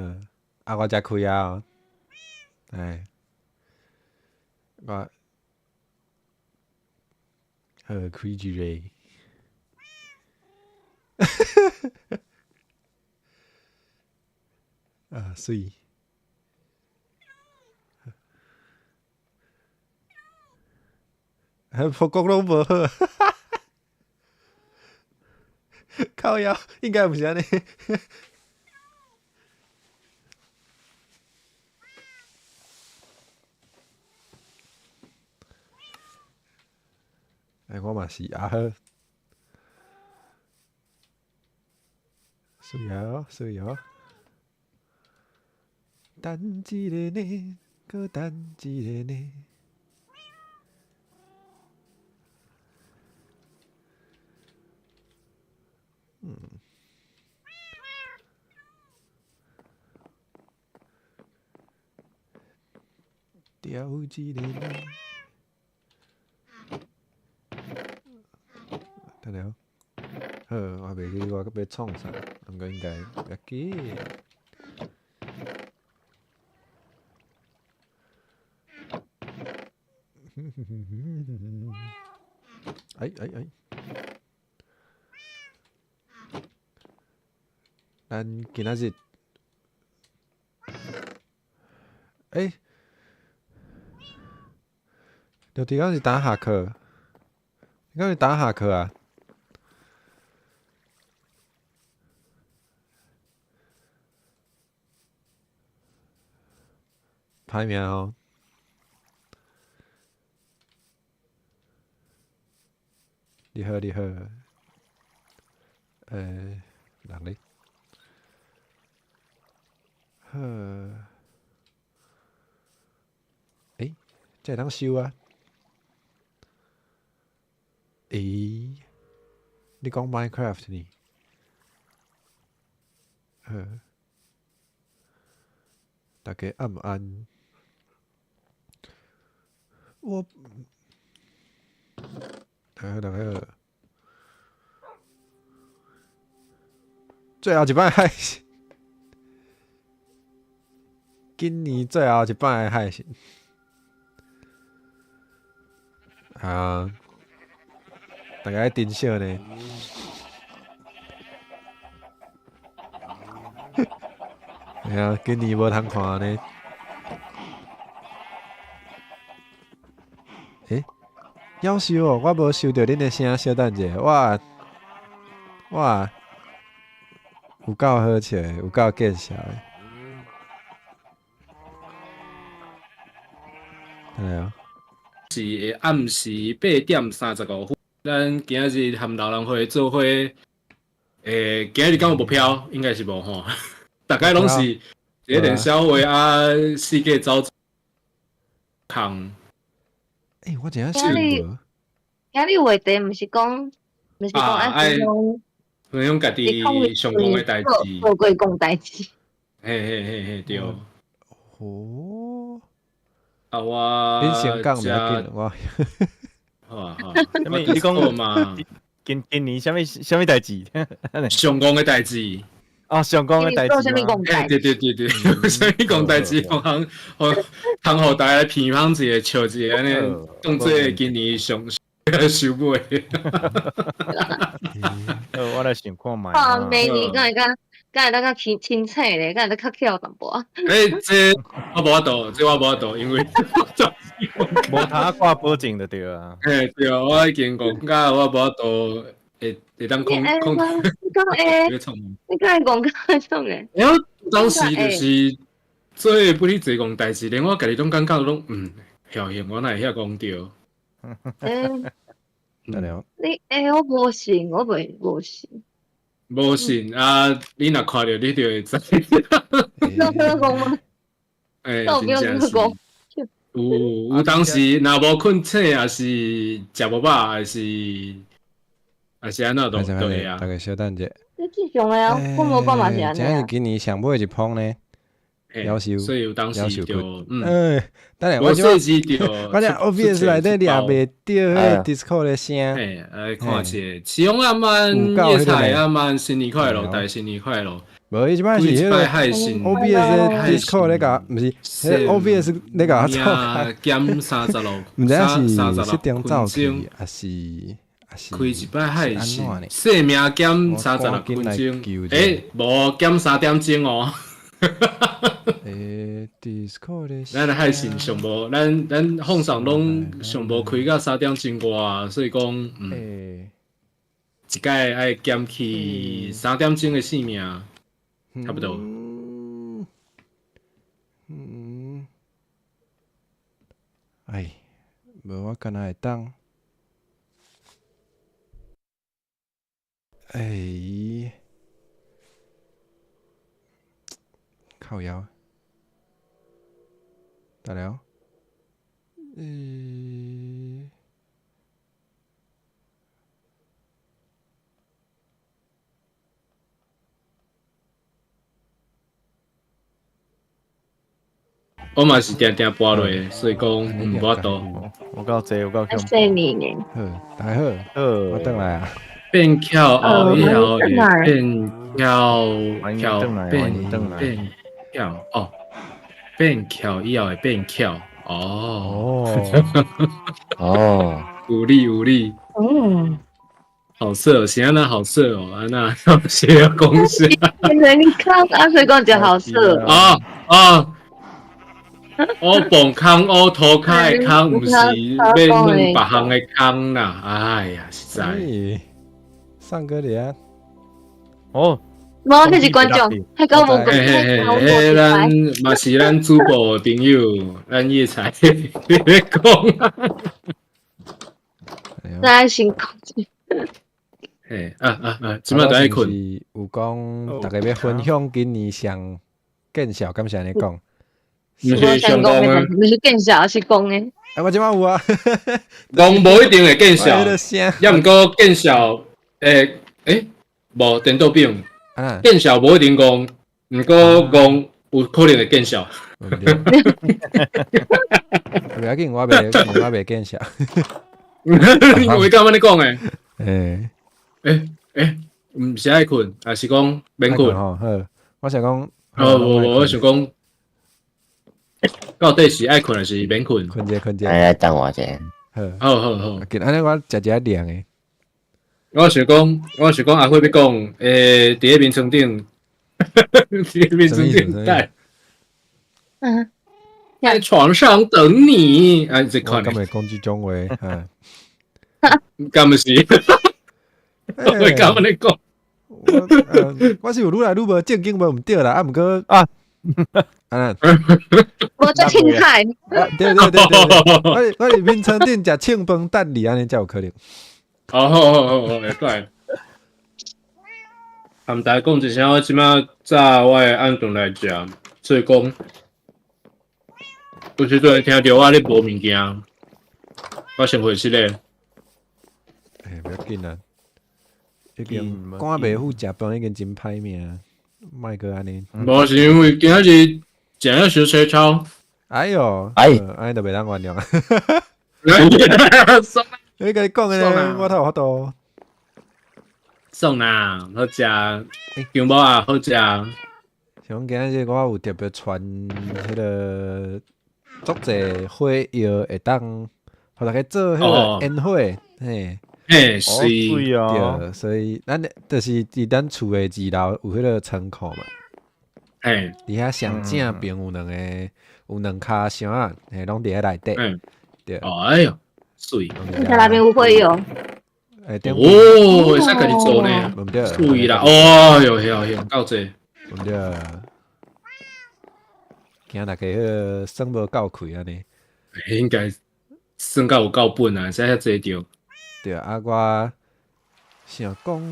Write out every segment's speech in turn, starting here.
嗯，啊，我才開啊，哎，我好開一個，啊，媠，破國攏無好，靠腰應該毋是按呢。哎，我嘛是啊好，媠哦，媠哦。等一個呢，閣等一個呢。嗯。掉一個呢。等下，好，我袂記我閣欲創啥，毋過應該袂記。哎哎哎！咱今仔日，欸，著佇敢是打下課？你敢是打下課啊？歹命吼！你好，你好，欸，人咧？好，欸，這會當收啊？欸，你講 Minecraft 呢？好，大家按毋按？我，大家好，大家好。最後一擺海神，今年最後一擺海神。啊，大家珍惜呢。哎呀，今年無通看呢。欸，夭壽哦，我無收著恁的聲，小等者，我我有夠好笑的，有夠見笑的。對啊。是暗時8點35分，咱今仔日和老人會做伙，欸，今仔日敢有目標？應該是無吼。大概攏是一個練痟話啊，四界走空。欸，我真正想無。今日話題毋是講，毋是講愛分享，分享家己上戇的代誌，做過戇代誌。嘿嘿嘿嘿，對。哦。啊，我恁先講袂要緊，我。好啊好啊。啥物？你講嘛？今今年啥物啥物代誌？上戇的代誌。哦，上戇的代誌。欸，對對對對，啥物戇代誌？通通予大家鼻芳一下，笑一下，按呢當做今年上收尾。我來想看覓。啊，明年敢會較敢會當較清清醒咧，敢會當較巧淡薄仔。欸，這我無法度，這我無法度，因為無通掛保證就對啊。欸，對，我已經講甲我無法度會會當控控。你講會，你敢會講甲種的？欸，我當時就是做不哩濟戇代誌，連我家己攏感覺攏僥倖，我哪會遐戇著？欸，你欸，我無信，我袂無信。無信啊！你若看著，你就會知。你有講嗎？欸，真正是。有有當時若無睏醒，抑是食無飽，抑是抑是按怎都對啊。大家小等者。這正常的啊，我無講嘛是按呢。這是今年上尾一封呢。夭壽，所以有當時就，欸，等下我這我這 OBS 內底掠袂著彼个 Discord 的聲。欸，來看一下，啟用阿曼，葉彩阿曼，新年快樂，大家新年快樂。無，伊這擺是彼個 OBS Discord 咧共，毋是，彼個 OBS 咧共我走開。減36，毋知影是設定走去，抑是抑是開一擺海信，生命減36分鐘，欸，無減3點鐘哦。欸，Discord 咱的海信上無，咱放送攏上無開到3點鐘外，所以講，嗯，一擺愛減去3點鐘的性命，差不多。嗯，哎，無我敢若會當，哎，靠腰，得了，欸。我嘛是定定跋落，所以講毋法度。有夠濟，有夠強。細膩呢？好，大家好，我轉來啊。變巧後以後會變巧，巧變變巧哦，變巧以後會變巧哦。哦，有理有理。哦，好色，是按怎好色哦，按怎寫講啥？你看阿水講就好色。啊啊！烏磅空烏塗跤的空，毋是欲弄別項的空啦！哎呀，實在。上哥佇遐。哦，無，彼是觀眾，彼個無嘿嘿嘿，彼咱嘛是咱主播朋友，咱葉才咧講。咱先講。嘿，啊啊啊！這擺都愛睏。有講，逐家欲分享今年上見笑，敢是按呢講？毋是上戇的，毋是見笑，是講的。哎，我這擺有啊。戇無一定會見笑，抑毋過見笑，欸欸，無顛倒變。見笑無一定戇，毋過戇有可能會見笑。袂要緊，我袂見笑。你會敢按呢講的？欸欸欸，毋是愛睏，抑是講免睏？好，我想講，哦，無無，我想講。到底是愛睏還是免睏？睏者睏者，來等我者。好好好，按呢我食一涼的。我想講，阿輝欲講，欸，佇咧眠床頂，佇咧眠床頂等。嗯，在床上等你。啊，這款。我敢會講這種話？敢毋是？我敢按呢講？我是有愈來愈無正經，無毋對啦。啊，毋過啊。啊！無遮凊彩。對對對對，我佇眠床頂食清飯等你，按呢才有可能。好好好好，會使。含大家講一聲，我這擺早我會按轉來食，所以講，有時陣聽著我咧無物件，我先回室咧。欸，袂要緊啦，已經趕袂赴食飯已經真歹命，莫閣按呢。無是因為今仔日食了小切草。哎喲，哎，按呢就袂當原諒。你共你講的咧，我頭有法度。爽啦，好食，姜母啊，好食。像今仔日我有特別傳彼个足濟火藥會當，予大家做彼个煙火，嘿，嘿，是，對，所以咱就是佇咱厝的二樓有彼个倉庫嘛，嘿，佇遐上正邊有兩个，有兩跤箱仔，嘿，攏佇遐內底，對，哎喲，媠，你遐內面有火藥。哦，會使家己做呢，媠啦，哦喲喲喲，夠濟，毋對，驚大家彼个耍無夠氣按呢，應該耍到有夠本啊，使遐濟著。對啊，我想講，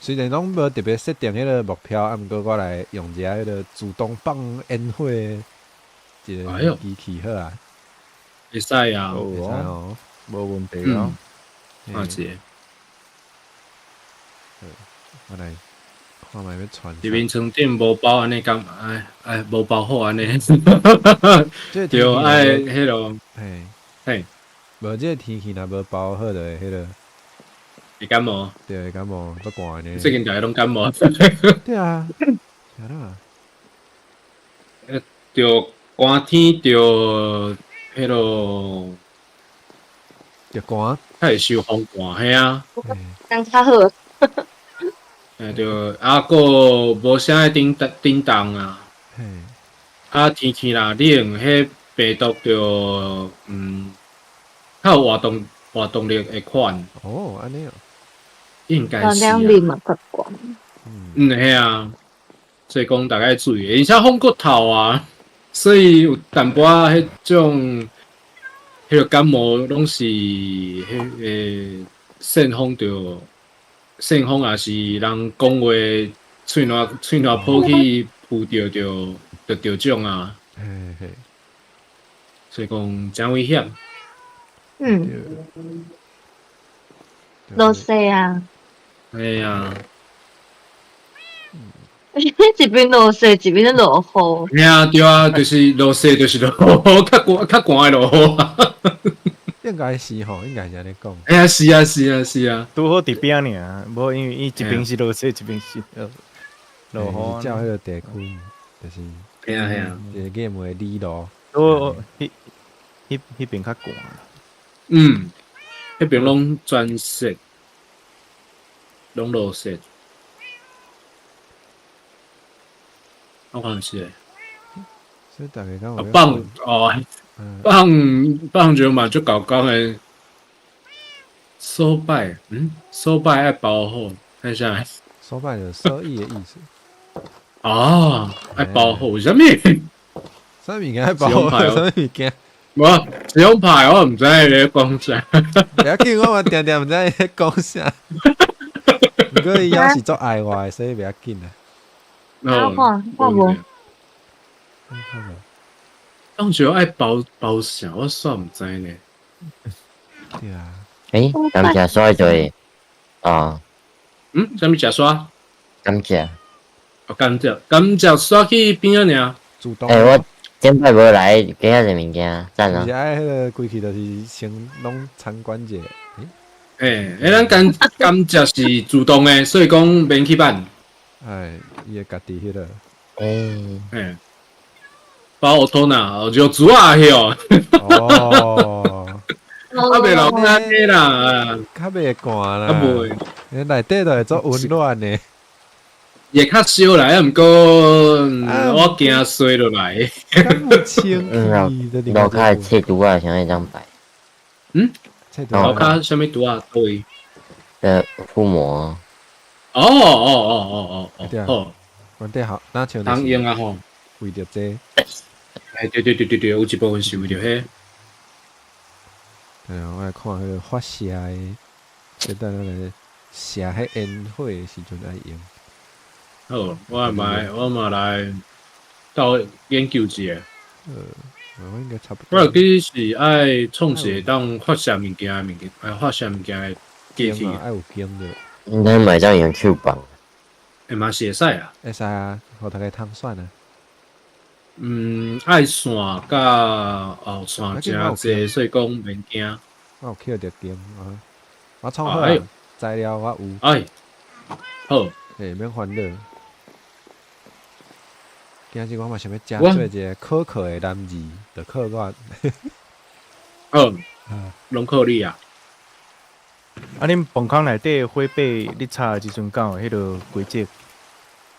雖然攏無特別設定彼个目標，啊，毋過我來用一下彼个自動放煙火一个機器好啊，會使啊，會使哦，無問題啊。看一下，我來看覓欲傳。佇眠床頂無包按呢敢哎哎無包好按呢，對，愛彼囉，嘿，嘿，無這个天氣若無包好就會彼囉，會感冒。對，會感冒，足寒呢。最近大家攏感冒。對啊。啥啦？著寒天，著彼落。著寒。較會受風寒，嘿啊。這樣較好。欸對，啊，閣無啥愛叮叮當啊。啊，天氣若冷，彼病毒就較有活動力會款。哦，按呢哦。應該是啊。兩面嘛較懸。嗯，嘿啊。所以講大家注意，而且風閣透啊，所以有淡薄仔彼種，彼個感冒攏是彼個扇風著。扇風也是人講話，喙瀾泡去浡著就著獎啊！嘿嘿，所以講誠危險。嗯。落雪啊！嘿啊！一邊落雪，一邊咧落雨。嘿啊，對啊，就是落雪，就是落雨，較寒較寒的落雨啊。應該是吼，應該是按呢講。哎呀，是啊，是啊，是啊，拄好佇邊爾，無因為伊一邊是落雪，一邊是落雨。照彼個地區，就是。嘿啊嘿啊，一個 game 的理路。都，彼邊較寒。嗯，彼邊攏全雪，攏落雪。我看是。所以大家講。放哦。放放就嘛，足厚工的所拜，所拜愛包好，看啥？所拜就是所以的意思。哦，愛包好，為啥物？啥物件愛包好？啥物件？無，使用牌我毋知你咧講啥。袂要緊，我嘛定定毋知你咧講啥。毋過伊猶是足愛我的，所以袂要緊啊。我看無。當時愛包包啥，我煞毋知呢。對啊。欸，甘蔗沙就是啊。啥物食沙？甘蔗。哦，甘蔗，甘蔗沙去邊仔爾。主動。欸，我頂擺無來，加遐濟物件，讚啊！是愛彼個規氣，就是先攏參觀者。欸，咱甘蔗是自動的，所以講免去辦。哎，伊會家己彼個。欸。欸。包奧托納，就煮啊去哦。哦，較袂老安呢啦，較袂寒啦。較袂，你內底都會足溫暖的。會較燒啦，毋過我驚摔落來。敢有清氣？路跤切拄仔啥會當擺？路跤啥物拄仔？佗位？覆膜。哦哦哦哦哦哦，阮底好，若像通用啊吼。為著這個。哎，對對對對對，有一部分是為著彼。對啊，我來看彼個發射的，這等咱來射彼煙火的時陣愛用。好，我嘛來到研究一下。我應該差不多。我記是愛創一個當發射物件的物件，愛發射物件的機器。愛有經的。應該買張用手棒。欸，嘛是會使啊。會使啊，予大家通選啊。愛線佮後線誠濟，所以講免驚。我有捡著經啊，我創好啊，材料我有。哎，好，欸，免煩惱。今日我嘛想欲食做一個可可的男兒，就靠我。好，攏靠你啊！啊，恁飯空內底火把，你插的時陣敢有彼个規則？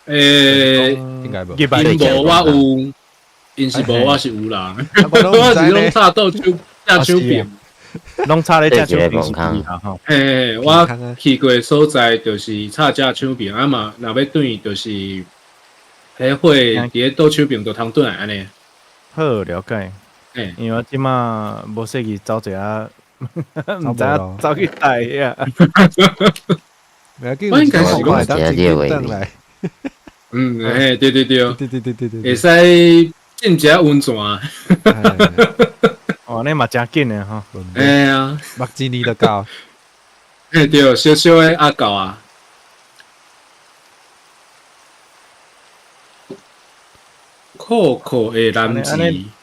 欸，應該無。𪜶無我有，𪜶是無我是有啦。我是攏插倒手，正手柄，攏插咧正手柄是對啦吼。欸，我去過的所在就是插正手柄，啊嘛，若欲轉就是，彼火佇咧倒手柄就通轉來按呢。好，了解。欸，因為我這馬無說去走一下，毋知影走去佗遐。我應該是講轉來。嗯，嘿，對對對，對對對對對，會使浸一下溫泉。哦，你嘛誠緊的吼。哎呀，目一年就到。嘿，對，小小的阿到啊。可可的男子，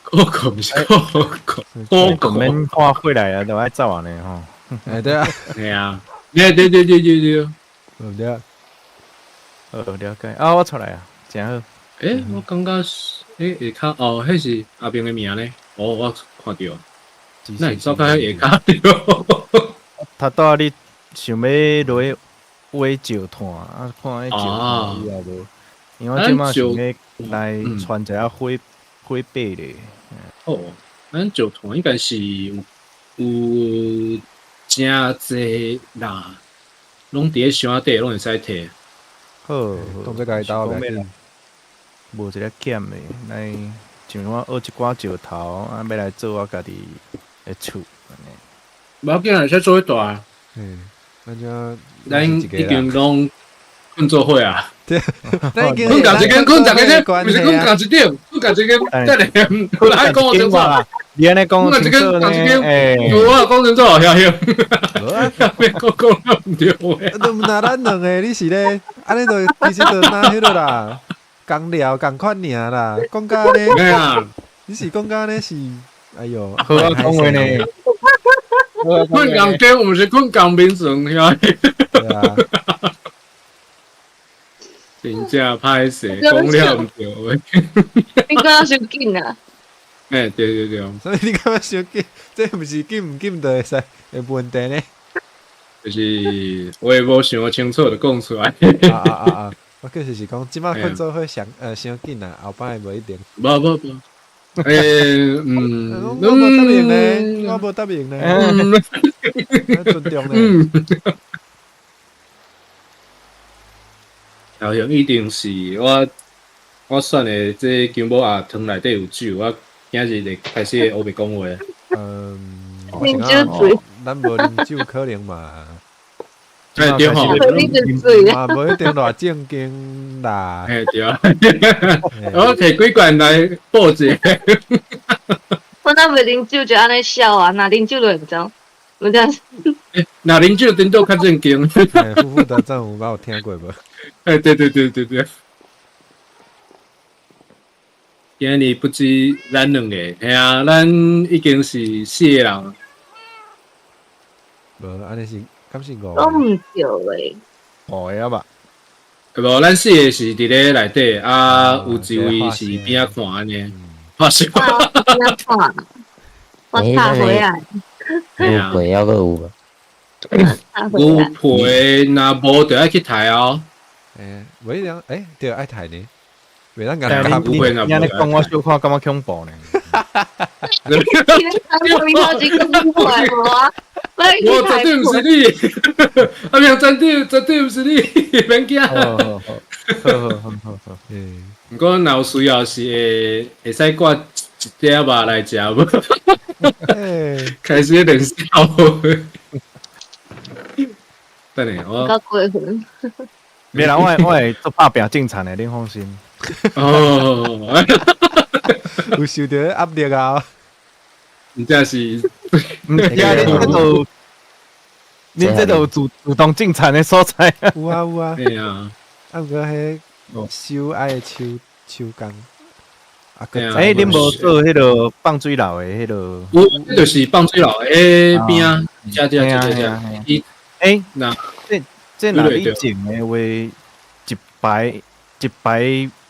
可可毋是可可，可可免看回來啊，都愛走按呢吼。哎，對啊，嘿啊，對對對對對對。對毋對？好了解。啊，我出來啊，真好。欸，我感覺欸下跤哦，彼是阿明的名呢。哦，我看著。那會走較下跤著？頭拄仔你想欲落去挖石炭，啊，看彼石炭有無？因為我這馬想欲來傳一下火火把咧。哦，咱石炭應該是有有誠濟啦，攏佇咧箱仔底，攏會使提。好，當做家己兜袂無一個減的，來像我學一寡石頭，啊，欲來做我家己的厝。無要緊，會使做伙蹛。嗯，咱這咱已經攏睏做伙啊。對，睏共一間，睏共一間，毋是睏共一間，睏共一間。等下，有人講我清楚。你按呢講清楚呢？欸，我講清楚，曉曉。別講講毋對話。都毋若咱兩個，你是咧，按呢就其實就若彼個啦，仝料仝款爾啦，講甲按呢，你是講甲按呢是，哎喲，好啊，講話呢。睏仝間，毋是睏仝眠床，遐。對啊。真正歹勢，講了毋對話。你感覺傷緊啊？欸，對對對。所以你感覺傷緊？這毋是緊毋緊就會使的問題呢？就是我也無想清楚就講出來。啊啊啊啊！我確實是講，這擺睏做伙上傷緊啊，後擺無一定。無無無。欸，嗯，我無答應呢，我無答應呢。尊重呢。好像一定是我我選的這姜母鴨湯內底有酒，我今日就開始烏白講話。嗯，啉酒醉，咱無啉酒可能嘛。欸對吼，嘛無一定偌正經啦。欸對啊，我提幾罐來報一下。我若袂啉酒就按呢笑啊，若啉酒就會毋知。我這樣。若啉酒顛倒較正經。負負得正有捌有聽過無？欸對對對對對。今日不止咱兩個，嘿啊，咱已經是四個人。無，按呢是，敢是五個？講毋對咧。五個啊吧？無，咱四個是佇咧內底，啊，有一位是邊仔看按呢。發生。邊仔看，我插回來。牛皮猶閣有無？牛皮若無就愛去刣哦。欸，無一定，欸，對，愛刣呢。袂當共你你按呢講，我小可感覺恐怖呢。我絕對毋是你，阿明絕對絕對毋是你，免驚。好好好，好好好好。嗯，毋過若有需要是會會使掛一點肉來食無？開始練笑。等下我。較過分。袂啦，我會我會做拍拚種田的，恁放心。哦，有受著壓力啊！真正是，毋是啊，恁這都，恁這都有主主動種田的所在。有啊有啊。對啊。啊，毋過彼收愛手手工。啊，欸，恁無做彼個放水流的彼個？有，就是放水流的邊啊，遮遮遮遮。欸，那這這若你種的話，一排一排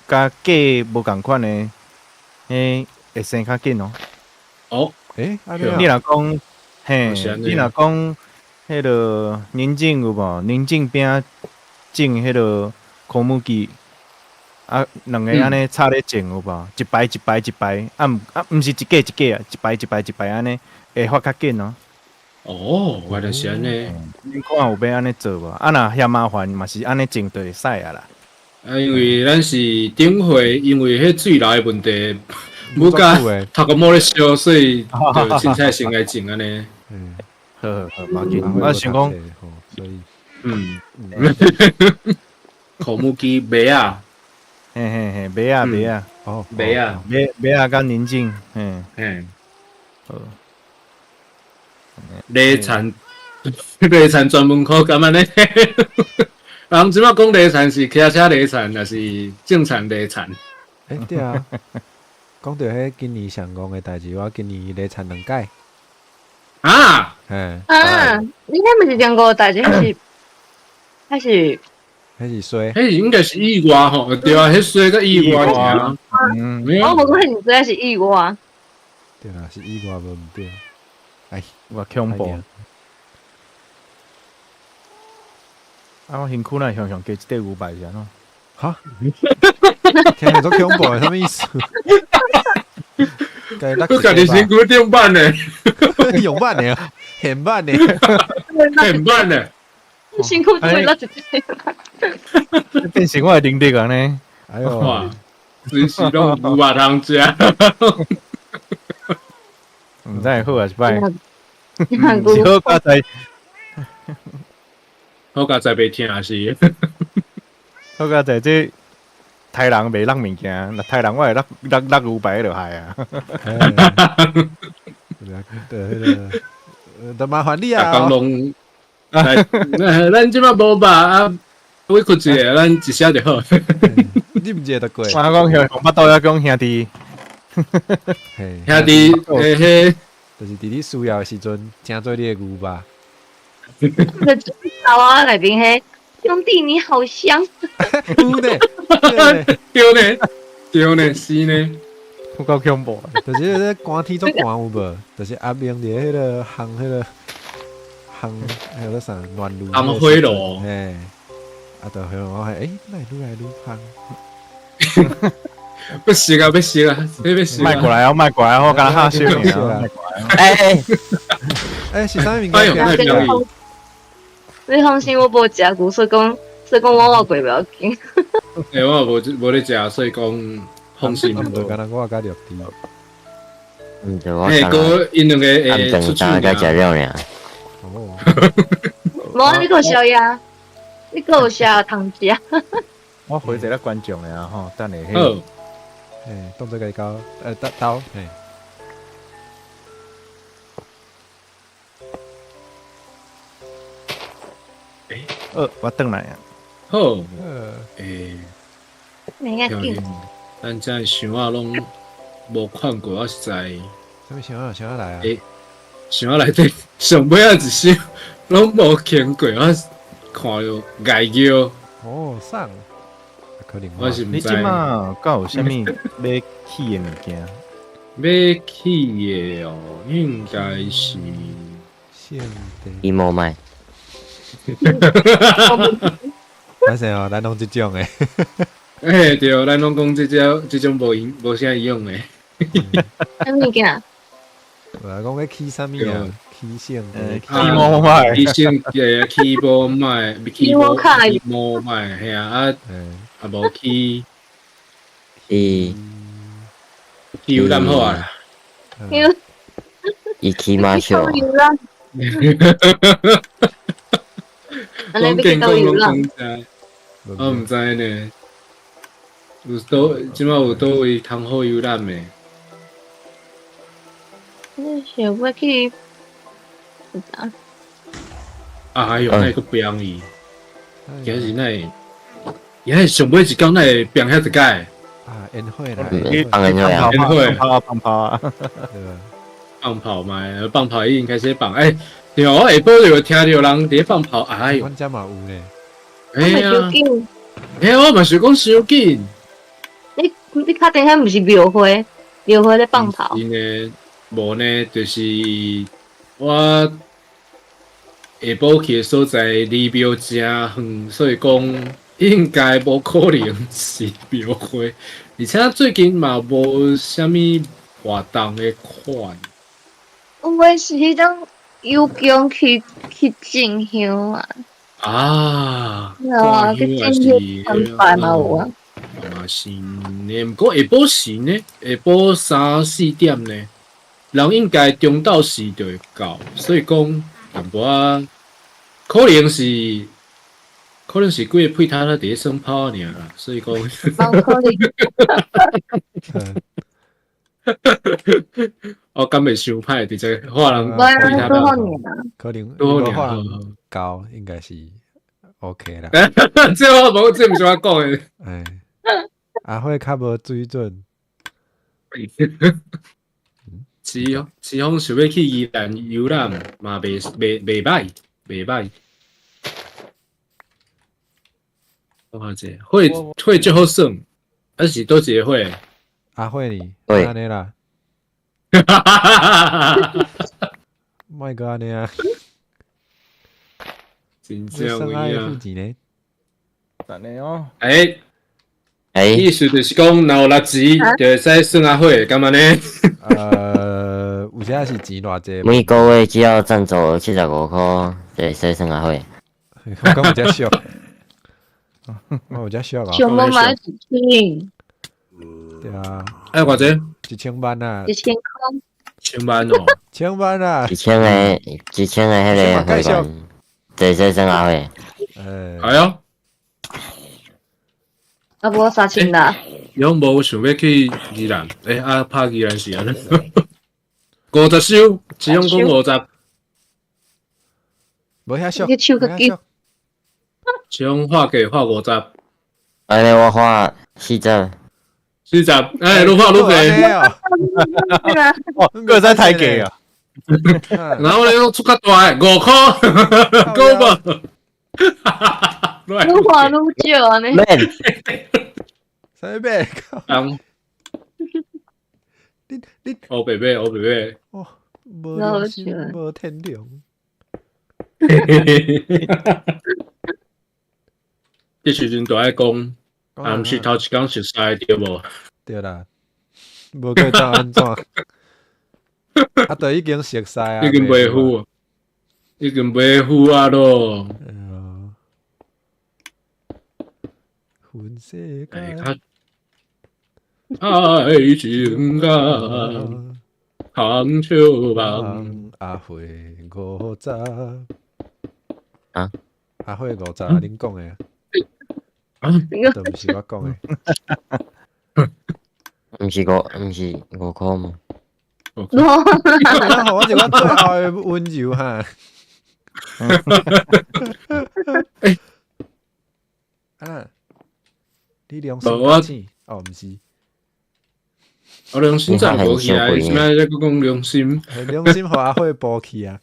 佮價無仝款的，彼會生較緊哦。哦，欸，你若講，嘿，你若講彼個寧靜有無？寧靜邊種彼個枯木機，啊，兩個按呢插咧種有無？一排一排一排，啊毋啊毋是一格一格啊，一排一排一排按呢，會發較緊哦。哦，原來是按呢。恁看有欲按呢做無？啊，若嫌麻煩嘛是按呢種就會使啊啦。啊，因為咱是頂回，因為彼水流的問題，母甲頭殼毛咧燒，所以就凊彩先來種按呢。嗯，好好好，無要緊。我想講，所以，嗯，枯木機麥仔，嘿嘿嘿，麥仔麥仔，哦，麥仔，麥麥仔較寧靜，嘿，嘿，好。犁田，犁田專門科敢按呢？人這擺講犁田是騎車犁田，抑是種田犁田？欸，對啊。講著彼今年上戇的代誌，我今年犁田兩擺。啊？嘿。啊，你彼毋是中五代志，彼是，彼是，彼是衰，彼应该是意外吼，对啊，彼衰个意外尔。嗯，我无讲彼是衰，是意外。对啦，是意外无毋对。哎，我恐怖。啊，我身躯若向向加一块牛排是按怎？哈？听著足恐怖的，啥物意思？你家己身躯顶板呢？用板的，现板的，现板的。身躯对落一块。变成我的能力啊呢？哎呦，随时拢牛肉通食。毋知好还是歹？是好佳哉。好佳哉袂听是。好佳哉，这杀人袂落物件，若杀人我会落落落牛排就害啊。对，彼个，都麻烦你啊。讲拢，咱这摆无吧啊，委屈一下，咱一声就好。你毋一个就过。我讲兄，腹肚犹讲兄弟，兄弟，嘿嘿，就是伫你需要的时阵，成做你的牛肉。那头啊内边彼兄弟你好香，有呢，对呢，对呢，是呢，有够恐怖。就是彼个寒天足寒有无？就是阿明伫彼个烘彼个烘，彼个啥暖炉？烘火炉。嘿，啊，就彼我欸，哪会愈来愈香？欲熟啊，欲熟啊，欲熟。莫过来哦，莫过来，我敢若吓死你啊！欸欸欸，是啥物物件？你放心，我无食牛，所以讲，所以讲我活过袂要紧。欸，我无无咧食，所以讲放心。对，敢若我较绿滴。嗯，对，我。欸，阁𪜶两个会出手尔。食了尔。哦。无，你阁有宵夜，你阁有啥通食？我回一个观众的啊吼，等下。好。欸，动作家己交，刀刀，嘿。我转来啊。好。欸。袂要紧。咱这箱仔拢无看过，我实在。啥物箱仔？箱仔来啊？欸，箱仔内底上尾仔一箱拢无经过，我看著碍叫。哦，送。可能我是毋知。你这马敢有啥物欲起的物件？欲起的哦，应该是。伊无买。歹势哦，咱拢这种的。欸，对，咱拢讲这种这种无用无啥用的。啥物件？无啦，讲欲起啥物啊？起线，起无买，起线，起无买，起无起无买，嘿啊，啊，啊无起，伊起游览好啊。伊起马笑。讲健讲拢讲知，我毋知呢。有佗这马有佗位通好游览的？你想欲去？啊，哎哟，那会阁变伊？今日哪会？今日上尾一工哪会变遐一摆？啊，烟火啦，放烟火啊，烟火，放放炮啊，放炮嘛，放炮已经开始放。欸，对，我下晡就有听著人伫放炮，哎哟，阮遮嘛有呢。哎呀，欸，我嘛想讲伤紧。你你确定彼毋是庙会？庙会咧放炮？真的无呢，就是我下晡去的所在离庙诚远，所以讲应该无可能是庙会，而且最近嘛无啥物活动的款。有的是彼种游宫去去进香啊。啊，啊，去进香参拜嘛有啊。嘛是呢，毋过下晡时呢，下晡3、4点呢，人应该中昼时就会到，所以讲淡薄仔可能是，可能是规个屁摊仔伫咧耍炮尔啦，所以讲。无可能。我敢袂伤歹，直接看人屁摊仔。可能无看人高，应该是 OK 啦。这我无，这毋是我讲的。哎，阿辉较无水准。是是講想欲去宜蘭遊覽，嘛袂歹，袂歹。我看者，火火足好耍，啊是佗一个火？阿慧呢？對按呢啦，莫閣按呢啊！真正有你算愛影付錢呢？等下哦，欸，欸，意思就是講，若有六錢，就會使耍阿火，敢按呢？有啥是錢偌濟？每個月只要贊助75箍，就會使耍阿火。我感有遮俗，我有遮俗啊！上無買一千，對啊，哎，偌濟？1000萬啊！1000箍。1000萬哦，1000萬啊！1000個，1000個彼個會員，就會使耍阿火。欸，哎喲，啊無3000啦。伊攏無想欲去宜蘭，欸，啊，拍宜蘭是按呢？50首，只用講五十。無遐俗，你手較緊。只用畫給畫50。按呢我畫40。40，欸，愈畫愈濟。哦，閣會使抬價啊！然後咧，出較大个，5箍，夠無？愈畫愈少按呢。免。啥物買？人。你黑白買，黑白買。哦，無良心，無天良。這時陣就愛講，啊，毋是頭一工熟似對無？對啦，無過當按怎？啊，都已經熟似啊，已經袂赴，已經袂赴啊咯。分世界。愛情啊，空笑夢。阿慧50。啊？阿慧50，恁講的。啊？都毋是我講的。毋是5箍嗎？我是我最後的溫柔哈。欸。啊，你良心發現？哦，毋是。我良心早無起來，現在閣講良心。良心予阿慧補去啊！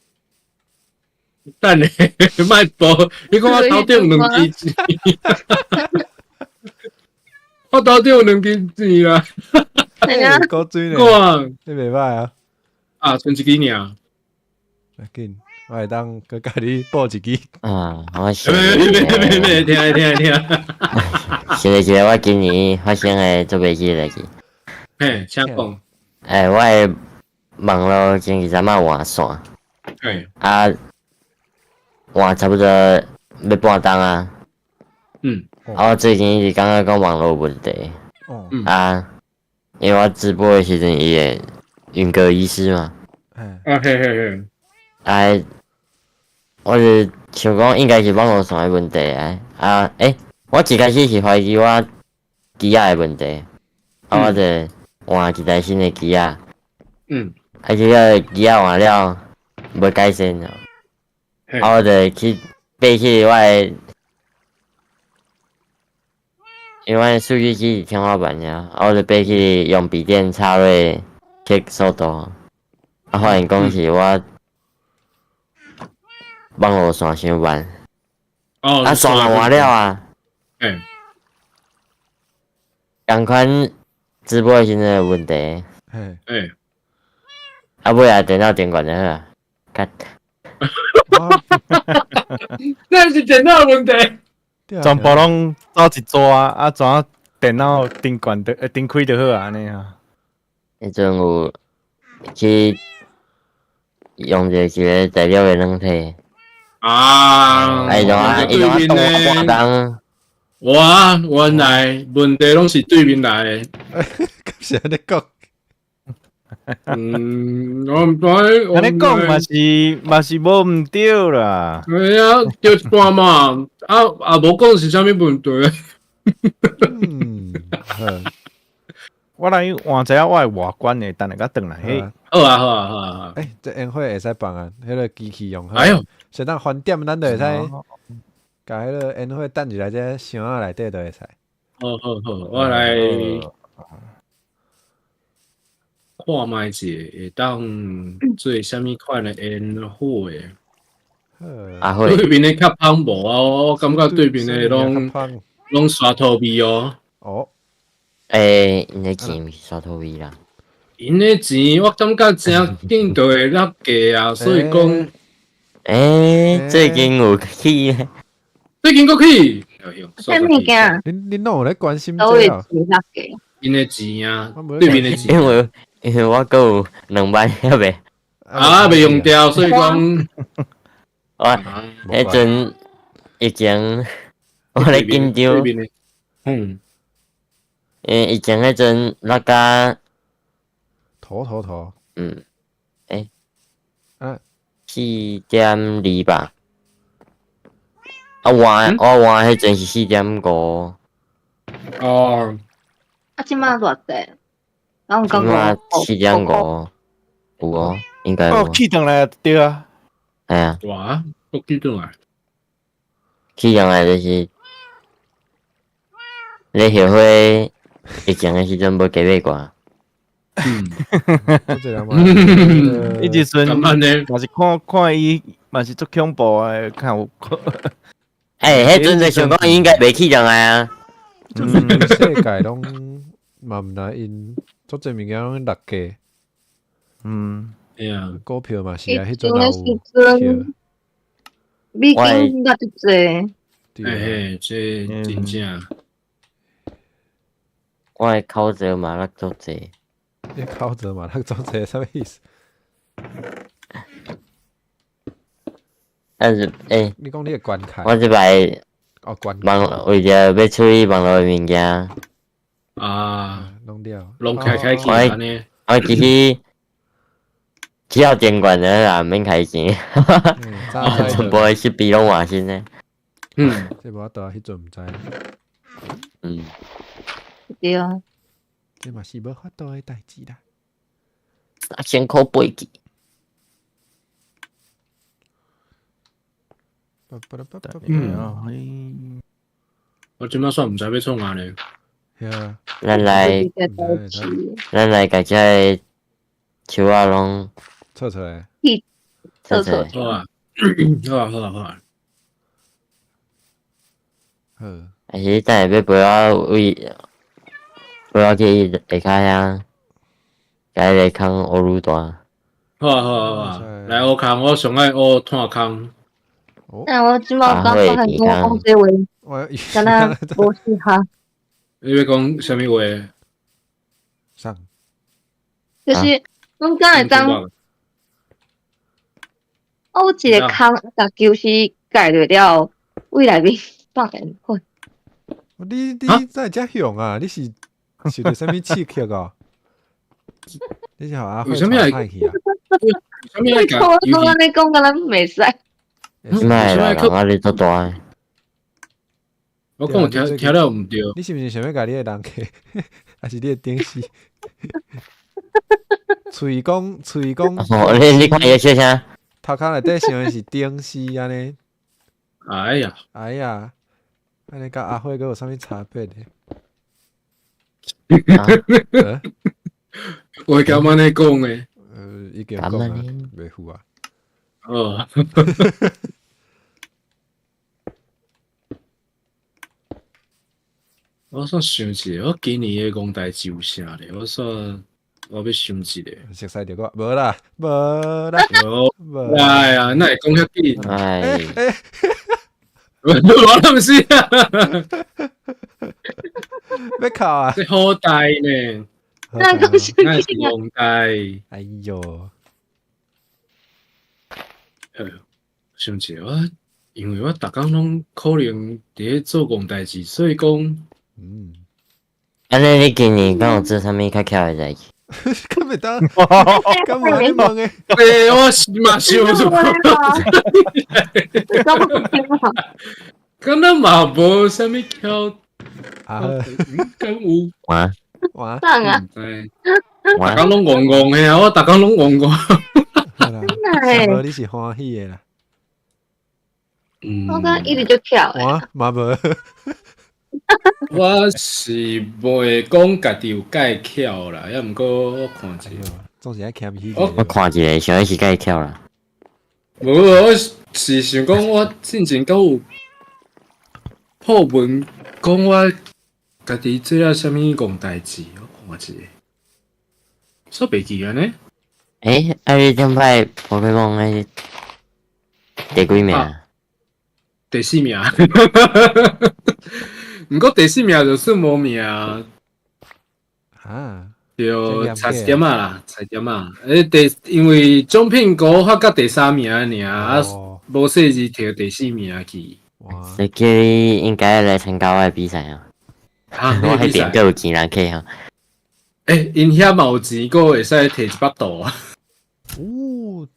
等下，莫補，你講我頭頂有兩支錢，我頭頂有兩支錢啦。夠水呢？你袂歹啊！啊，賰一支爾。緊，我會當閣共你補一支。啊，我想。別聽聽聽。是一個我今年發生的足袂記的代誌。嘿，請講。欸，我的網路前幾陣仔換線。嘿。啊，換差不多欲半冬啊。啊，我最近一直感覺講網路有問題。啊，因為我直播的時陣，伊會雲閣醫師嘛。啊嘿嘿嘿。啊，我就想講應該是網路線的問題啊。啊，欸，我一開始是懷疑我機仔的問題，啊，我就換一台新的機仔。啊，結果機仔換了無改善哦。啊，我就去爬去我的，因為阮數據機佇天花板遐，啊，我就爬去用筆電插落 check 速度，啊，發現講是我網路線傷慢。哦。啊，線嘛換了啊。欸。仝款直播的時陣有問題。欸。啊，尾仔電腦電關就好啊，較。那是電腦問題。全部攏走一撮啊！啊，怎啊電腦燈關就燈開就好啊，按呢啊。彼陣有去用著一个材料的軟體。啊！伊就啊，伊就啊，擋我半冬。哇，原來問題攏是對面來的。是按呢講？嗯，我毋知。按呢講嘛是無毋對啦。對啊，對一半嘛，啊啊，無講是啥物問題。嗯，好。我來換一下我的外觀的，等下才轉來嘿。好啊，好啊，好啊。欸，這煙火會使放啊，彼個機器用好。哎喲，相當翻點，咱就會使共彼个煙火等入來這箱仔內底就會使。好好好，我來。看覓一下會當做啥物款的煙火？阿慧，對面的較芳無啊，我感覺對面的攏刷土味哦。哦，𪜶的錢毋是刷土味啦。𪜶的錢我感覺誠緊就會落價啊，所以講，最近有起，最近閣起。啥物件？恁攏有咧關心這啊？𪜶的錢啊，對面的錢。因為我閣有2萬還未，啊，未用掉，所以講，我彼陣疫情，我咧緊張。嗯。疫情彼陣落甲，頭頭頭。嗯。4.2吧。啊換我換彼陣是4.5。哦。啊，這擺偌濟？這擺4.5，有哦，應該有。哦，起轉來對啊。係啊。哇！閣起轉來。起轉來就是你後悔疫情的時陣無加買過。嗯。伊這陣嘛是看看伊嘛是足恐怖的，看有。彼陣就想講伊應該袂起轉來啊。世界攏嘛毋知𪜶足濟物件攏落價。嗯。哎呀，股票嘛是啊，彼陣也有。美金落足濟。嘿嘿，這真正。我的口罩嘛落足濟。你口罩嘛落足濟，啥物意思？但是你講你的關卡。我這擺哦，關網為著欲處理網路的物件。啊，弄掉，攏開開去按呢。我其實只要電管的啦，免開錢。全部的設備攏換新的。嗯，這無法度啊，彼陣毋知。嗯。對啊。這嘛是無法度的代誌啦。3000箍飛去。嗯。我這擺煞毋知欲創啥咧。咱來，咱來共這个樹仔攏測出來，測出來。好啊，好啊，好啊，好啊。好。還是等下欲陪我位，陪我去下跤遐，共彼個空烏魯大。好啊，好啊，好啊。來烏空，我上愛烏炭空。但我這擺剛發現我講這話，敢若無適合。你欲講啥物話？啥？就是阮敢會當，我有一個空，共球是蓋落了，位內面放煙火。你怎會遮凶啊？你是受著啥物刺激哦？你是予阿慧帶去啊？為啥物愛共？我講按呢講，敢若袂使。莫啦，人壓力足大。我講聽了毋對。你是毋是想欲共你的人客，還是你的頂司？喙講喙講。哦，你看伊咧笑啥？頭殼內底想的是頂司按呢。哎呀！哎呀！按呢佮阿慧閣有啥物差別呢？我敢按呢講的。已經講啊，袂赴啊。哦。我煞想一下，我今年的戇代誌有啥咧？我煞我欲想一下。熟似著我，無啦，無啦，無。哎呀，哪會講遐緊？哎。無啦，毋是啊。欲哭啊！這好代呢。那講啥那是戇代。哎喲。想一下，我因為我逐工攏可能佇咧做戇代誌，所以講。嗯，按呢，你今年敢有做啥物較巧的代誌？敢會當？敢有按呢問的？欸，我是嘛想說，敢若嘛無啥物巧，啊，敢有？哇哇，當啊！逐工攏戇戇的啊！我逐工攏戇戇。真的？無你是歡喜的啦。嗯，我感覺一直就巧的。我嘛無。我是袂講家己有介巧啦，抑毋過我看一下，總是愛謙虛。我看一下，想是介巧啦。無，我是想講，我進前閣有破文講我家己做了啥物戇代誌，我看一下，煞袂記按呢。欸，啊你頂擺寶可夢彼第幾名？第四名。毋過第四名就算無名。啊？對，差一點仔啦，差一點仔。欸，因為獎品股發到第三名爾，啊，無細字摕第四名去。所以叫你應該來參加我的比賽啊！啊，我彼邊閣有錢人客吼。欸，𪜶遐嘛有錢，閣會使摕100度啊！哦，毋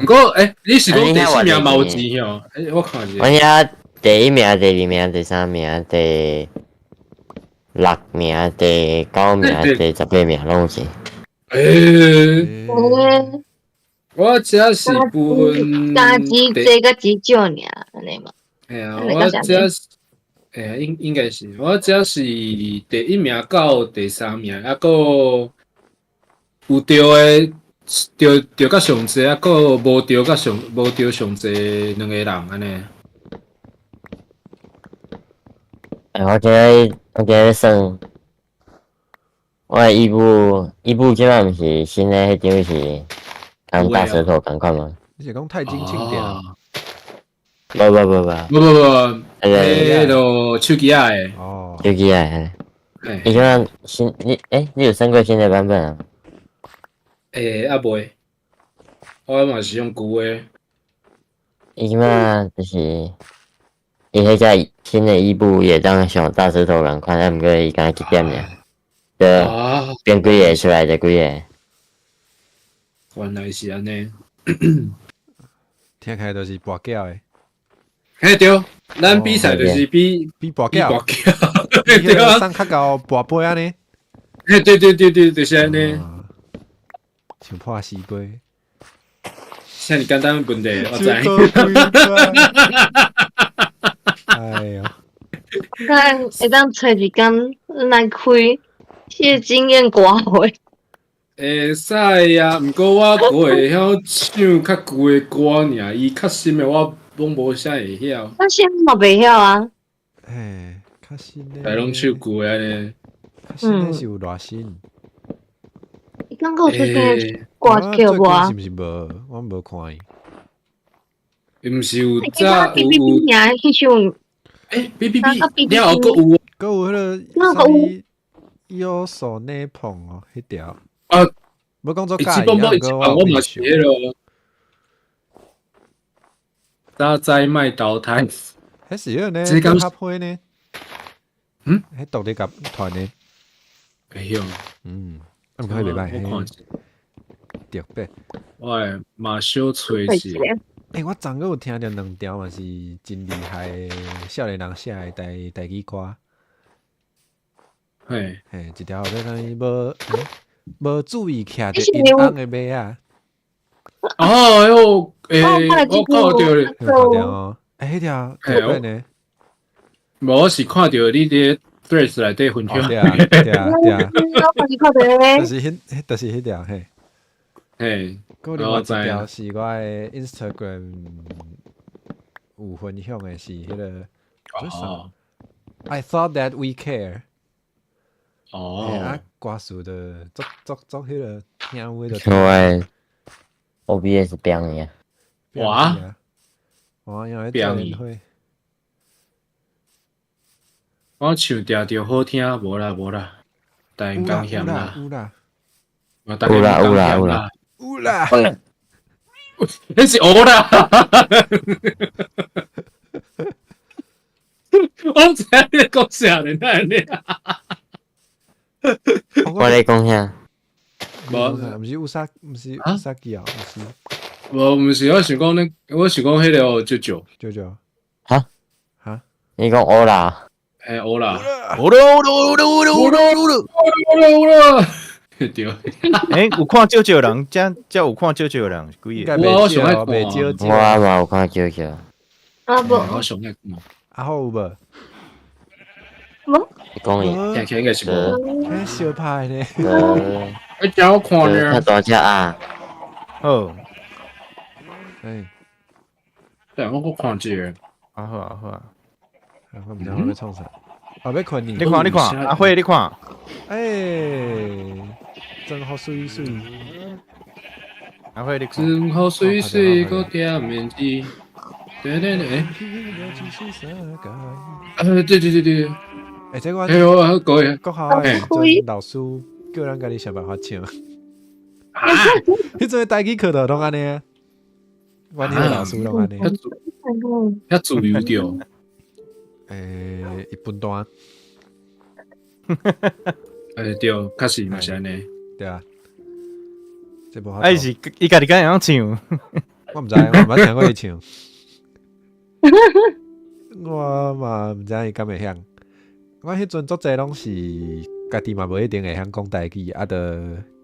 過，欸，你是講第四名嘛有錢吼？欸，我看一下。我遐第一名、第二名、第三名、第六名、第九名、第18名攏有錢。欸，我這是分加錢濟佮錢少爾，按呢嘛。嘿啊，我這是，欸，應該是，我這是第一名到第三名，抑閣有著的，著著較上濟，抑閣無著較上無著上濟兩個人按呢。欸，我今日算，我的伊母這擺毋是新的彼張是共大舌頭仝款嗎？你是講太晶慶典？無無無無，無無無，彼个手機仔的。哦，手機仔的。伊這擺新你欸，你有算過新的版本啊？欸，猶未，我嘛是用舊的。伊這擺就是，伊彼只新的伊母會當像大舌頭仝款，啊，毋過伊敢若一點爾，就變幾個出來就幾個。原來是按呢，聽起來就是跋筊的。嘿對，咱比賽就是比比跋筊，對啊，送較厚跋杯按呢。嘿對對對對，就是按呢。像破西瓜，遮爾簡單問題，我知。哎喲，看會當揣一工來開，這個經驗歌會。會使啊，毋過我閣會曉唱較舊的歌爾，伊較新的我攏無啥會曉。較新嘛袂曉啊。嘿，較新的。來攏唱舊的按呢。較新的是有偌新？伊敢閣有出新的歌曲無啊？是毋是無？我無看伊。伊毋是有早有有。彼首。欸，B B B，了後閣有，閣有彼个啥物有手內捧哦，彼條。啊，無講做假的，我嘛是彼个。早知莫投胎。彼是彼个呢？这较配呢？嗯？彼獨立樂團呢？會曉。嗯，啊，毋過彼袂歹。我看特別。我會嘛小揣一下。欸，我昨昏有聽著兩條嘛是真厲害的少年人寫的台語歌。嘿，嘿，一條叫啥物無注意徛著𪜶翁的馬仔。哦喲，欸，我看著咧，看著哦，欸，彼條特別呢？無，我是看著你佇 Threads 內底分享。對啊，對啊，對啊。我是看著咧。就是彼條嘿。嘿，閣另外一條是我的 Instagram 有分享的是彼个。哦。 I thought that we care。哦。啊，歌詞就足足足彼个聽有的。我的 OBS 變去啊。哇！哇，因為變去。我唱定著好聽，無啦無啦，大家毋嫌啦。有啦。有啦有啦有啦。有啦。彼是烏啦。我毋知影你咧講啥咧，哪會按呢？我咧講啥？無，毋是烏沙，毋是烏沙基啊，毋是。無，毋是，我想講咧，我想講彼个舅舅。舅舅。哈？哈？你講烏啦？嘿，烏啦。烏啦烏啦烏啦烏啦烏啦烏啦烏啦。對。欸，有看舅舅人，遮有看舅舅人是幾個？我上愛看。我嘛有看舅舅。啊無。我上愛看。阿好有無？無？講伊，聽起來應該是無。欸，相拍呢？欸，真好看呢。較大隻啊！好。欸。對，我閣看一下。啊好啊好啊。我毋知我欲創啥。啊，欲睏呢？你看你看，阿輝你看。欸，真好媠媠。阿輝你看。真好媠媠，閣點面子。對對對。啊，對對對對。欸，這我。哎呦，各位。國校的時陣，老師叫咱家己想辦法唱。彼陣台語課就攏按呢啊。阮彼个老師攏按呢。遐自由著。欸，一般單。欸，對，確實嘛是按呢。對啊。這無法。啊，伊是伊家己敢會曉唱？我毋知，我毋捌聽過伊唱。我嘛毋知伊敢會曉。我彼陣足濟攏是家己嘛無一定會曉講台語，啊，就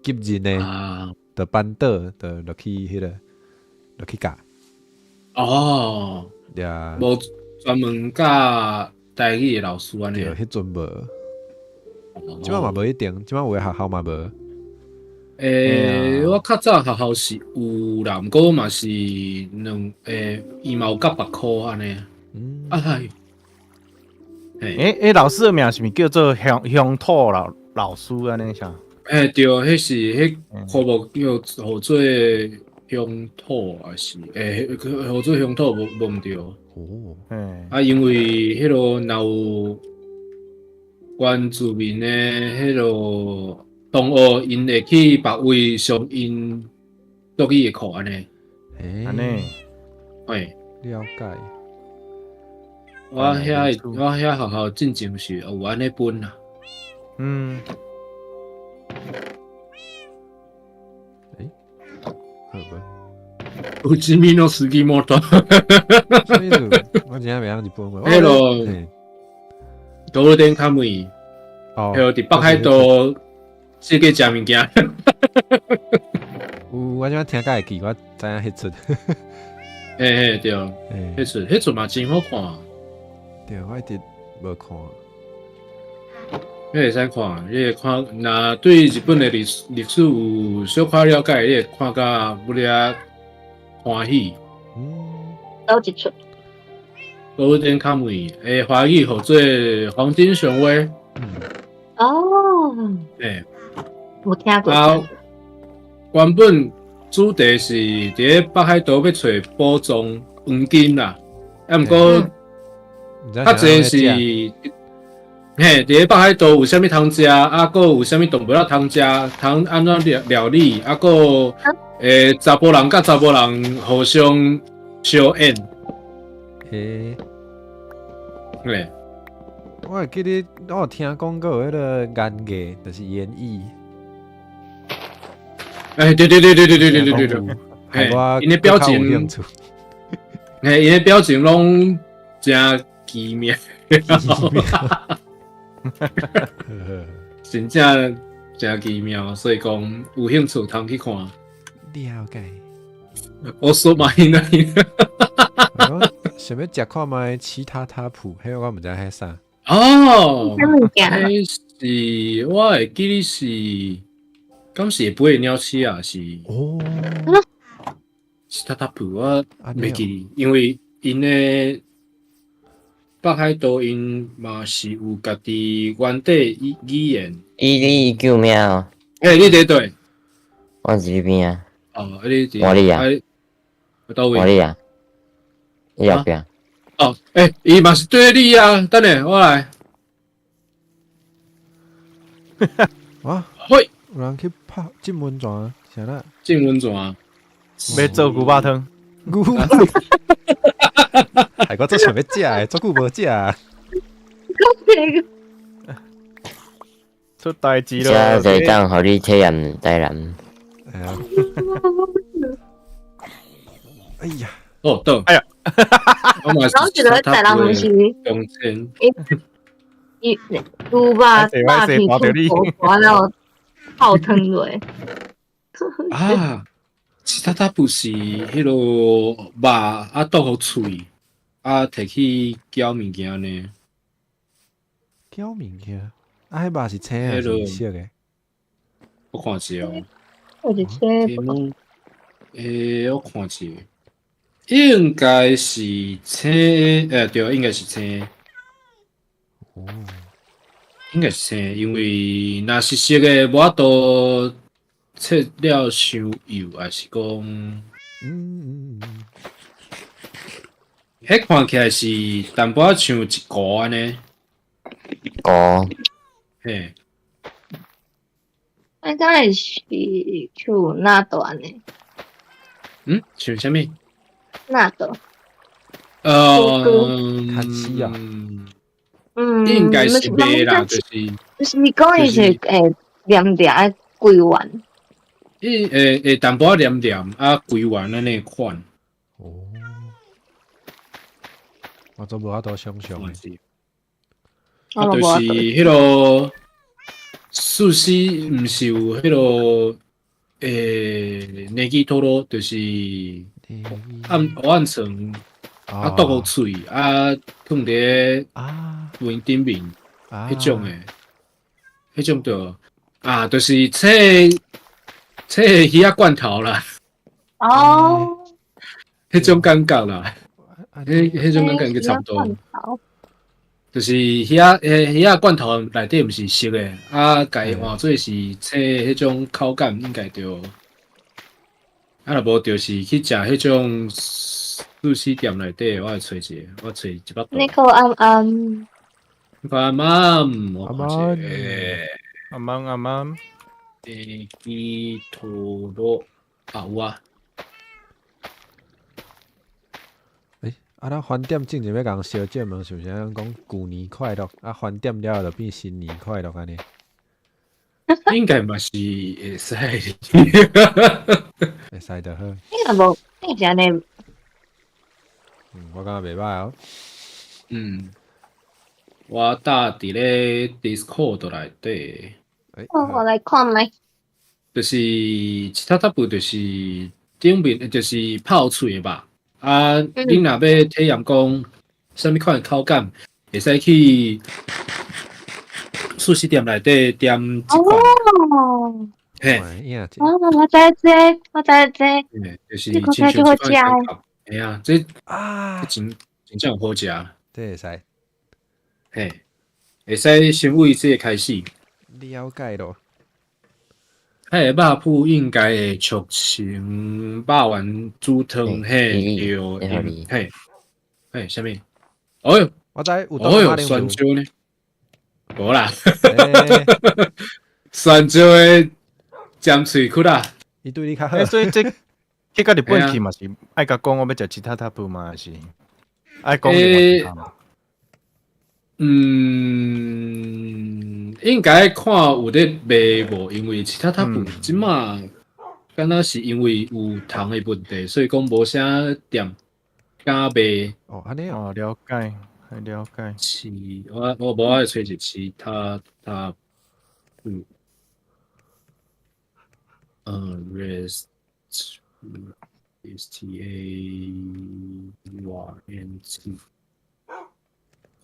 急認的，就班導就落去彼个落去教。哦，對啊，無專門教台語的老師按呢。對，彼陣無。這擺嘛無一定，這擺有的學校嘛無。欸，我較早學校是有啦，毋過嘛是兩欸，伊嘛有教別科按呢。嗯。哎。欸欸，老師的名是毋叫做鄉鄉土老老師按呢啥？欸，對，彼是彼科目叫號做鄉土，還是欸，號做鄉土無無毋對。哦。啊，因為彼个若有原住民的彼个同學，𪜶會去別位上𪜶族語的課按呢。按呢。欸。了解。我遐我遐學校進前是有按呢分啦。嗯。欸？好吧。有啥物の杉本。啥物事？我真正袂曉日本話。彼个ゴールデンカムイ。哦。彼个佇北海道世界食物件。有，我這擺聽甲會記，我知影彼齣。嘿嘿，對，彼齣彼齣嘛真好看。對，我一直無看。你會使看，你會看，若對日本的歷歷史有小可了解，你會看甲有咧歡喜。嗯。佗一齣？ゴールデンカムイ，欸，華語號做黃金漩渦。哦。欸。有聽過。啊，原本主題是佇咧北海道欲揣寶藏黃金啦，啊，毋過較濟是，嘿，佇咧北海道有啥物通食，啊，閣有啥物動物仔通食，通按怎料料理，啊，閣欸，查埔人佮查埔人互相相演。欸。對。我會記得，我有聽講過有彼个演藝，就是演藝。欸，對對對對對對對對對。欸，𪜶的表情，欸，𪜶的表情攏誠奇妙，真正誠奇妙，所以講有興趣通去看。了解。我說嘛，伊那，想欲食看覓其他塔譜，彼個我毋知彼啥。哦，彼是我會記得是，敢是會飛的鳥鼠啊？是哦，是塔塔譜，我袂記得，因為𪜶的北海道𪜶嘛是有家己原底語語言。伊你叫名哦？欸，你佇佗？我佇這邊啊。哦，你佇？哪裡啊？佗位？哪裡啊？你後壁。哦，欸，伊嘛是對你啊，等下我來。哇！嘿，有人去拍浸溫泉，啥啦？浸溫泉，欲做牛肉湯。牛肉哎，我足想欲食的，足久無食。講這個。出代誌咯！這就會當予你體驗台南。哎呀！哎呀！哦，對。哎呀！我嘛我覺得台南毋是。中間。伊牛肉肉片出火了泡湯落。啊！其他他不是彼个肉啊，剁予脆，啊，提去攪物件呢。餃物件，啊，彼肉是青還是色的？我看一下哦。我是青。欸，我看一下，應該是青，欸，對，應該是青。哦，應該是青，因為若是色的，無法度切了傷幼，還是講，彼看起來是淡薄仔像一糊按呢。糊。嘿。應該是像納豆按呢？嗯，像啥物？納豆。較似啊。嗯，應該是袂啦，就是。就是你講伊是會黏黏規圓。伊會會淡薄仔黏黏啊，規圓按呢款。哦。我都無法度想像。啊，就是彼个壽司，毋是有彼个欸，ネギトロ，就是按黑暗層啊，剁予脆啊，放佇咧飯頂面，彼種的，彼種就啊，就是切切魚仔罐頭啦。哦。彼種感覺啦，彼彼種感覺應該差不多。就是魚仔欸，魚仔罐頭內底毋是熟的，啊，共伊換做是切彼種口感應該就，啊，若無就是去食彼種壽司店內底，我會揣一个，我揣一百。你好暗暗。暗暗，我看一下。暗暗暗暗。ネギトロ啊有啊。欸，啊，咱飯店進前欲共小姐問，是毋是按講舊年快樂？啊，飯店了後就變新年快樂按呢？應該嘛是會使，會使就好。應該無，應該是按呢。嗯，我感覺袂䆀哦。嗯，我搭佇咧 Discord 內底。哦，我來看覓。就是一塔塔布，就是頂面就是泡喙的肉。啊，你若欲體驗講啥物款的口感，會使去壽司店內底點一款。哦。嘿。哦，我知這，我知這。嘿，就是親像這款感覺。嘿啊，這啊，真真正有好食。這會使。嘿，會使先為這个開始。了解咯。彼个肉脯應該會炒成肉丸煮湯，嘿，對，嘿，嘿，啥物？哎喲，我知有哎喲，酸椒呢？無啦，酸椒的尖喙窟啦。伊對你較好。所以這去到日本去嘛是愛共講我欲食一塔塔布嘛是愛講另外一嘛？嗯，應該看有咧賣無，因為一塔塔布這馬敢若是因為有蟲的問題，所以講無啥店敢賣。哦，按呢哦，了解，了解。是，我我無愛揣一其他塔布，rest S T A U R N T。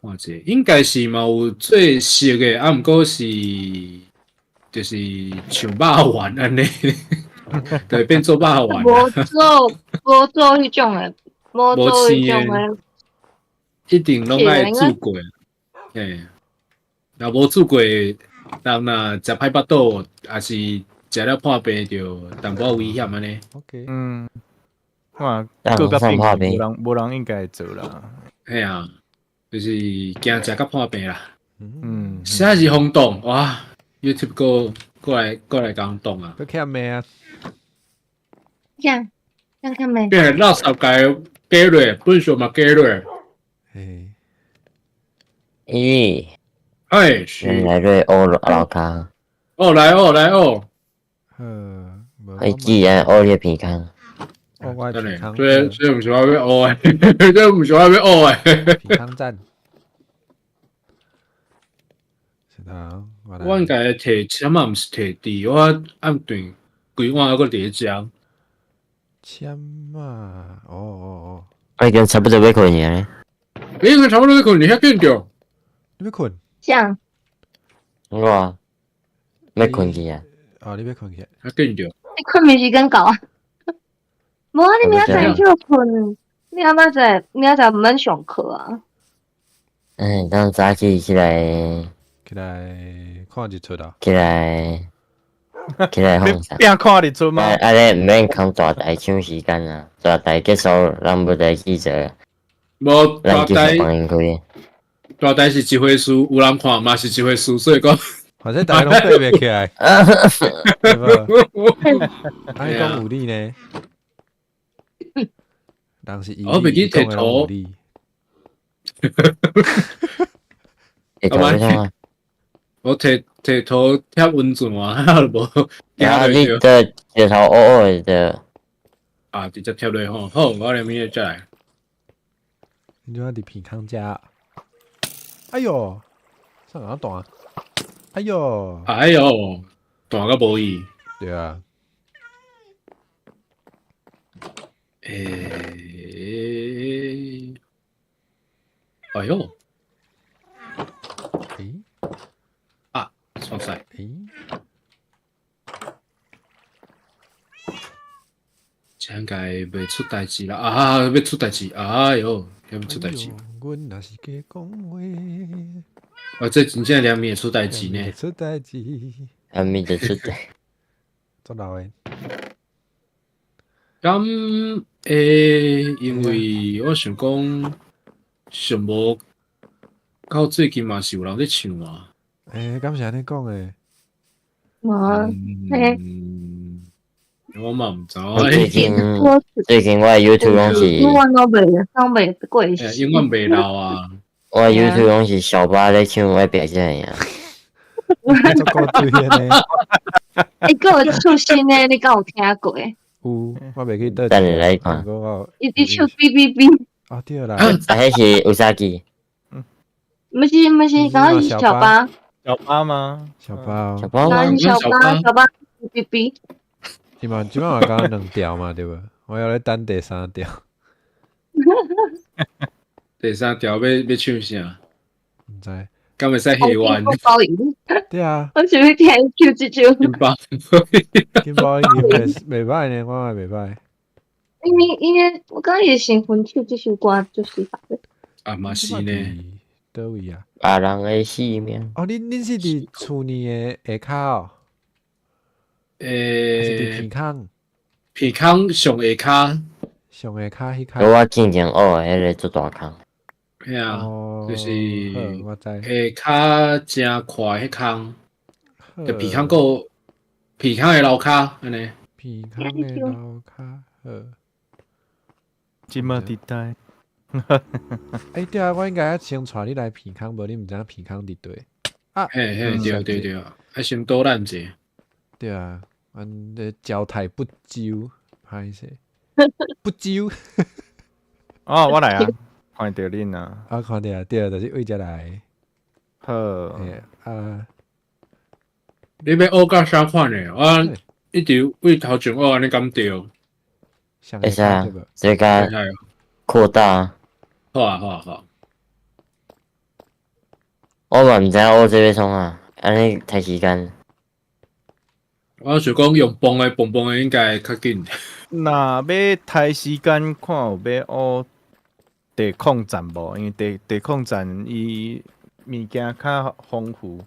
看者應該是嘛有做熟的，啊，毋過是就是像肉丸按呢，對，變做肉丸。無做無做彼種的，無做彼種的，一定攏愛煮過。嘿，若無煮過，人若食歹腹肚，抑是食了破病，就淡薄仔危險按呢。 OK，嗯，哇，閣較變，無人無人應該會做啦。嘿啊。就是驚食甲破病啦。嗯，啥是轟動哇？YouTube 閣過來過來講動啊！閣欠咩啊？欠，欠欠咩？變垃圾界加落，本身嘛加落。嘿，咦？哎，是。來瑞歐老卡。哦，來哦，來哦。會記啊，烏你鼻孔。我鼻孔。這這毋是我欲烏的，這毋是我欲烏的。鼻孔讚。我應該提簽仔，毋是提豬，我暗頓規碗閣佇咧食。簽仔，哦哦哦。我已經差不多欲睏呢。你已經差不多欲睏，你遐緊著。你欲睏？啥？我欲睏去啊！哦，你欲睏去？較緊著。你睏眠時間到啊？無啊，你明仔載去睏，你阿媽仔明仔載毋免上課啊？哎，當早起起來，起來看日出啊！起來，起來放鬆。變看日出嗎？啊，你毋免扛大台搶時間啊！大台結束，人無代志做。無大台，大台是一回事，有人看嘛是一回事，所以講，反正大家攏對袂起來。對無？啊，你講有理呢？人是我袂記提圖。我提提圖貼溫泉啊，無。啊，你這石頭烏烏的。啊，直接貼落吼，好，我來明日再來。你怎佇鼻孔遮？哎喲，啥人彈？哎喲，哎喲，彈甲無去。對啊。欸，哎喲，欸，啊，錯晒。欸，這應該袂出代誌啦！啊，欲出代誌！哎喲，欲出代誌。阮若是假講話，啊，這真正連面會出代誌呢。出代誌，連面就出代。足老的。咁欸，因為我想講，想無到最近嘛是有人咧唱啊。欸，敢是按呢講的？無，嘿。我嘛毋知。最近我 YouTube 攏是永遠攏袂，攏袂過時。永遠袂老啊！我 YouTube 攏是小巴咧唱我白這樣。足古錐的呢。欸，閣有出新的，你敢有聽過？有，我袂記得。等下來看。伊佇唱 B B B。啊對啦。啊，彼是烏沙基。毋是毋是，敢若是小巴。小巴嗎？小巴。小巴嗎？小巴，小巴 B B B。伊嘛，這擺嘛敢若兩條嘛，對無？我猶咧等第三條。第三條欲唱啥？毋知。敢會使戲院？對啊。我想欲聽伊唱這首。金包。金包伊袂歹呢，我嘛袂歹。因為我感覺伊的身份唱這首歌就是適合。啊嘛是呢。佗位啊？別人的性命。哦，恁是佇厝內的下跤哦？欸，是佇鼻孔？鼻孔上下跤，上下跤彼跤。我進前學的彼个做大空。嘿啊，就是我知。下跤誠寬彼空，就鼻孔閣鼻孔的樓跤按呢。鼻孔的樓跤好。這馬佇台。欸，對啊，我應該先帶你來鼻孔，無你毋知影鼻孔佇佗。啊，嘿嘿，對對對，啊先導覽者。對啊，阮這交代不周，歹勢，不周。哦，我來啊，看著恁啊。啊，看著啊，對，就是為這來。好。啊，你欲學甲啥款的？我一直為頭前學按呢敢對？會使啊，這個擴大。好啊，好啊，好。我嘛毋知影學這欲創啥，按呢刣時間。我想講用蹦的蹦蹦的應該較緊。若欲刣時間，看有欲學地礦站無？因為地礦站伊物件較豐富，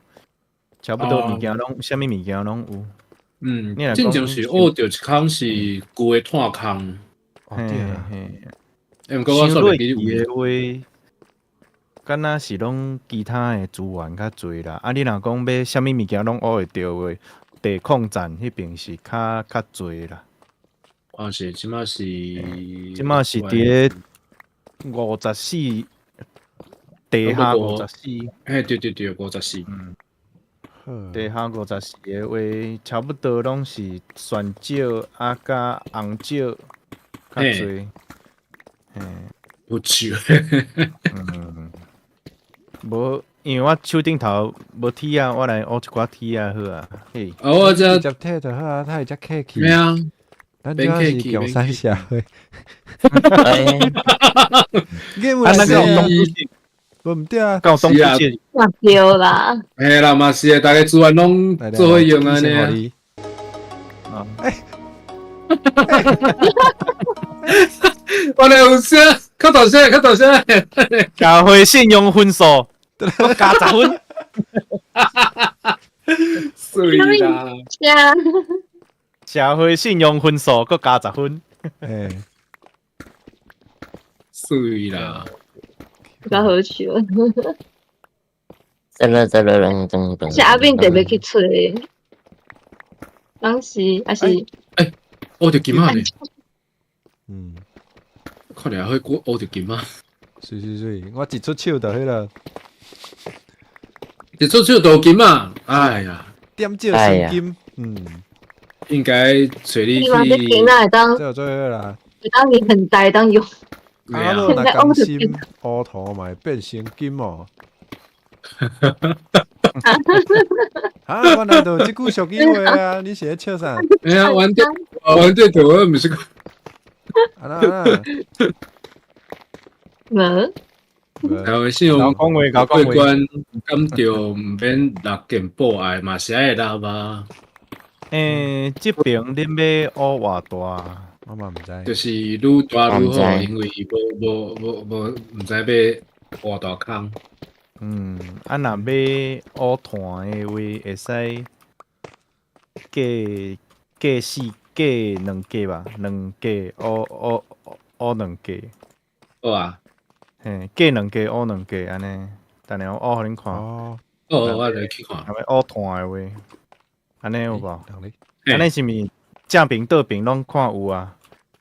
差不多物件攏啥物物件攏有。嗯，進前是學著一空是舊的炭空。哦對啊。欸，毋過我煞袂記的話，敢若是攏其他的資源較濟啦。啊，你若講欲啥物物件攏學會著話，地礦站彼邊是較濟啦。啊是，這馬是，這馬是佇咧54，地下54。嘿，對對對，54。嗯，地下54的話，差不多攏是蒜石啊，佮紅石較濟。嘿，不少。嗯，無。因為我手頂頭無鐵仔，我來學一寡鐵仔好啊。嘿，哦，我這直接摕就好啊，他會遮客氣。咩啊？咱這是共產社會。啊，那個無毋對啊。到冬節。嘛對啦。嘿啦，嘛是啊，大家資源攏做伙用按呢。啊。我咧有聲，較大聲，較大聲。社會信用分數，閣加10分。媠啦！社會信用分數閣加10分。欸，媠啦！較好笑。這個這個人真是阿敏特別去揣，當時還是欸，烏著金仔呢？嗯，看來會過烏著金仔。媠媠媠，我一出手就彼個，一出手就金仔，哎呀，點少生金，嗯，應該揣你去。這做好啦，會當你很呆當用。阿樂若甘心，烏塗嘛會變成金哦。啊！原來就這句俗語話啊！你是咧笑啥？哎呀，玩對玩對頭，我毋是。啊啦啊！無。台灣信用講話，過關敢著毋免納健保愛嘛是愛納啊。欸，這爿恁欲烏偌大？我嘛毋知。就是愈大愈好，因為伊無無無無毋知欲偌大空。嗯，啊，若欲烏炭的話，會使加加四加兩格吧，兩格烏烏烏兩格。好啊。嘿，加兩格烏兩格按呢，等下我烏予恁看。哦，哦，我來去看。若欲烏炭的話，按呢有無？按呢是毋是正爿倒爿攏看有啊？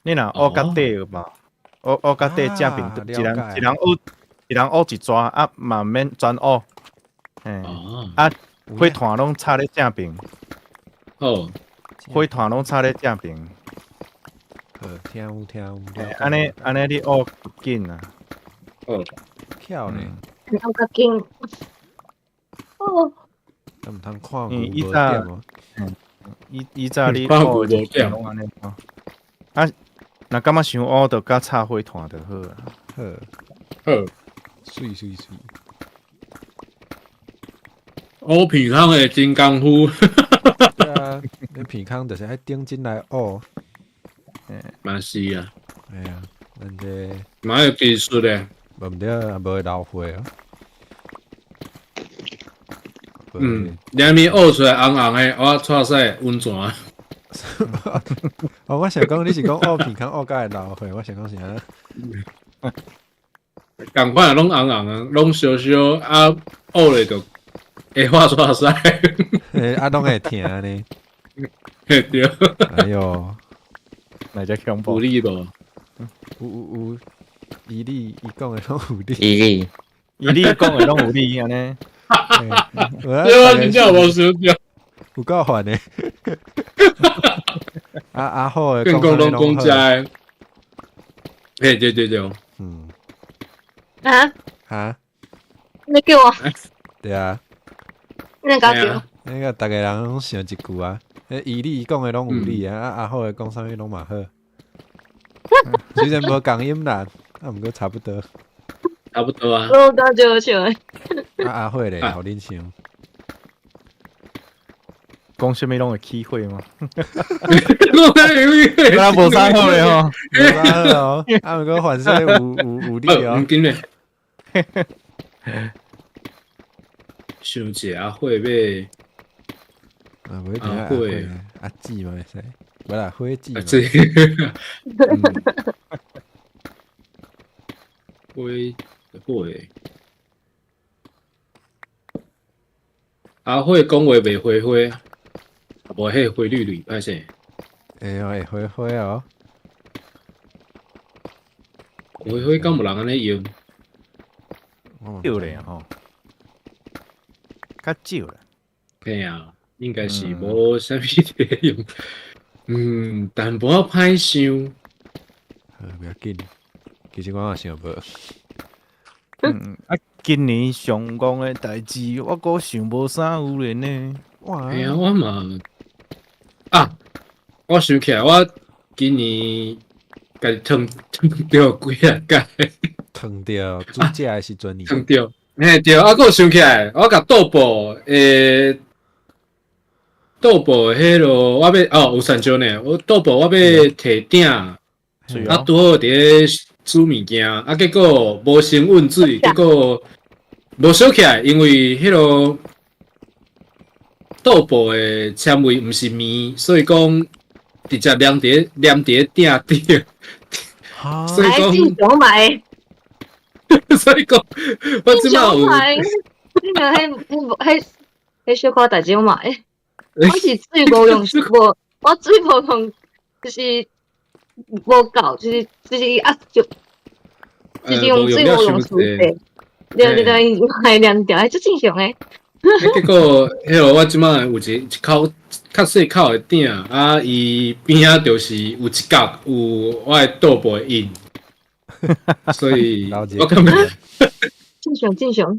你若烏較底有無？烏烏較底正爿，一人一人烏。一人烏一逝啊，嘛毋免全烏，嘿，啊，火炭攏插咧正爿，哦，火炭攏插咧正爿，好，聽有聽有，按呢按呢你烏緊啊，哦，巧呢，烏較緊，哦，毋通看牛無點哦，以以早你烏無點攏按呢，啊，若感覺傷烏，就佮插火炭就好啊，好，好。媠媠媠！烏鼻空的真功夫。對啊，你鼻空就是愛頂真來烏。嘛是啊。哎呀，咱這嘛有技術咧。無毋對，也無會流血哦。嗯，兩面烏出來紅紅的，我剉賽溫泉。哦，我想講你是講烏鼻空烏甲會流血，我想講是按呢。仝款攏紅紅啊，攏燒燒啊，烏咧就會發剉賽，啊，攏會疼呢。對。哎喲，哪只恐怖？有理無？有有有，伊理伊講的攏有理。伊理，伊理講的攏有理按呢。對啊，真正無相像。有夠煩的。啊啊好的，更講攏講遮的。嘿，對對對。嗯。啊！哈！你叫我？對啊。你搞叫？那個逐个人攏想一句啊，伊理講的攏有理啊，啊阿好的講啥物攏嘛好。雖然無仝音啦，啊毋過差不多。差不多啊。我感覺好笑。啊阿慧咧，予恁想。講啥物攏會起火嗎？啊，無啥好咧吼，無啥好哦。啊毋過凡事有有有理哦。毋緊咧。想一下阿火欲，啊，無一定阿火，阿姊嘛會使，無啦，火姊。阿姊。火火，阿火講話袂花花，無彼花綠綠，歹勢。會哦，會花花哦。花花敢有人按呢用？少咧吼，較少啦。嘿啊，應該是無啥物在用。嗯，淡薄仔歹想。好，袂要緊。其實我也想無。嗯，啊，今年上戇的代誌，我閣想無啥有咧呢。哇！嘿啊，我嘛啊，我想起來，我今年家己燙燙著幾仔擺。燙著煮食的時陣呢？燙著，嘿對，啊，閣想起來，我共倒布倒布彼落，我欲哦有蒜椒呢，我倒布我欲提鼎，啊拄好佇咧煮物件，啊結果無先溫水，結果無燒起來，因為彼落倒布的纖維毋是棉，所以講直接黏佇咧鼎頂，所以講正常買，所以講我這擺有，你若彼彼彼小可代誌我嘛會，我是水無用無，我水無用，就是無夠，就是啊就是用水無用水對，對對對，還黏著，足正常的。結果，彼落我這擺有一口較細口的鼎，啊，伊邊仔就是有一角有我的倒布的印，所以我感覺正常正常，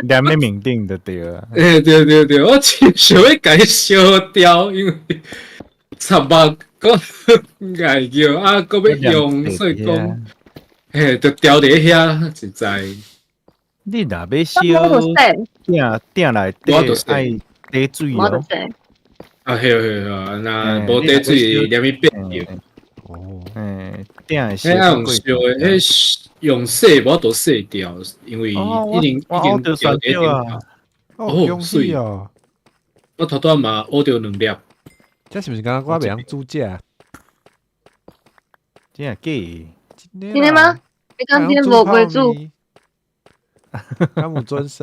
黏佇面頂就對啊。欸，對對對，我真想欲共伊燒掉，因為插目閣礙叫啊，閣欲用，所以講，嘿，就掉佇遐，實在。你若欲燒鼎鼎內底愛滴水哦。啊，嘿嘿嘿，那無滴水連伊變掉。哦，欸，鼎會燒。用燒的，彼用洗無法度洗掉，因為已經掉佇頂頭。哦，媠哦！我頭拄嘛烏著兩粒。這是毋是敢若我袂曉煮食？真的假的？真的嗎？你講今天無會煮？敢有準時？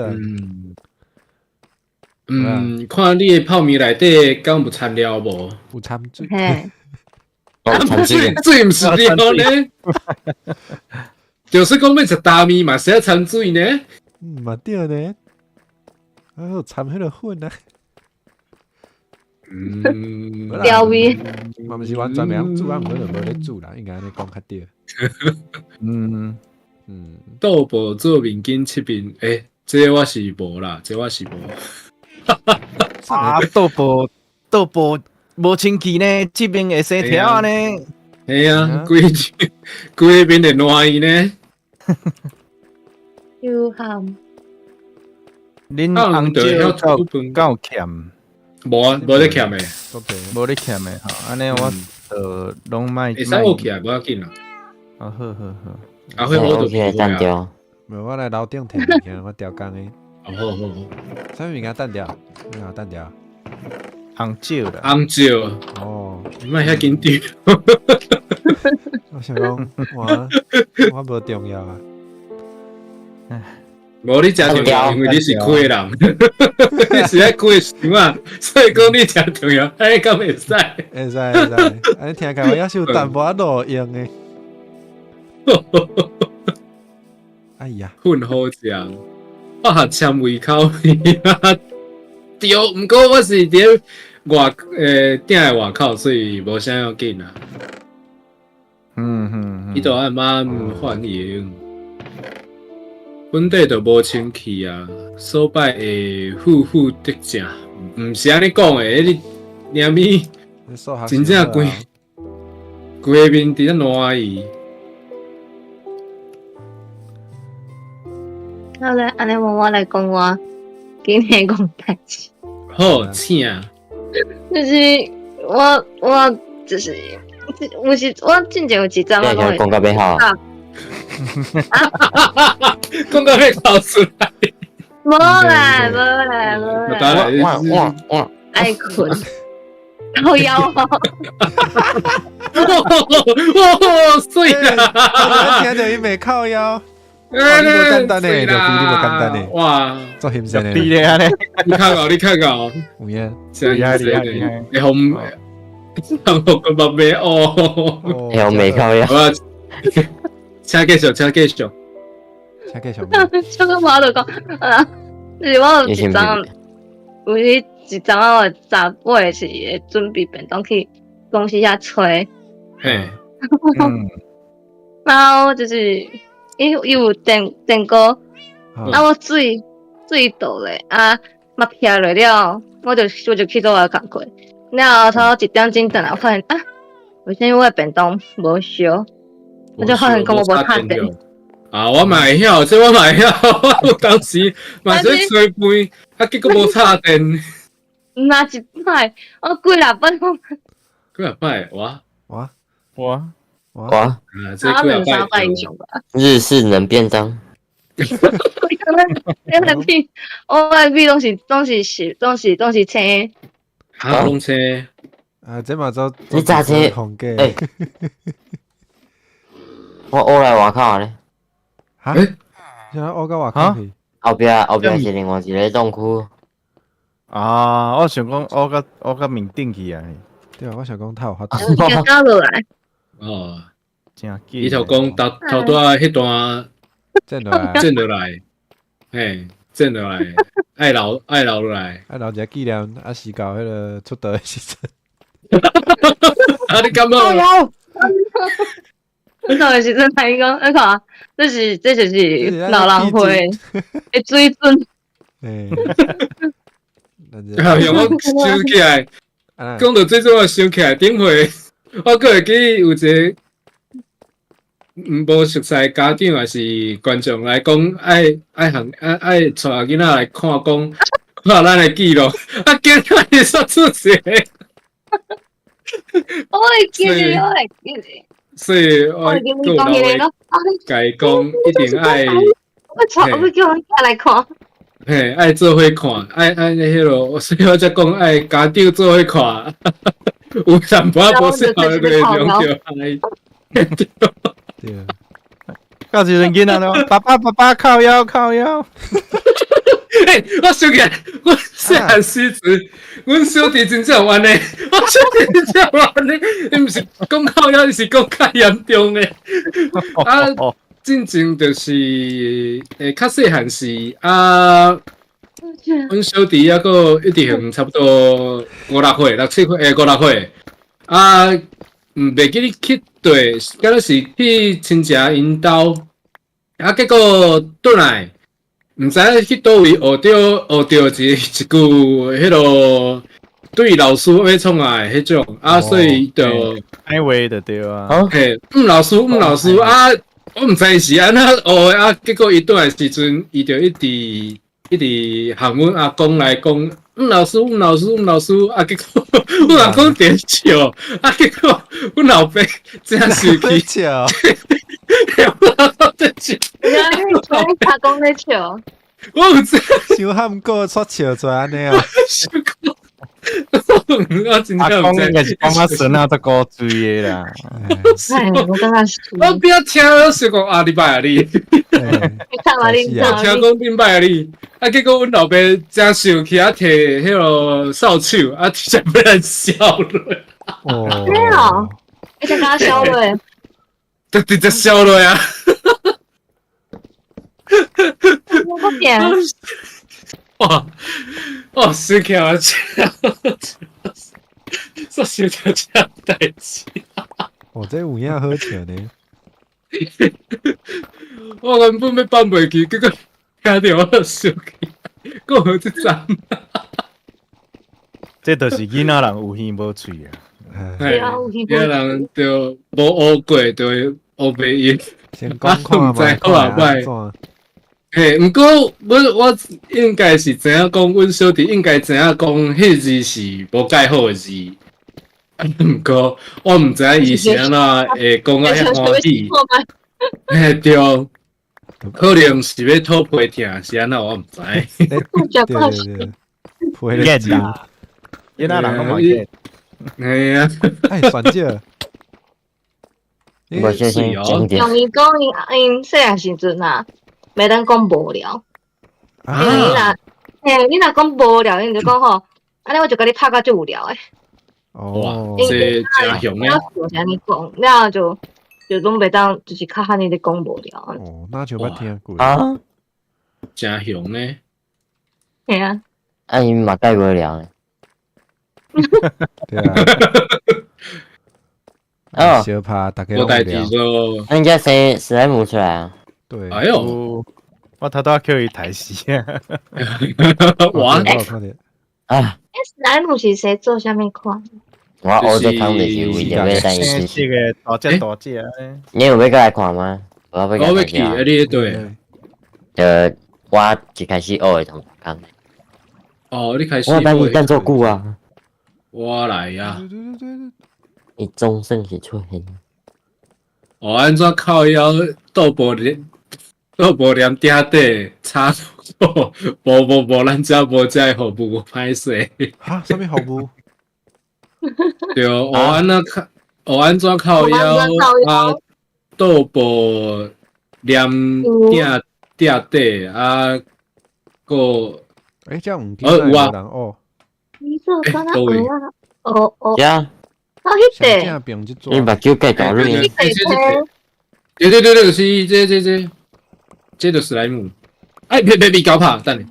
嗯，看你的泡麵內底敢有摻料無？有摻水。嘿。水水毋是料呢？就是講欲食焦麵嘛，是愛摻水呢？嗯，嘛對呢。啊，有摻彼个粉啊。嗯，調味。嘛毋是完全袂曉煮，啊，毋過就無咧煮啦，應該按呢講較對。嗯嗯，倒布做麵筋切面，欸，這個我是無啦，這個我是無。啊，倒布倒布無清氣呢，這邊會生條呢。嘿啊，規規面會爛去呢。有鹹。恁紅椒敢有欠？無啊，無咧欠的。無咧欠的吼，按呢我就攏莫。會使學起來，無要緊啦。啊，好好好。啊，會好就單調。無，我來樓頂提物件，我調工的。哦，好好好。啥物物件單調？你好單調。紅椒啦。紅椒。哦。你莫遐緊張。我想講，我無重要啊。無你誠重要，因為你是開的人，你是愛開的想啊，所以講你誠重要，哎，敢會使？會使會使，按呢聽起來我猶是有淡薄仔路用的。哎呀，粉好食，我學纖維口味，對，毋過我是佇外鼎的外口，所以無啥要緊啊。伊都愛滿歡迎。本底就無清氣啊，所擺會負負得正，毋是按呢講的，你連咪真正規規面佇咧爛去。好咧，按呢我來講我今天講代誌。好，請。就是我就是有時我進前有一陣我攏會講到欲哭。講到欲哭出來。無啦無啦無啦。我愛睏。靠腰哦。哇，媠啦！我聽著伊袂靠腰。你無簡單呢，就比你無簡單呢。哇，做翕先的。厲害呢！你較𠢕，你較𠢕。有影。真厲害厲害。會予人予個目眉哦。會予袂靠腰。請繼續，請繼續，請繼續。這個我就講啊，就是我有一陣，有一陣我早尾是會準備便當去公司遐揣。嘿。然後就是伊有電鍋，啊我水倒咧，啊嘛撇落了，我就去做我的工課。了後差不多1點鐘轉來，我發現啊，為啥物我的便當無燒？我就發現講我無插電，啊，我嘛會曉，這我嘛會曉，我當時嘛是吹杯，啊，結果無插電。毋若一擺，我幾若擺，幾若擺，哇哇哇哇！哇，啊，這幾兩三若擺擺以上吧。日式冷便當，你那米，我的米攏是青。哈，攏青。啊，這嘛做你炸車紅嘅。欸，我烏來外口咧。哈？啥烏到外口去？後壁是另外一个檔區。啊，我想講烏甲面頂去啊。對啊，我想講他有法度。加落來。哦，真緊。伊就講頭頭拄仔彼段，剪落來，剪落來，嘿，剪落來，愛留落來，愛留一個紀念，啊，時到彼个出道的時陣。啊，你感覺？出道的時陣，他伊講，你看，這就是老人會的水準。欸，哎呀，我想起來，講到這種，我想起來頂回，我閣會記有一個無熟似家長還是觀眾來講，愛向愛愛帶囡仔來看，講看咱的記錄，啊，結果伊煞出事。我會記得，我會記得。所以我閣有老話共伊講，一定愛。我叫阮囝來看。嘿，愛做伙看，愛彼落，所以我才講愛家長做伙看，有淡薄仔無適合就會用著愛。對啊，到時陣囡仔咯，爸爸爸爸靠腰靠腰。欸，我想起來，我細漢時陣，阮小弟真正有按呢，我小弟真正有按呢，伊毋是講靠腰，伊是講較嚴重的。啊，進前就是，較細漢時啊，阮小弟抑閣一直還差不多五六歲、六七歲，五六歲。啊，毋袂記得去佗，敢若是去親戚𪜶兜，啊，結果轉來。毋知影去佗位學著一句彼落對老師欲創啥的彼種啊，所以就歹話就對啊。嘿，毋老師，毋老師啊，我毋知是按怎學的啊，結果伊轉來時陣，伊就一直一直含阮阿公來講，毋老師，毋老師，毋老師啊，結果阮阿公佇笑，啊，結果阮老爸真生氣。笑。在笑。阿公咧笑。我有知。傷喊過出笑出來按呢啊。我真阿公應該是講我孫仔足古錐的啦。哎，我感覺是。我邊聽我想講啊，你䆀啊你。你看嘛你。我聽講恁䆀啊你，啊結果阮老爸真生氣啊，提彼个掃帚啊，直接欲來削落。哦。沒有，你才共我削落。就直接削落啊！我變。哇！哦，生氣啊！煞想著這代誌。哦，這有影好笑呢。我原本欲放袂記，結果聽著我就生氣，講好這陣。這就是囡仔人有耳無喙啊。對啊，囡仔人就無學過，就會學袂用。先講看嘛，好啊，歹。嘿，毋過阮我應該是知影講，阮小弟應該知影講，彼字是無蓋好的字。毋過我毋知影伊是按怎會講甲遐歡喜。嘿，對，可能是欲討皮疼，是按怎我毋知。對對對，皮咧字。囡仔人攏嘛會。嘿啊，哎，選少。無小心講著。像伊講𪜶細漢時陣啊，袂當講無聊。因為你若，嘿，你若講無聊，𪜶就講吼，按呢我就共你拍甲足無聊的。哦，這真凶的。我是按呢講，了就攏袂當，就是較罕呢咧講無聊。哦，那就捌聽過。啊，真凶呢。嘿啊。啊，𪜶嘛蓋無聊。對啊。哦，相拍，大家無代誌做。應該生史萊姆出來啊。對。哎喲，我頭拄叫伊刣死啊！哇！啊！欸，史萊姆是生做啥物款？我學這空就是為著欲等伊青色的大隻大隻。你有欲過來看嗎？無。我要我欲去，啊你對。我一開始學的同工。哦，你開始。我等你等足久啊。我來啊。伊總算是出現。哦，按怎靠腰倒步連倒步連鼎底插錯？無無無，咱遮無遮個服務，歹勢。哈？啥物服務？對，哦按怎靠？哦按怎靠腰啊？倒步連鼎鼎底啊？閣欸，這毋記哦有啊。哦。你做敢若學啊？哦哦。呀。啊，彼個。你目睭蓋大蕊。對對對對，是這這這，這就是萊姆。哎，別別別搞拍，等下。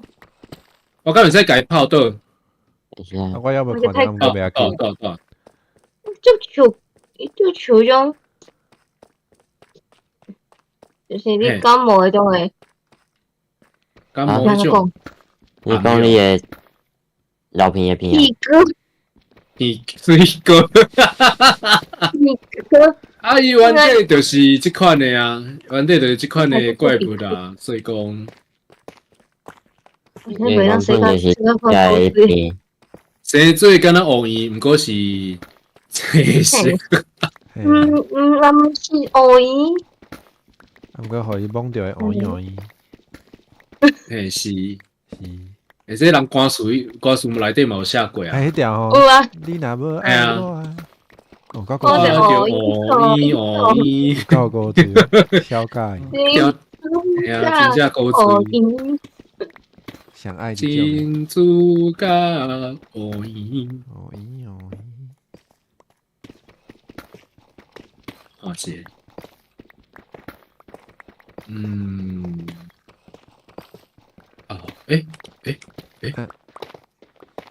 我敢會使共伊泡倒。啊，我猶無看著，毋過袂要緊。倒倒。就像就像種，就是你感冒彼種的。感冒彼種。你講你的老片的片啊？屁哥。屁水哥。屁哥。啊，伊原底就是這款的啊，原底就是這款的怪物啊，所以講。你原本就是加片。生水敢若烏圓，毋過是青色。嗯嗯，咱是烏圓。毋過予伊摸著會烏圓烏圓。嘿是是。欸，這人歌詞歌詞內底嘛有寫過啊。欸，彼條吼。有啊。你若欲愛我，哦，我我是烏圓烏圓，夠古錐，超喜歡。嘿啊，真正古錐。想愛這種。珍珠佮烏圓。烏圓烏圓。啊是。嗯。哦，欸欸欸，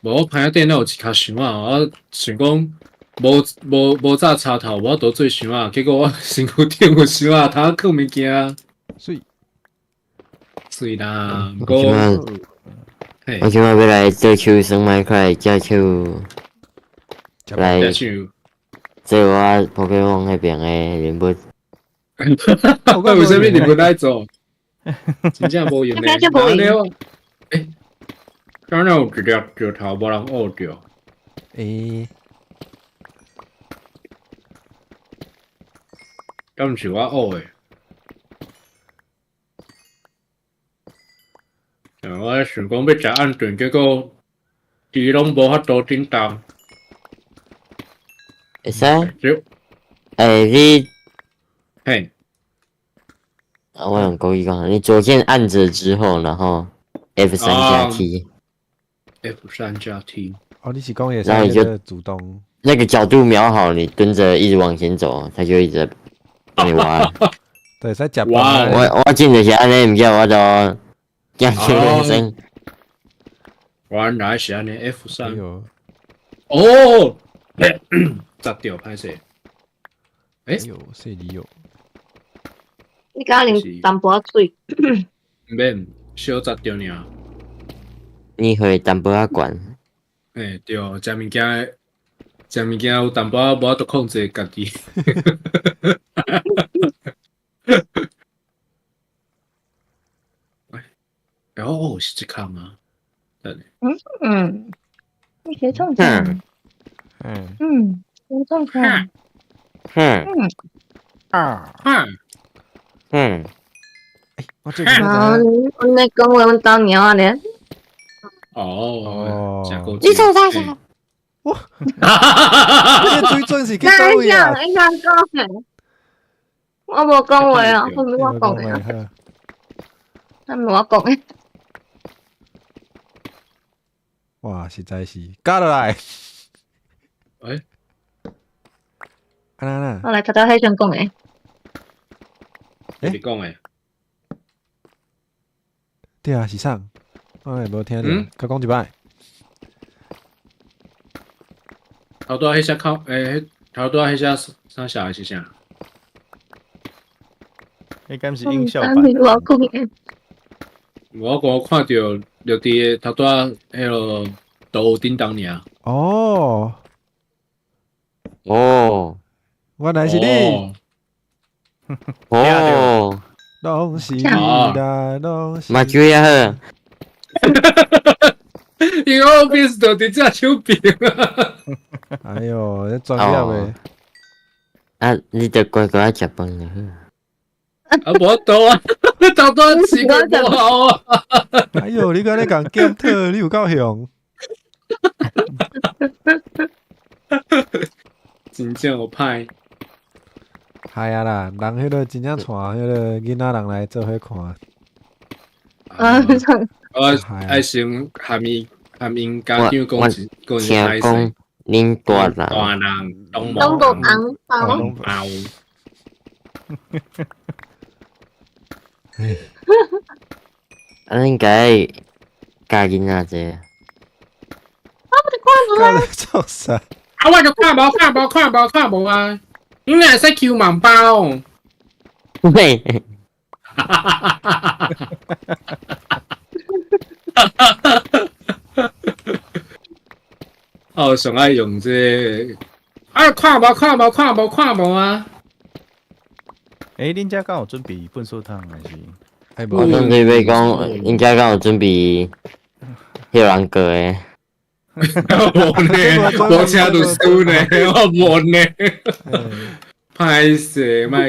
無我盤仔頂有一跤箱仔，我想講無無無紮插頭，無法度做箱仔，結果我身軀頂有箱仔，通囥物件。媠。媠啦，毋過，我這擺欲來做手耍麥塊，借手來做我寶可夢彼邊的人物。為啥物你無來做？真正無用的。欸，敢若有一粒石頭無人挖著？欸，敢毋是我挖的？我想講欲食暗頓，結果豬攏無法度振動。會使？欸，你，嘿，啊，我用國語講，你左鍵按著之後，然後 F 3加 T。 F 3加 T。哦，你是講會然後你就使主動。那個角度瞄好，你蹲著一直往前走，它就一直幫你挖。對，使食哇！我進就是按呢，毋過我都驚叫聲。原來是按呢 F 3。哦，砸著歹勢。欸，喲，細膩喲。你敢啉淡薄仔水？毋免，小砸著爾。你會淡薄仔懸。欸，對，食物件，食物件有淡薄仔無法度控制家己。欸，哦，是這空啊。嗯嗯，你寫創啥？嗯嗯，寫創啥？嗯啊嗯嗯。我最近啊，阮咧講話，阮兜貓仔咧。哦，你創啥啥？哇！你的水準是去佗位啊？你講講，我無講話啊，毋是我講的。那毋是我講的。哇，實在是加落來。欸？按怎我來頭拄彼陣講的。欸？你講的。對啊，是啥？我也無聽著，閣講一擺。頭拄仔彼隻口，欸，頭拄仔彼隻啥啥是啥？彼敢是音效版？我講的。我講看著綠地頭拄仔彼个都有叮當爾。哦。哦。原來是你。哦，攏是你啦，攏是。目睭也好。因為我變就佇這手邊啊。哎喲，這專業的。啊，你就乖乖食飯就好。啊，無多啊，頭拄時間無好啊。哎喲，你閣咧共檢討，你有夠凶。真正有歹。係啊啦，人彼個真正帶彼個囡仔人來做伙看。啊，我愛先含伊含𪜶家長講一講一聽講恁大人，大人攏攏無紅包。包。啊，應該教囡仔這。我不看無啊！做啥？啊，我就看無看無看無看無啊！你哪會使抽盲包？喂！哈哈哈哈哈哈！哦，上愛用這個，啊，看無看無看無看無啊！欸，恁遮敢有準備糞掃桶還是？我準備欲講，恁遮敢有準備彼人過的？無呢，無請律師呢，我無呢。歹勢，莫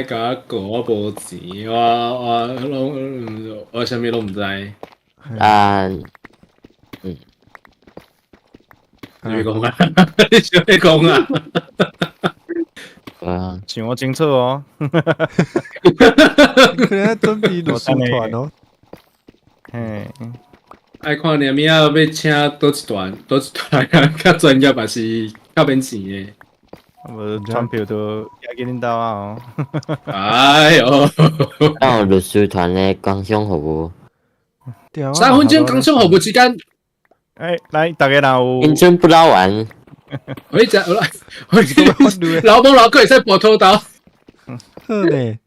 共我講，我無錢，我攏我啥物攏毋知。啊，嗯，你欲講啊？你想欲講啊？啊，想我清楚哦。可能準備律師團哦。嘿，愛看你物仔欲請佗一團，佗一團較專業，還是較免錢的？無傳票都寄去恁兜啊！哦。哎喲，敢有律師團的工商服務？ 3分鐘工商服務時間。欸，來，大家若有。青春不老丸。我一只，我老母老哥會使拔土刀。好咧。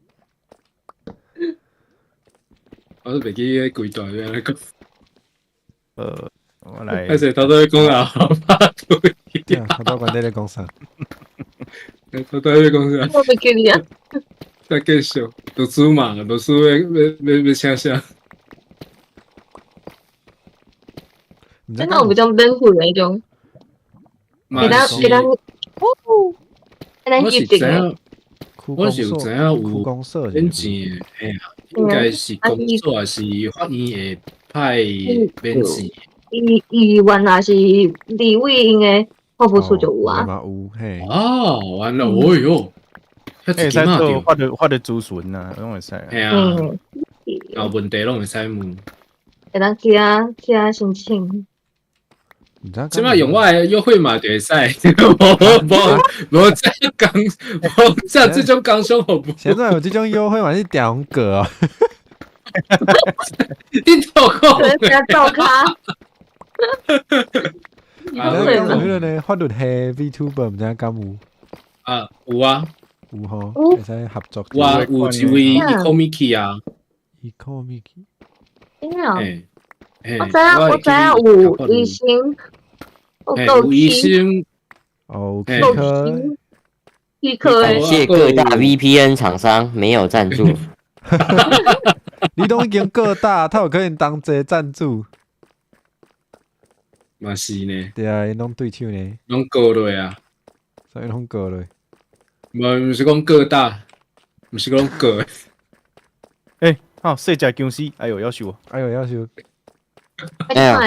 我都袂記彼幾段欲按怎講。我來。還是頭拄咧講啊，對啊，頭拄管你咧講啥？頭拄咧講啥？我袂記得啊。再繼續，律師嘛，律師欲請啥？這哪有比較免費的彼種？給他給他，哦，我是知影，我是有知影有免錢的，嘿啊，應該是公所還是法院會派免錢。議員也是立委𪜶的服務處就有啊。有嘿。哦，完了，哦喲，會使做法律諮詢啊，攏會使。嘿啊，有問題攏會使問。會當去遐去遐申請。這擺用我的優惠碼就會使，無無無這工，無這這種工商服務。現在有這種優惠碼是點過啊？你做講？照卡。啊，有彼個呢？法律系 VTuber 毋知敢有？啊，有啊，有吼，會使合作。有啊，有一位 Ecomiki 啊，Ecomiki。真的？我知影，我知影有醫生，有醫生，哦，有科，醫科。感謝各大 VPN 廠商沒有贊助。你都已經夠大，他有可能當這贊助。嘛是呢。對啊，𪜶攏對手呢。攏過落啊。所以攏過落。無，毋是講各大，毋是講過。欸，好，細隻僵屍，哎喲，夭壽，哎喲，夭壽。哎呀，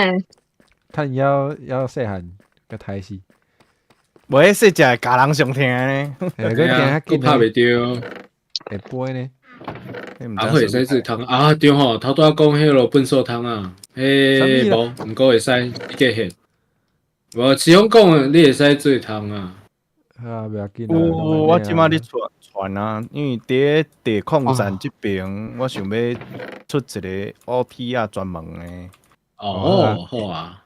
趁夭夭細漢閣刣死。無，彼細隻咬人上疼呢。欸，閣驚較緊，拍袂著。會飛呢。啊，會使做湯啊，對吼，頭拄仔講彼落糞掃湯啊，欸，無，毋過會使繼續。無，是講講你會使做湯啊。啊，袂要緊。有，我這馬咧傳傳啊，因為佇地礦站這邊，我想欲出一個 OP 啊專門的。哦，好啊。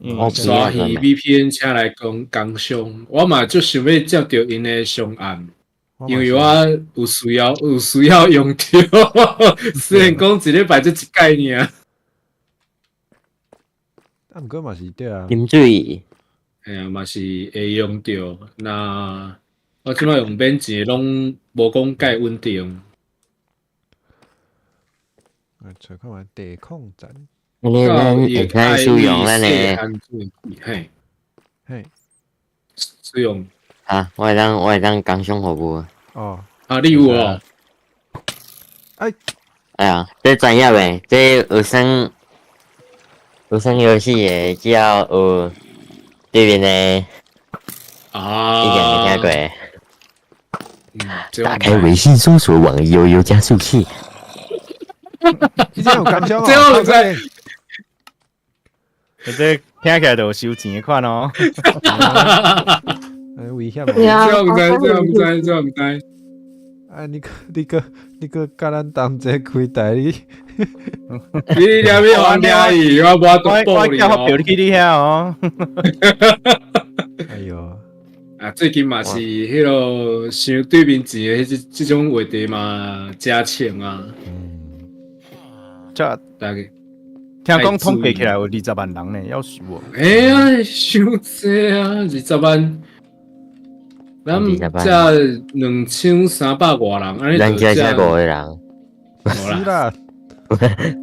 刷魚 VPN 請來講工商，我嘛足想欲接著𪜶的商案，因為我有需要用著，雖然講一禮拜才一擺爾。啊，毋過嘛是對啊。啉水。嘿啊，嘛是會用著。那我這擺用免錢攏無講蓋穩定。來揣看覓地礦站。你咱會使使用咱的，嘿，嘿，使用。啊，我會當工商服務。哦，啊，你有哦？哎，哎呀，這專業的，這有耍有耍遊戲的，只要有對面的，啊，一定會聽過。打開微信搜索網易悠悠加速器。你這有工商哦？這我毋知。這聽起來就有收錢的款哦。危險。這我毋知，這我毋知，這我毋知。啊！你閣佮咱同齊開台，你你掠欲予掠伊，我無法度報你我叫發票去你遐哦。哎喲，啊，最近嘛是彼个想對面錢的彼這種話題嘛，誠衝啊。嗯，這大家聽講統計起來有20萬人呢，夭壽哦。哎呀，傷濟啊，二十萬。咱遮2300外人，按呢咱遮才五個人，無啦，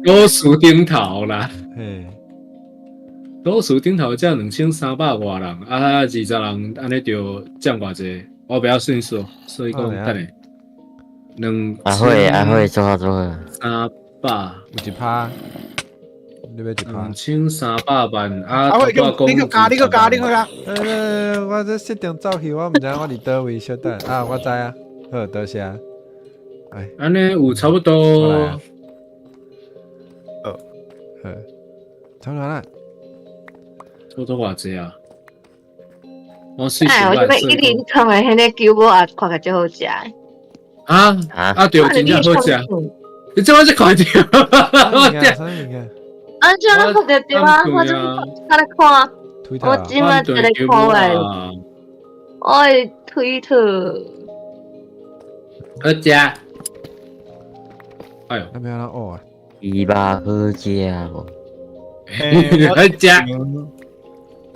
老樹頂頭啦，嘿，老樹頂頭遮2300外人，啊，20人按呢就佔偌濟，我袂曉算數，所以講等下兩阿慧阿慧做好做好，三百有一趴，你欲一趴？2300萬啊！阿慧，你閣加，你閣加，你閣加。我這設定走去，我毋知我佇佗位，小等啊，我知啊，好，多謝。哎，按呢有差不多。好，好，差不多啦。差不多偌濟啊？我四哎，我這欲一零創的彼个球帽也看起來足好食。啊啊對，真正好食。你這擺才看著？啥物件？啊，這攏看著對啊，我這較咧看，我這擺在咧看的，我的推特。好食。哎呦，那欲按怎學啊？伊巴好食無？好食。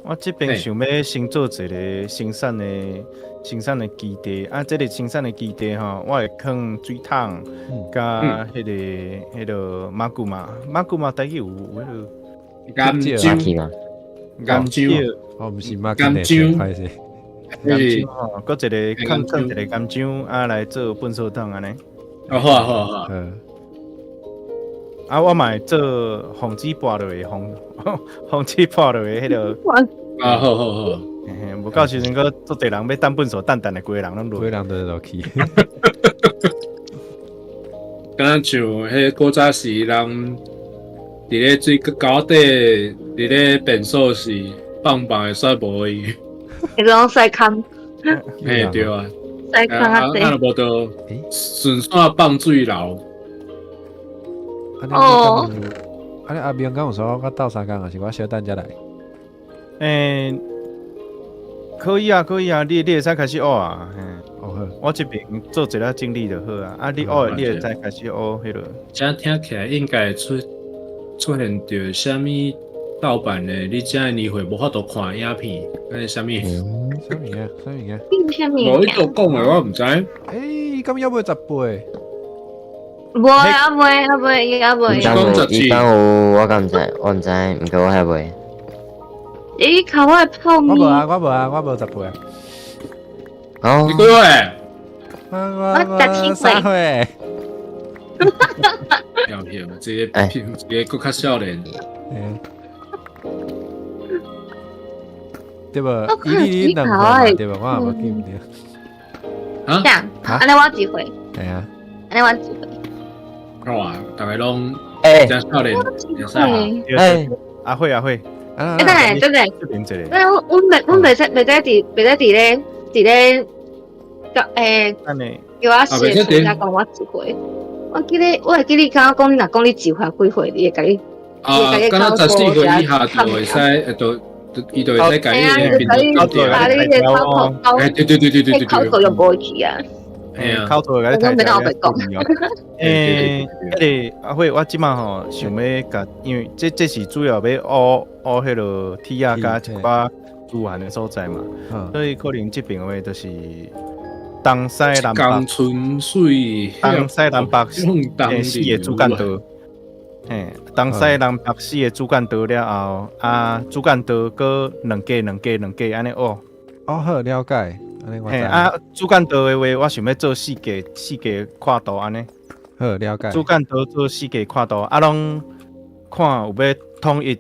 我這邊想欲先做一个生產的基地，啊，這个生產的基地吼，我會囥水桶，佮彼个馬古嘛，馬古嘛，台語有彼个甘蕉，甘蕉，哦，毋是馬甘蕉，甘蕉吼，閣一个囥一个甘蕉，啊，來做糞掃桶按呢。啊好啊好啊好啊。啊，我嘛會做防止跋落的防止跋落的彼个。啊，好好好。嘿，無到時陣閣足濟人欲擲糞掃，擲擲的，規个人攏落。規人都落去。敢若像彼古早時人佇咧水溝底，佇咧便所時放放會煞無去。彼種屎坑。嘿，對啊。屎坑啊！啊，若無就順線放水流。哦。啊，你阿明敢有說我鬥相共，還是我小等才來？欸，可以啊，可以啊，你會使開始學啊。嘿，哦好，我這邊做一下整理就好啊。啊，你學你會使開始學彼个。這聽起來應該出現著啥物盜版的？你這年歲無法度看影片，那是啥物？啥物件？啥物件？啥物？無伊都講的，我毋知。欸，敢猶未18？無啊，未啊未，伊猶未。伊講有，我敢毋知，我毋知，毋過我還未。伊靠我的泡麵。我無啊，我無啊，我無18啊。哦。你幾歲？我17歲。了了，這个這个閣較少年。對無？伊你兩歲對無？我也無記毋著。啊？按呢我幾歲？係啊。按呢我幾歲？哇！逐个攏誠少年，誠少年。欸，阿慧阿慧。欸，等下等下，等下，阮袂使伫咧，叫我寫出來講我幾歲？我記得，我會記你剛剛講，你若講你幾歲幾歲，你會共你，啊，敢若14歲以下就會使，就伊就會使共你變做把你的口頭，欸，對對對對對對，口頭就無去啊。口頭共你抬抬。欸，彼个阿慧，我這馬吼想欲共，因為這是主要欲學彼个鐵仔佮一寡資源的所在嘛，所以可能這邊的話就是東西南北，江春水，東西南北四個主幹道。嘿，東西南北四個主幹道了後，啊，主幹道閣兩格兩格兩格按呢挖。哦，好，了解。嘿，啊，主幹道的話，我想欲做四格四格跨度按呢。好，了解。主幹道做四格跨度，啊，攏看有欲統一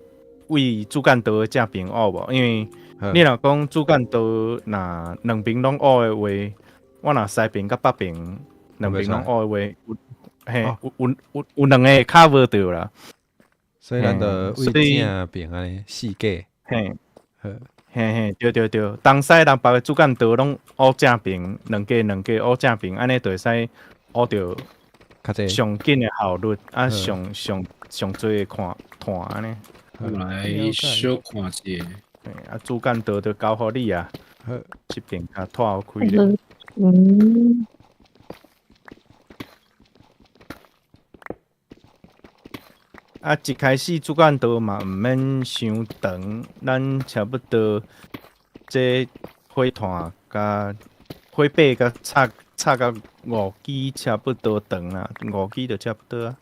為主幹道的正邊挖無？因為你若講主幹道若兩邊攏挖的話，我若西邊佮北邊兩邊攏挖的話，有嘿，有兩个較無著啦。所以咱就為正邊按呢四格。嘿，嘿嘿，對對對，東西南北的主幹道攏挖正邊，兩格兩格挖正邊，按呢就會使挖著上緊的效率，啊，上上上濟的看炭按呢。我來小看一下。啊，主幹道就交予你啊，這邊較拖好開咧。嗯。啊，一開始主幹道嘛，毋免傷長，咱差不多這火炭佮火把佮插插到5支差不多長啦，5支就差不多啊。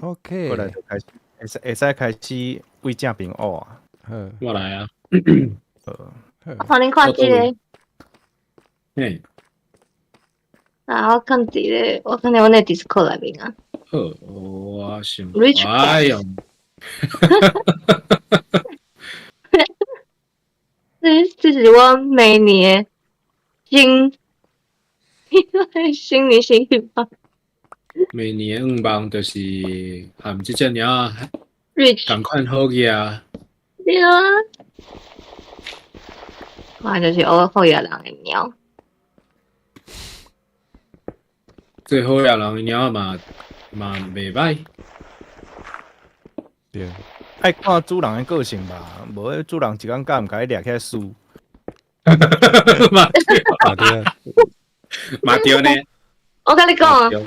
OK。過來就開始，會使開始為正邊挖啊。好，我來啊。我予恁看這个。嘿。啊，我看佇咧，我看佇阮的 Discord 內面啊。好，我想，哎喲，這是我每年新新年新希望。每年願望就是含這隻貓仔仝款好額。對啊，我就是學好額人的貓。這好額人的貓嘛嘛袂䆀。對，愛看主人的個性吧，無彼主人一工敢毋共伊掠起來輸。嘛對，嘛對呢。我共你講，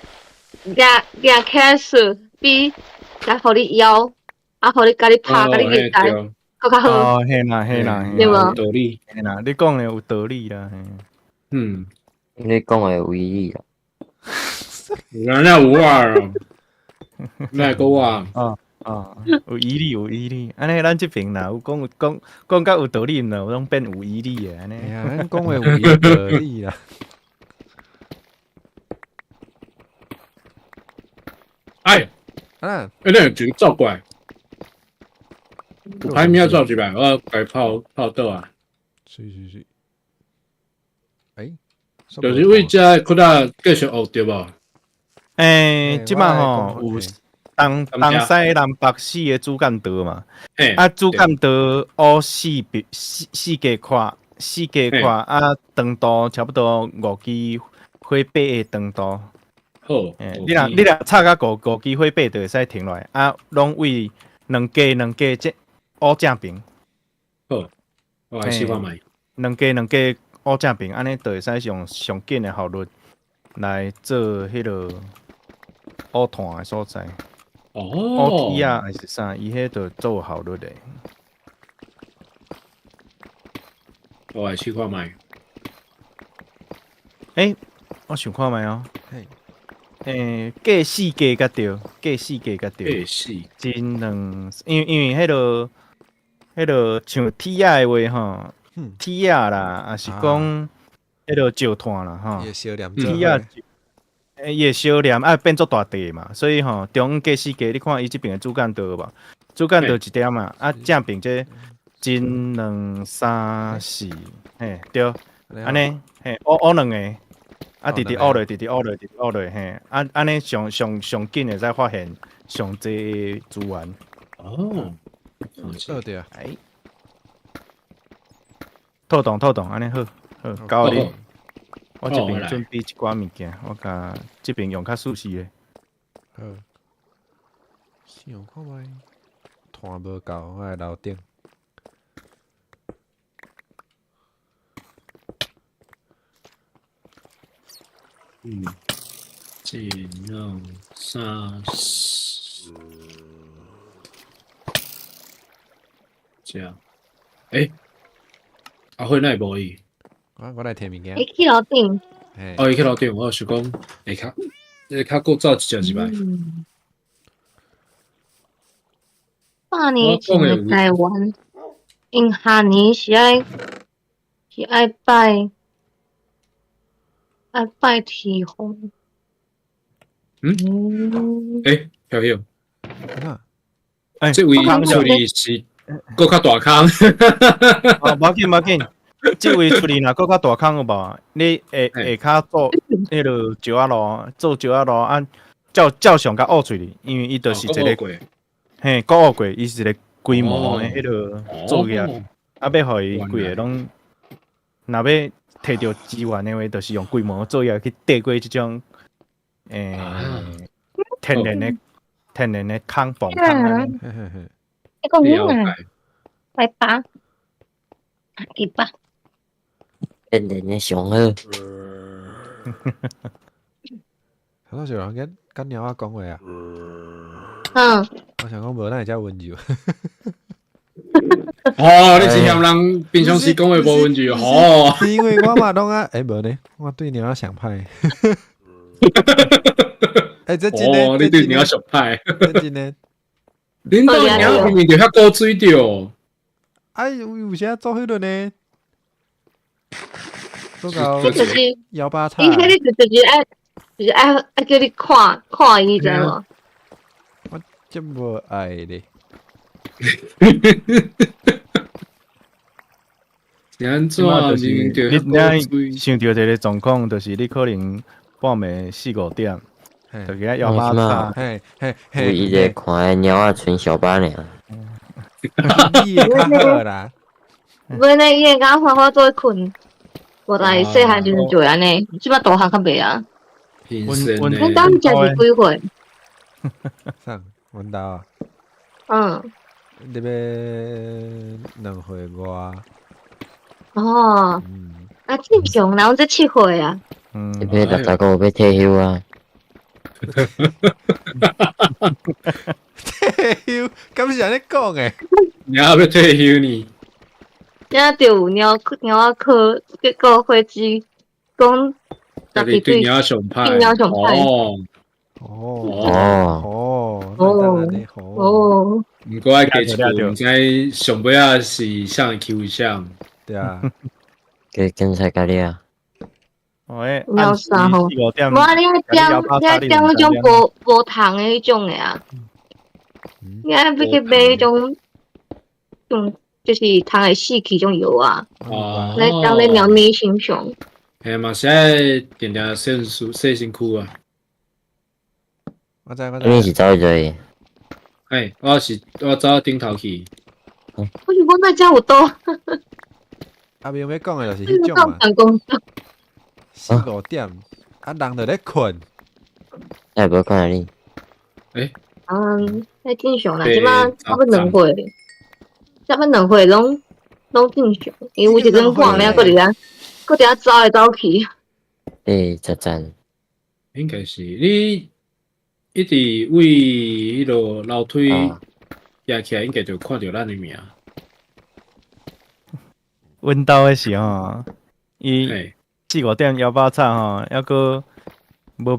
掠起來輸比來予你枵，啊，予你共你拍，共你虐待，閣較好。哦，嘿啦嘿啦，對無？有道理。嘿啦，你講的有道理啦。嗯，你講的有義理啦。人家有啊，那個我啊啊，有義理有義理。按呢，咱這邊若有講講講較有道理，毋有攏變有義理的按呢。哎呀，咱講話有道理啦。哎，啊，欸，你一個走過來，有歹物仔走入來，我共伊泡泡倒啊。是是是。欸，就是為遮窟仔繼續學對無？欸，這擺吼有東東西南北四个主幹道嘛。啊，主幹道挖四邊四四格寬，四格寬啊，長度差不多5支火把的長度。好，你若插到五支火把就會使停落來，啊，攏為兩格兩格這挖正邊。好，我來試看覓。兩格兩格挖正邊，按呢就會使用上緊的效率來做彼个挖炭的所在。哦。挖鐵仔還是啥，伊彼就做效率的。我來試看覓。欸，我想看覓哦。欸，過四格才對，過四格才對。過四。真兩，因為彼个彼个像鐵仔的話吼，鐵仔啦，抑是講彼个石炭啦吼。鐵仔，伊會燒黏，啊變做大塊嘛，所以吼，中央過四格，你看伊這邊的主幹道無？主幹道一點嘛，啊正邊這一、兩、三、四，嘿，對，按呢，嘿，挖兩个。啊，直直挖落，直直挖落，直直挖落，嘿，啊，按呢上上上緊會使發現上濟資源。哦，對啊，哎，透動透動，按呢好，好，交你。我這邊準備一寡物件，我共這邊用較舒適的。好，想看覓，炭無夠，我來樓頂。嗯，一、兩、三、四，這樣。欸，阿輝哪會無伊？我來提物件。欸，去樓頂。哦，伊去楼顶，我想讲会較會較閣早一食一擺。百年前的台灣，𪜶下年是愛拜天皇。嗯？欸，曉曉。欸，這位處理是閣較大空。哦，無要緊無要緊，這位處理若閣較大空有無？你下跤做彼个石仔路，做石仔路啊，照照常共挖出去，因為伊就是一個，嘿，閣挖過，伊是一個規模的彼个做起來，啊，欲予伊規个攏，若欲提著資源的話，就是用規模作業去綴過這種，天然的空縫空按呢。你講咩啊？拜拜，幾百。天然的上好。頭拄有人跟跟貓仔講話啊？嗯。我想講無咱會遮溫柔。哦，你是嫌人平常時講話無溫柔哦？是因為我嘛攏啊，欸無呢，我對貓仔上歹。欸，這真的，你對貓仔上歹。這真的。恁兜貓明明就遐古錐著。哎，有啥做彼落呢？做到枵巴叉。伊彼个就是愛叫你看看伊，知無？我真無愛咧。是按怎？你想著一个狀況，就是你可能半暝四五點，就去遐枵巴叉。嘿嘿嘿。伊一個看的貓仔賰小巴爾。你會較好啦。袂呢，伊會敢歡歡做睏。無代細漢時陣就會按呢，這擺大漢較袂啊。阮兜才是幾歲？啥？阮兜啊？嗯。你欲2歲外。哦。啊，正常啦，阮這7歲啊。嗯。你欲65欲退休啊？退休？敢是按呢講的？你還欲退休呢？遮就有貓貓仔科，結果火機講，家己對貓上歹，貓上歹。哦哦哦哦哦。毋過愛加一句，毋知上尾仔是啥人欺負啥？對啊。加檢查甲了。貓啥吼？無啊！你愛點，你愛點彼種無無糖的彼種的啊？你愛欲去買彼種，種。就是糖會死去種藥啊，來當咧貓咪身上。嘿嘛是愛定定洗洗身軀啊。我知我知。你是走去？哎，我是我走頂頭去。我想講那遮有倒。阿明欲講的就是彼種嘛。四五點，啊人就咧睏。哎，無看你。欸。嗯，彼正常啦，這擺差不多2歲。差不多2歲攏正常，因為有一陣半暝閣佇遐，閣佇遐走來走去。欸，十讚。應該是你一直位彼落樓梯行起來，應該就看著咱的名。阮兜的時吼，伊四五點枵飽吵吼，猶閣無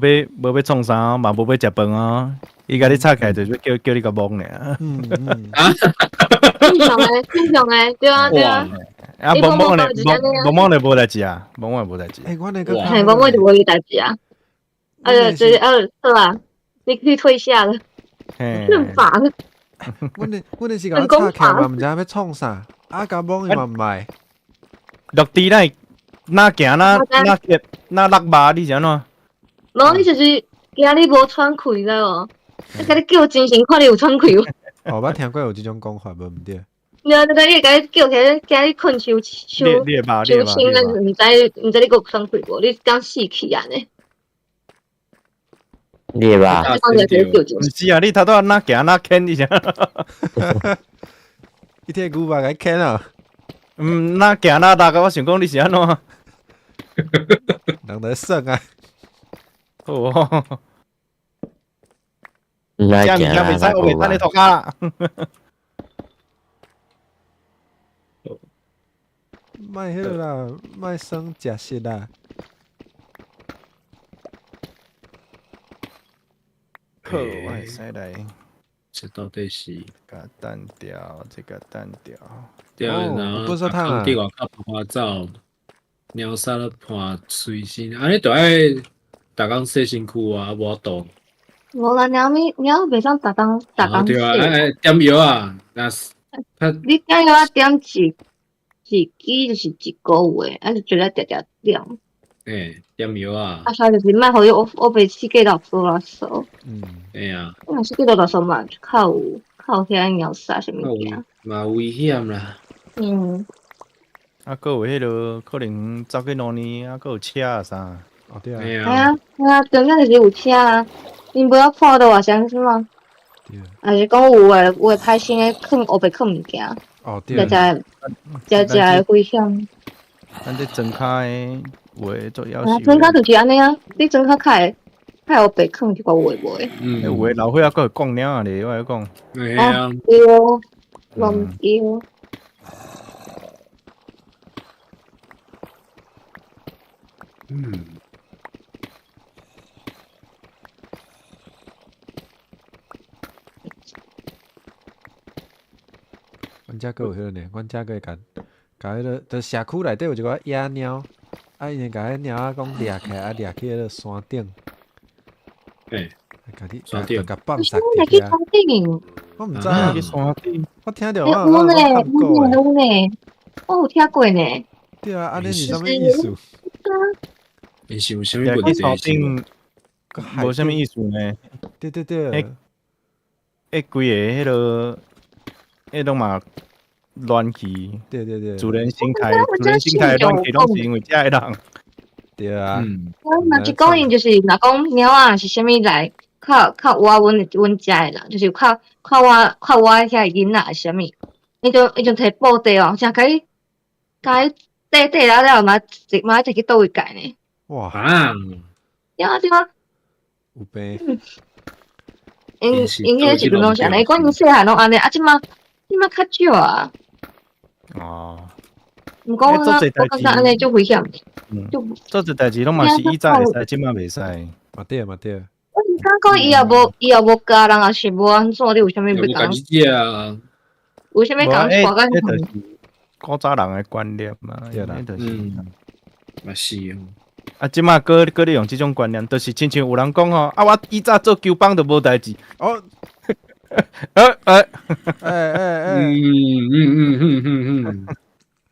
欲創啥，嘛無欲食飯哦。伊共你吵起來，就是叫叫你共摸爾。嗯嗯。啊。正常的，正常的，對啊對啊。啊，摸摸咧，摸摸咧無代誌啊，摸摸無代誌。欸，我那個。嘿，摸摸就無伊代誌啊。啊，就是啊，好啊，你可以退下了。認罰。阮的是共我吵起來嘛，毋知影欲創啥，啊，共摸伊嘛毋愛。落地哪哪行哪哪跌哪落肉，你是按怎？無，你就是驚你無喘氣，知無？啊，共你叫精神，看你有喘氣無？哦，捌聽過有這種講法，無毋對。對啊，你會共你叫起來，驚你睏傷傷傷深，咱毋知你閣有喘氣無？你敢死去按呢？你會吧？毋是啊，你頭拄仔哪行哪牽你啥？伊摕牛肉共牽啊？嗯，哪行哪落，我想講你是按怎？人在耍啊！哦。這物件袂使，我袂等你塗跤啦。莫彼落啦，莫耍食食啦。好，我會使來。這到底是？共單掉，這個單掉。對啊，然後佇外口趴趴走，貓砂咧伴隨身，按呢著愛逐工洗身軀啊，無法度。無啦，貓咪貓袂當逐工逐工洗。對啊，愛點藥啊，若是。你點藥仔點一支就是一個月，啊就覺得定定點。欸，點藥啊。啊，所以就是莫予伊烏白四界流嗦啦嗦。嗯，對啊。若四界流嗦嘛，較有較有遐貓砂啥物件。嘛危險啦。嗯。啊，閣有彼落可能走去2年，啊，閣有車啊啥。哦對啊。系啊，系啊，重點就是有車啊，𪜶無曉看到啊，是按怎嘛？還是講有的有的歹心的囥烏白囥物件。哦對。食食食的危險。咱這莊跤的有的做夭壽。莊跤就是按呢啊，你莊跤較會較會烏白囥一寡有的無的。嗯。有的老歲仔閣會講貓仔咧，我來講。系啊。對，攏對。嗯。阮遮閣有彼个呢，阮遮閣會共共彼个，就社區內底有一寡野貓，啊，𪜶會共彼貓仔講掠起來，啊，掠去彼个山頂。欸，共你山頂共放殺佇遐。我毋知啊，去山頂。我聽著我有呢，有呢，有呢，我有聽過呢。對啊，按呢是啥物意思？𪜶是有啥物問題？山頂無啥物意思呢？對對對。彼規個彼落，彼攏嘛亂去。對對對。自然生態，自然生態亂去，攏是因為遮的人。對啊。我若是講𪜶就是，若講貓仔是啥物來，較較倚阮阮遮的人，就是較較倚較倚遐囡仔是啥物，𪜶就提布袋哦，誠共伊共伊綴綴了了嘛，嘛摕去佗位蓋呢。哇！對啊對啊。有病。𪜶𪜶彼个時陣攏是按呢，講𪜶細漢攏按呢，啊，這馬這馬較少啊。哦。毋過我感覺按呢足危險。做這代誌攏嘛是以前會使，這馬袂使。嘛對嘛對。我是感覺伊也無伊也無教人，也是無按怎，你有啥物欲共？有啥物共帶甲？彼就是古早人的觀念嘛，對啦，就是。嘛是哦。啊，這馬閣閣咧用這種觀念，就是親像有人講吼，啊，我以前做球棒就無代誌。哦。欸欸欸欸。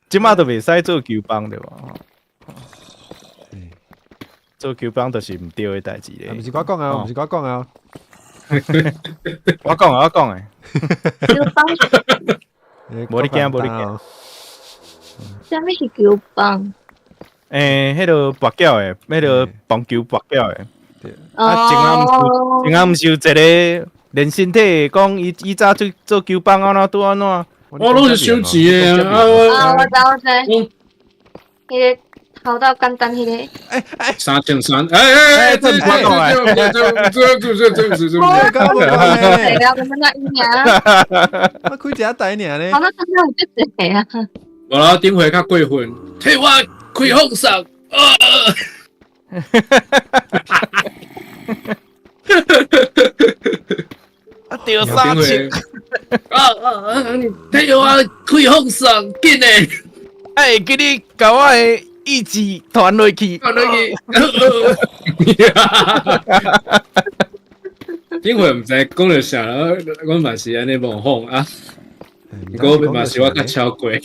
這馬就袂使做球棒對無？做球棒就是毋對的代誌咧。毋是我講啊，毋是我講啊。我講啊，我講的。球棒。無你驚，無你驚。啥物是球棒？欸，彼个跋筊的，彼个棒球跋筊的。對。啊，前仔毋是有一個連身體講，伊以前做做球棒按怎拄按怎。我攏是收錢的啊！啊，我知我知。彼個頭到簡單彼個。欸欸。3千3，欸欸欸，這這這這這這這這這。我講無講咧？對啊，我們那贏啊。我開一下台爾咧。好，那剛剛有這濟啊。無啦，頂回較過分，替我開風扇。啊！啊，著3000。啊啊啊！替我開風扇，緊的。哎，記你共我的意志傳落去。傳落去。頂回毋知講著啥，阮嘛是按呢模仿啊。毋過嘛是我較超過。有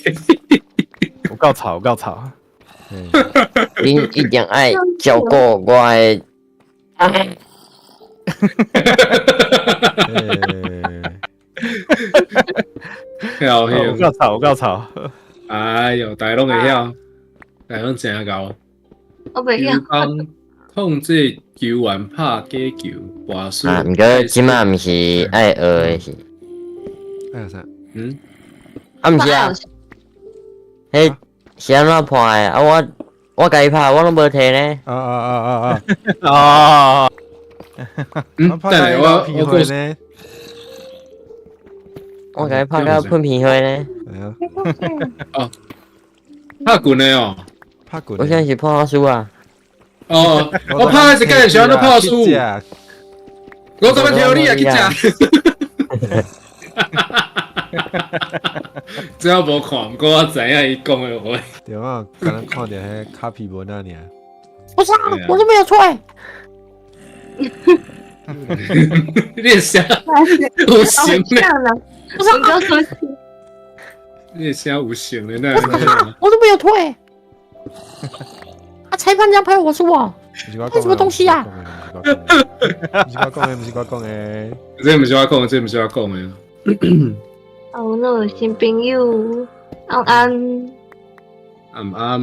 夠吵，有夠吵。恁一定愛照顧我的。曉有夠吵，有夠吵。哎喲，大家攏會曉，大家攏真𠢕。我袂曉。控制球員拍假球，跋輸。啊，毋過這馬毋是愛學的是。愛學啥？嗯。啊，毋是啊。彼是按怎判的？啊，我共伊拍，我攏無提呢。啊啊啊啊啊！哦。嗯，等下我我呢？我共伊拍甲噴鼻血呢。哦，拍拳的哦，拍拳。我現在是破輸啊。哦，我拍的是干啥？都拍輸。我怎麼挑你啊？去食。只要無看，毋過我知影伊講的話。對啊，敢若看著彼卡皮文啊爾。不是啊，我都沒有吹。你的聲有型的，不是啊，你的聲有型的那。我都沒有退。啊！裁判這樣拍我是我，拍什麼東西啊？毋是我講的，毋是我講的，這毋是我講的，這毋是我講的。哦，那有新朋友，安安，安安，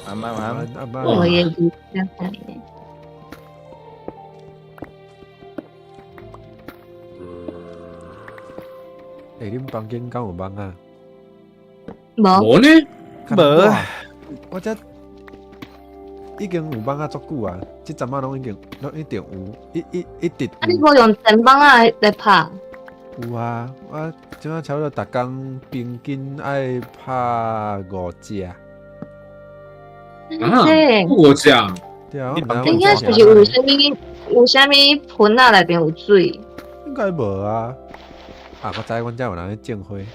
安安安安，我也是這樣。欸，恁房間敢有網啊？無，無呢？無，我這已經有網啊足久啊，這陣仔攏已經攏一定有，一直。啊，你無用電網啊來拍？有啊，我這擺差不多逐工平均愛拍5隻。啊，5隻？對啊，應該是不是有啥物有啥物盆仔內邊有水？應該無啊。啊，我知阮遮有人咧種花，應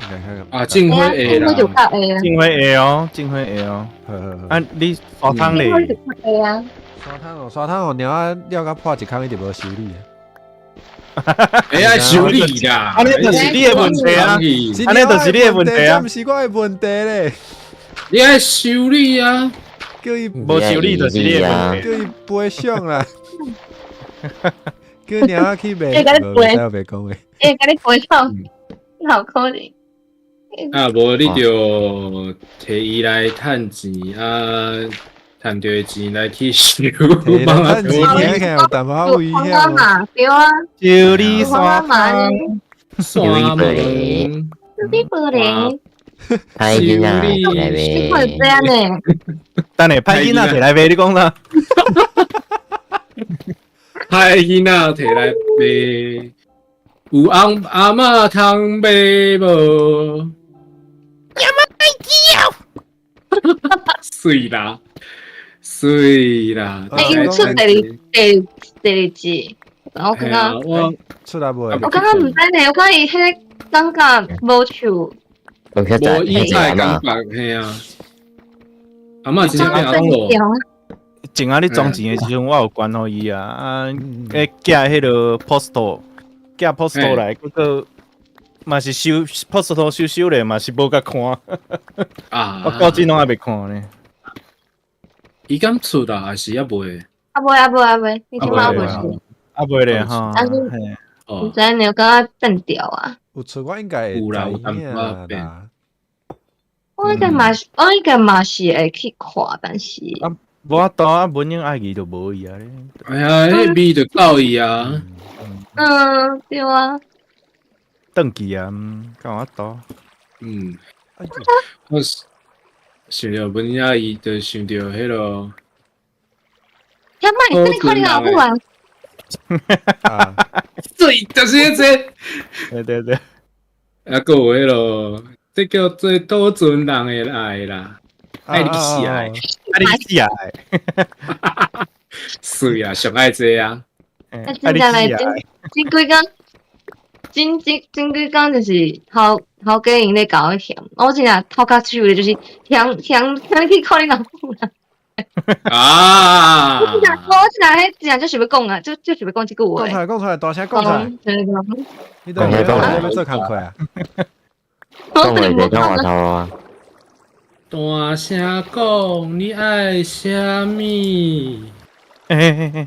該較啊，種花會啦，種花會哦，種花會哦。啊，你沙湯咧？沙湯哦，沙湯哦，鳥仔了甲破一空，伊就無修理啊。會愛修理啦，按呢就是你的問題啊，按呢就是你的問題啊，毋是我的問題咧。你愛修理啊，叫伊無修理就是你的問題，叫伊賠償啦。叫鳥仔去賣，無使白講話。會共你賠償，哪有可能？啊，無你就提伊來趁錢啊，趁著錢來去修。趁錢，聽有淡薄危險嘛，對啊。修理山門，山門，修理玻璃，歹囡仔提來賣。你看這樣呢？等下歹囡仔提來賣，你講啦。歹囡仔提來賣，有翁阿嬤通買無？阿嬤爱叫。媠啦，媠啦！欸，伊出第二集，我感覺我出來無？我感覺毋知呢，我感覺伊彼個感覺無像，無以前的感覺，嘿啊！阿嬤真正變阿公。前仔你裝錢的時陣，我有關予伊啊，啊，欸寄彼個 postal，寄 postal 來，結果嘛是收 postal 收收咧，嘛是無共看。啊！我到今攏猶未看呢。伊敢出啊？還是猶未？猶未，猶未，你這擺猶未出。猶未咧吼。但是，毋知呢，我感覺變調啊。有出我應該有啦，有淡薄變。我應該嘛是，我應該嘛是會去看，但是。無法度啊，文英阿姨就無伊啊咧。哎呀，彼味就夠伊啊。嗯，對啊。轉去啊，敢有法度？嗯。我想著文英阿姨，就想著彼个。遐莫，你看你老母啊！對，就是彼个。對對對。啊，閣有彼个，這叫做倒船人的愛啦。愛你死啊！愛你死啊！是啊，上愛這啊！啊，真正來，真幾工，真真真幾工就是頭家𪜶咧共我嫌，我真正頭殼手咧，就是嫌嫌嫌去看你老母啦。啊！我真正我真正彼真正就是欲講啊，就是欲講這句話。講出來，講出來，大聲講出來！你都欲做工課啊？講話就講外頭啊！大聲講，你愛啥物？嗯，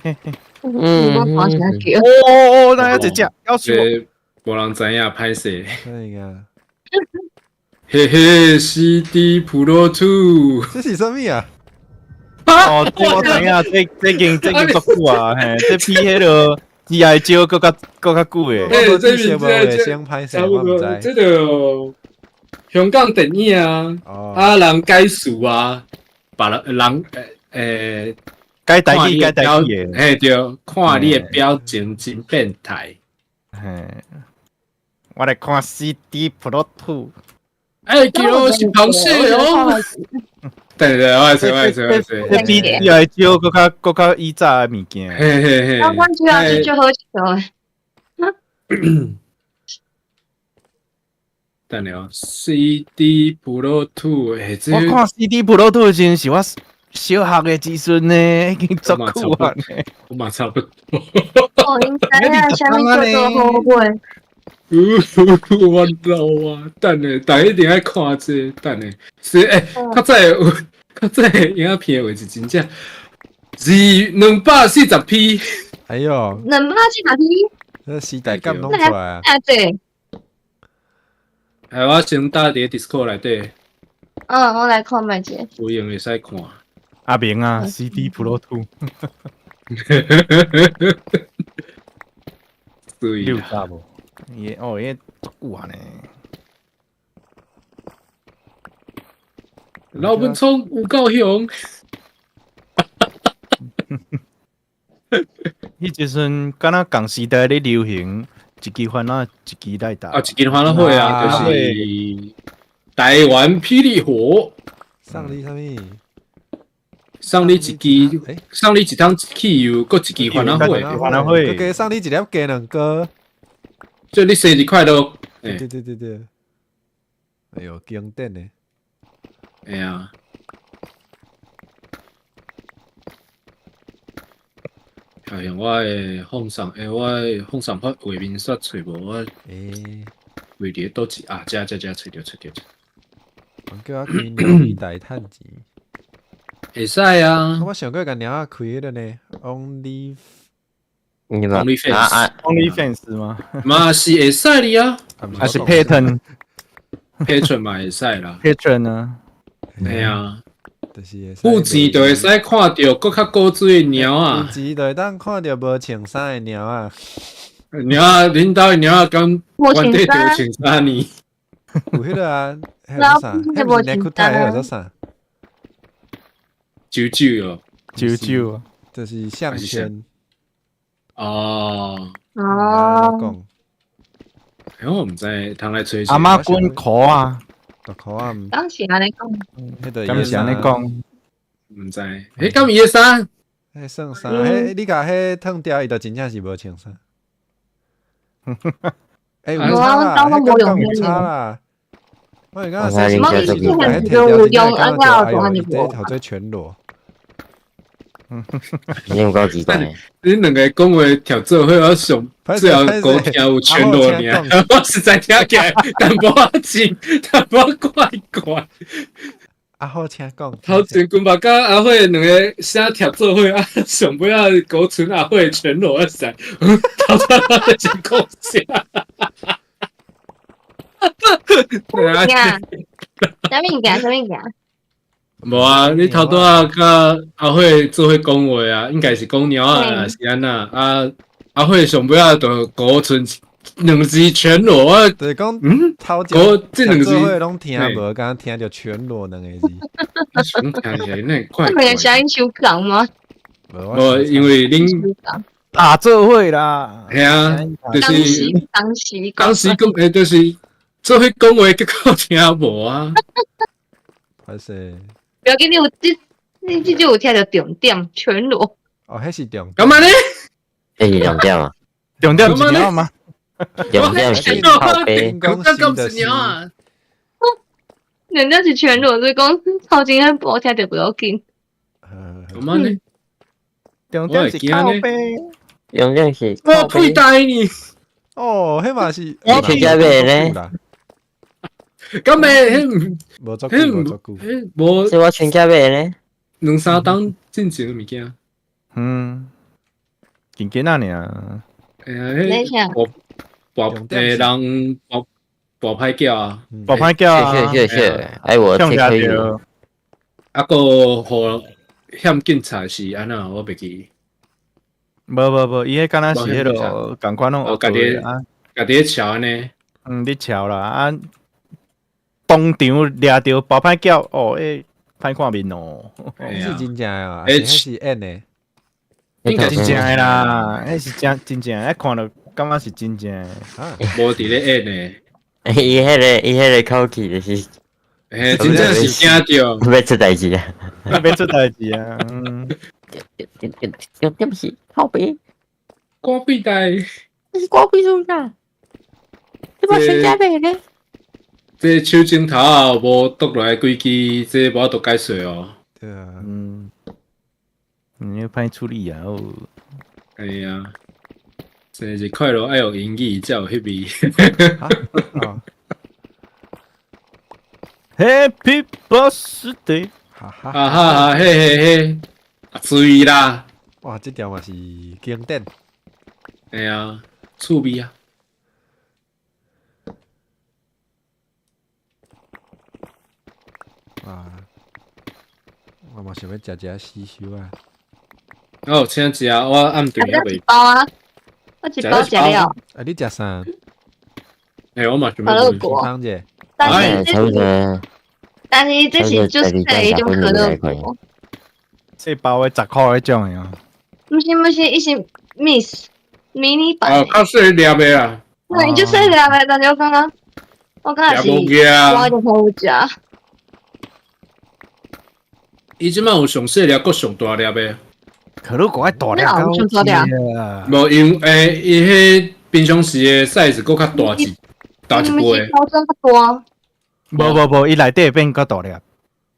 哦哦哦，那一隻，要死！無人知影，歹勢。哎呀！嘿嘿，CD Pro 2，這是啥物啊？哦，這我知影，這經足久啊，嘿，這比彼个 G.I. Joe 閣較久的。欸，這是先歹勢，我毋知。這個香港電影啊，啊人解詞啊，別人人解台語解台語的，嘿對，看你的表情真變態。嘿，我來看 CD Pro 2。哎，叫是螃蟹哦。對對，我來找，我來找，我來找。這比以來招閣較閣較以早的物件。嘿嘿嘿。我感覺這足好笑的。等下哦，CD Pro Two，欸，這我看 CD Pro Two 的時陣是我小學的時陣呢，已經足久啊。我嘛差不多。哦，應該啊，啥物叫做好買？我老啊，等下，大家一定愛看這個，等下，是欸，較早有較早影片的畫質真正是240P。哎喲， 240P。那時代感攏出來啊！啊對。哎，我先打佇 Discord 內底。嗯，我來看覓者。有閒會使看。阿明啊，CD Pro Two。對。你有知無？伊哦，伊足久啊呢。老文聰有夠凶。彼時陣敢若仝時代咧流行，一支番仔，一支來打。啊，一支番仔火啊，就是台灣霹靂火。送你啥物？送你一支，送你一桶汽油，閣一支番仔火。番仔火。閣送你一粒雞卵糕。祝你生日快樂！對對對對。哎喲，經典的。哎呀。哎呀，我的放送，欸，我的放送法畫面煞揣無，我位佇佗一啊，遮遮遮揣著揣著。叫我開鳥皮袋趁錢。會使啊！我上過共鳥仔開彼個呢，Only OnlyFans，OnlyFans 嗎？嘛是會使哩啊，還是 Patreon？Patreon 嘛會使啦，Patreon 啊，嘿啊。就是付錢就會使看著閣較古錐的貓仔，付錢就會當看著無穿衫的貓仔。貓仔，恁兜的貓仔敢原底就穿衫呢？有彼个啊，彼个啥？彼毋是内裤带，彼个叫啥？啾啾哦，啾啾，就是项圈。哦哦。欸，我毋知通來揣。阿媽滚裤啊！裤啊！當時按呢講，敢是按呢講？毋知，彼敢伊的衫？彼算衫？彼你共彼脫掉，伊就真正是無穿衫。欸，有差啦，彼感覺有差啦。我是感覺洗衣機共彼脫掉，真正感覺哎喲，伊這頭做全裸。你有夠奇怪。恁兩个講話跳做伙，我上最後講聽有全裸爾，我實在聽起來淡薄仔真，淡薄仔怪怪。阿好請講。頭前君爸佮阿慧兩个聲跳做伙，啊，上尾仔孤賰阿慧全裸啊塞，頭先我在講啥？啥物件？啥物件？無啊！你頭拄仔佮阿慧做伙講話啊，應該是講貓仔啊，是按怎啊？阿慧上尾仔就孤賰兩字全裸啊！就是講，頭前這兩字攏聽無，敢聽著全裸兩個字。想聽起來那怪。那個聲音相仝嗎？無，因為恁打做伙啦。係啊，就是當時當時講，欸，就是做伙講話，結果聽無啊。歹勢。不要緊，你有這，你這就有聽著重點全裸。哦，彼是重點。幹嘛呢？彼是重點啊！重點是貓嗎？重點是靠背。講講是貓啊！人家是全裸，是講頭前彼部聽著不要緊。幹嘛呢？重點是靠背。重點是。我屁大呢！哦，彼嘛是。我去遮買呢？敢會？彼無足久，無足久，無。這我全家買呢？兩三冬進前的物件。嗯，緊緊仔爾。哎呀，彼跋欸人跋跋歹叫啊，跋歹叫啊！謝謝謝，哎我這可以。啊，閣予欠警察是按怎？我袂記。無無無，伊彼敢若是彼個仝款攏家己家己咧撨按呢。嗯，咧撨啦啊！當場掠著跋歹叫，哦，彼歹看面哦。是真正的啊？彼是演的？應該真正的啦，彼是真真正的，看著感覺是真正的。無佇咧演的。伊彼个口氣就是，嘿，真正是驚著，欲出代誌啊！欲出代誌啊！嗯，重點是靠北，關閉代，你是關閉做啥？你把全家買咧？這手指頭啊，無剁落來幾支，這無法度解說哦。對啊，嗯，你歹處理啊！哦，哎呀，生日快樂愛用英語才有彼味。 Happy birthday！哈哈啊哈哈，嘿嘿嘿，啊水啦！哇，這條嘛是經典。哎呀，趣味啊！哇，我嘛想欲食食死燒啊！哦，請食，我暗頓猶未。一包啊！我一包食了。啊，你食啥？欸，我嘛想可樂果。湯者。但是這是，但是這是就是一種可樂果。細包的10箍彼種的啊？毋是毋是，伊是 miss 迷你版。哦，較細粒的啊。對，就細粒的，但是我感覺，我感覺是，我就好食。伊這擺有上細粒，閣上大粒的。可樂果愛大粒，上大粒。無，因為伊彼平常時的 size 閣較大一大一倍。包裝較大。無無無，伊內底會變較大粒。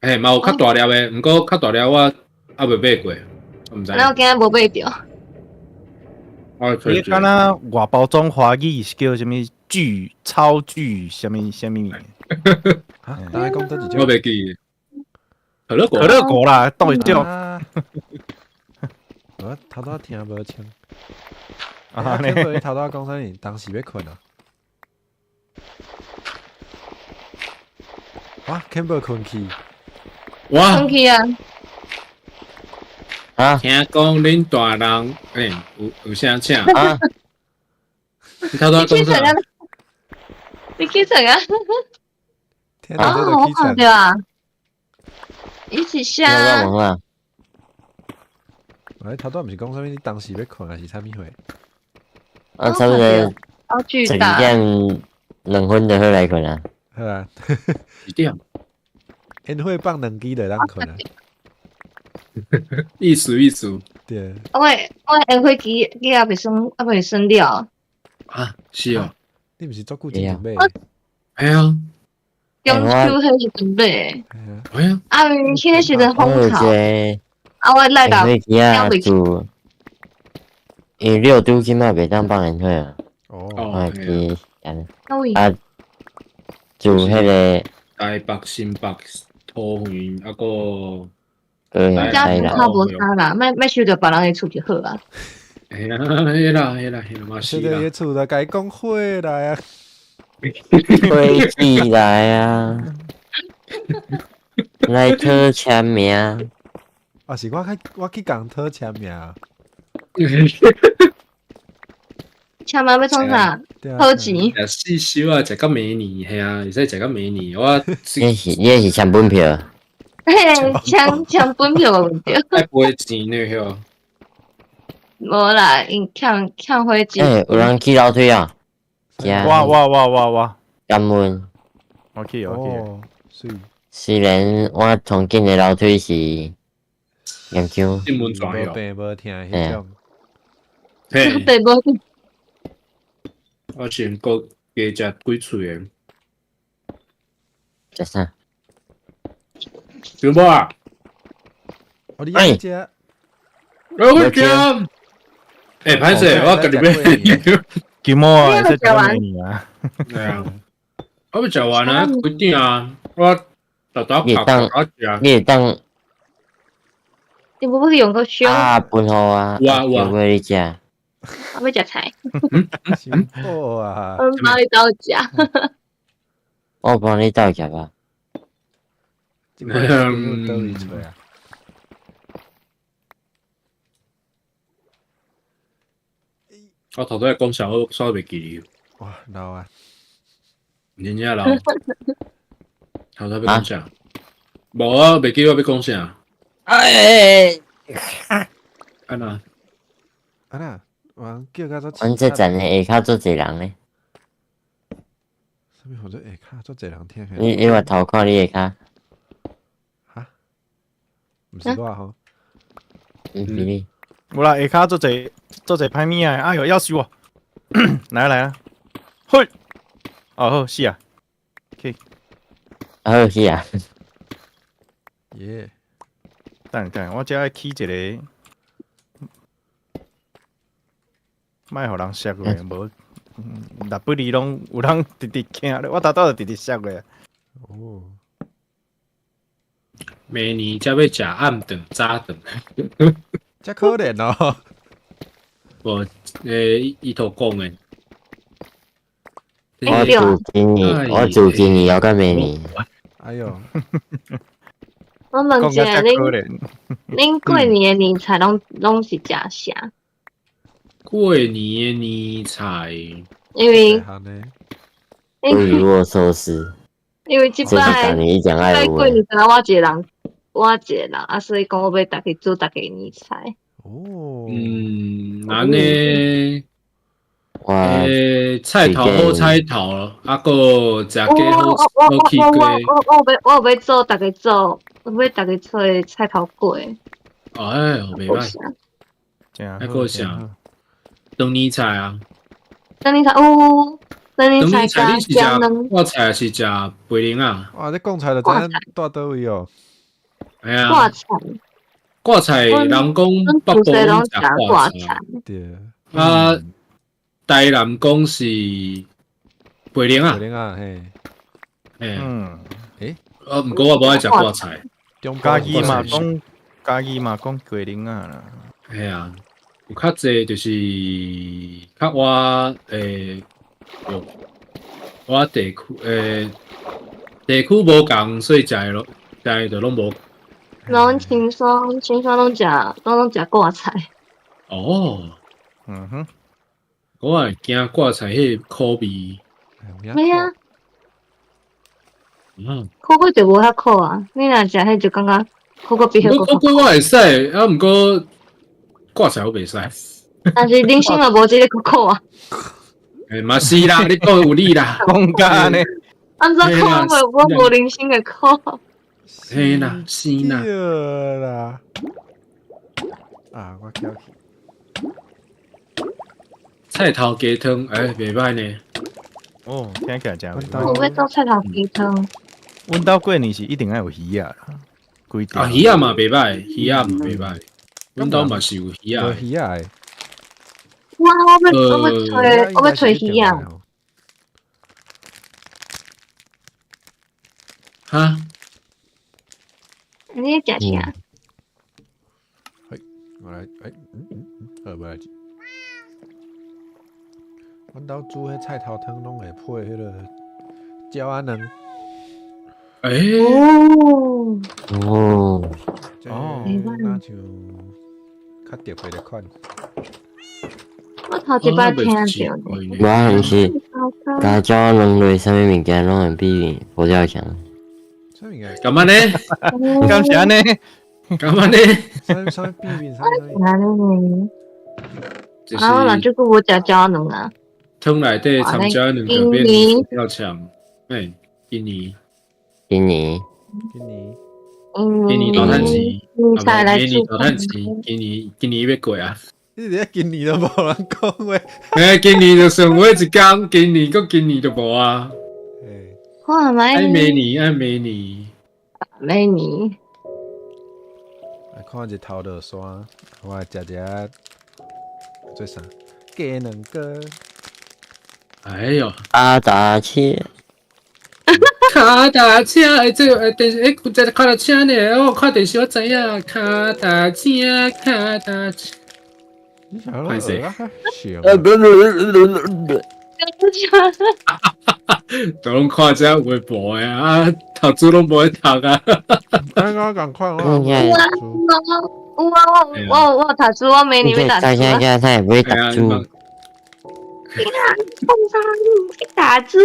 嘿，嘛有較大粒的，毋過較大粒我猶未買過，我毋知。那我今日無買著。伊敢若外包裝華語是叫啥物巨超巨啥物啥物？啊，大家講倒一種？我袂記。可樂果，可樂果啦，倒一種。我頭拄聽無清。啊，你頭拄講啥物？當時欲睏啊？哇，Campbell 睏去。哇！睏去啊！啊！聽講恁大人，欸，有啥請？啊！你頭拄講啥？你起床啊？啊，我看著啊！伊是啥？哎，頭拄毋是講啥物？你當時欲睏還是啥物貨？啊，差不多12點2分就好來睏啊。好啊。幾點？煙火放兩支就會當睏啊。意思意思。對。我煙火機機猶未算，猶未算了。啊，是哦。你毋是足久之前買？嘿啊。中秋彼時陣買。嘿啊。啊，因彼個時陣風頭。啊，我來到。煙火機啊，厝，因為六都這擺袂當放煙火啊。哦。我記啊，住彼個。台北、新北、桃園，啊閣。家較無差啦，莫莫收著別人的厝就好啊。嘿啦，嘿啦，嘿啦，嘿啦，嘛是啦。收著伊厝就共伊講火來啊！火起來啊！來討簽名。啊，是我去我去共討簽名。簽名欲創啥？討錢。食四收啊，食到明年，嘿啊，會使食到明年。我。你是簽本票？嘿，簽簽本票無對。愛賠錢呢，許。無啦，𪜶欠欠火錢。欸，有人去樓梯啊？我我我我我。感恩。我去我去。水。雖然我憧憬的樓梯是研究。新聞紙無病無疼彼種。嘿。病無疼。我先閣加食幾喙的。食啥？小寶啊！哦，你愛食？我食。欸，歹勢，我家己買。金毛啊，會使食完啊。對啊，我欲食完啊，幾點啊？我逐逐你會當，你會當。你無欲用個燒？啊，分予我。有啊有啊。你食。我欲食菜。辛苦啊！我幫你鬥食。我幫你鬥食吧。佗位揣啊？我頭拄仔講啥，我煞袂記哩。哇，老啊！真正老。頭拄仔欲講啥？無啊，袂記我欲講啥。哎！按怎？按怎？阮叫甲做。阮這層的下跤足濟人咧。啥物号做下跤？足濟人聽。你你話頭看你下跤。哈？毋是我吼。毋是你。無啦，下跤足濟足濟歹物仔，哎喲，夭壽我！來啊來啊！嘿！哦好，死啊！去。好死啊！耶！等等，我遮愛起一個，莫予人摔落，無，六不離攏有人直直行咧，我頭拄就直直摔落。哦。明年才欲食暗頓早頓。遮可憐哦。無，伊頭講的。我自今年，我自今年猶到明年。哎喲！我問一下，恁過年的年菜攏是食啥？過年的年菜，因為魚肉壽司。因為這擺這擺過年，敢若我一個人，我一個人啊，所以講我欲逐家煮逐家年菜。哦。嗯，按呢。欸，菜頭好菜頭，啊，閣食雞好好起雞。我欲做，逐家做，我欲逐家做菜頭粿。哎，袂歹。還閣啥？長年菜啊。長年菜哦，長年菜加你是食掛菜還是食白靈啊？哇，你講菜就知影住佗位哦。哎呀。掛菜。掛菜，人講北部攏食掛菜。對。啊。台南講是白靈啊，白靈啊，嘿，嗯，欸，毋過我無愛食掛菜，嘉義嘛講，嘉義嘛講雞苓仔啦，嘿啊，有較濟就是較我我地區地區無仝，所以食的攏食的就攏無。攏清爽，清爽攏食，攏食掛菜。哦，嗯哼。我會驚掛菜彼個苦味。咩啊？嗯，苦粿就無遐苦啊！你若食彼就感覺苦粿比彼個苦粿我會使，啊，毋過掛菜我袂使。但是人生嘛無這個苦啊。欸，嘛是啦，你講有理啦。講甲按呢？按怎苦？我無人生的苦。嘿啦，是啦。對啦。啊，我翘去。菜頭雞湯，欸，袂歹呢。哦，聽起來誠袂我欲做菜頭雞湯。阮兜過年是一定愛有魚仔啦，規定。啊，魚仔嘛袂歹，魚仔嘛袂歹。阮兜嘛是有魚仔。魚仔。哇！我欲揣魚仔。哈？你食啥？我來，欸，好，無代誌。阮兜煮彼菜頭湯，攏會配彼個椒仔卵。欸。哦。哦。哦。若像較特別的款。我頭一擺聽著。我毋是，加椒仔卵落啥物物件攏會比佛跳牆。啥物件？幹嘛呢？敢是按呢？幹嘛呢？啥物變面？啥物？啊，我若久無食椒仔卵啊。湯內底摻椒仔卵就變佛跳牆。欸，今年。今年。今年。今年大趁錢，啊，明年大趁錢，今年欲過啊！你佇咧今年都無人講話。欸，今年就算我一工，今年閣今年就無啊。看覓。愛明年，愛明年。明年。來看日頭落山，我來食一做啥？雞卵糕。哎喲！阿達車。跤踏車，欸，這個電視，欸，這個跤踏車呢？我看電視我知影，跤踏車，跤踏車。你想要學啊？都攏看這微博的啊，讀書攏無咧讀啊。剛剛趕快，有啊，有啊，我讀書，我明年欲讀書。大家他也不會讀書。放上去打豬。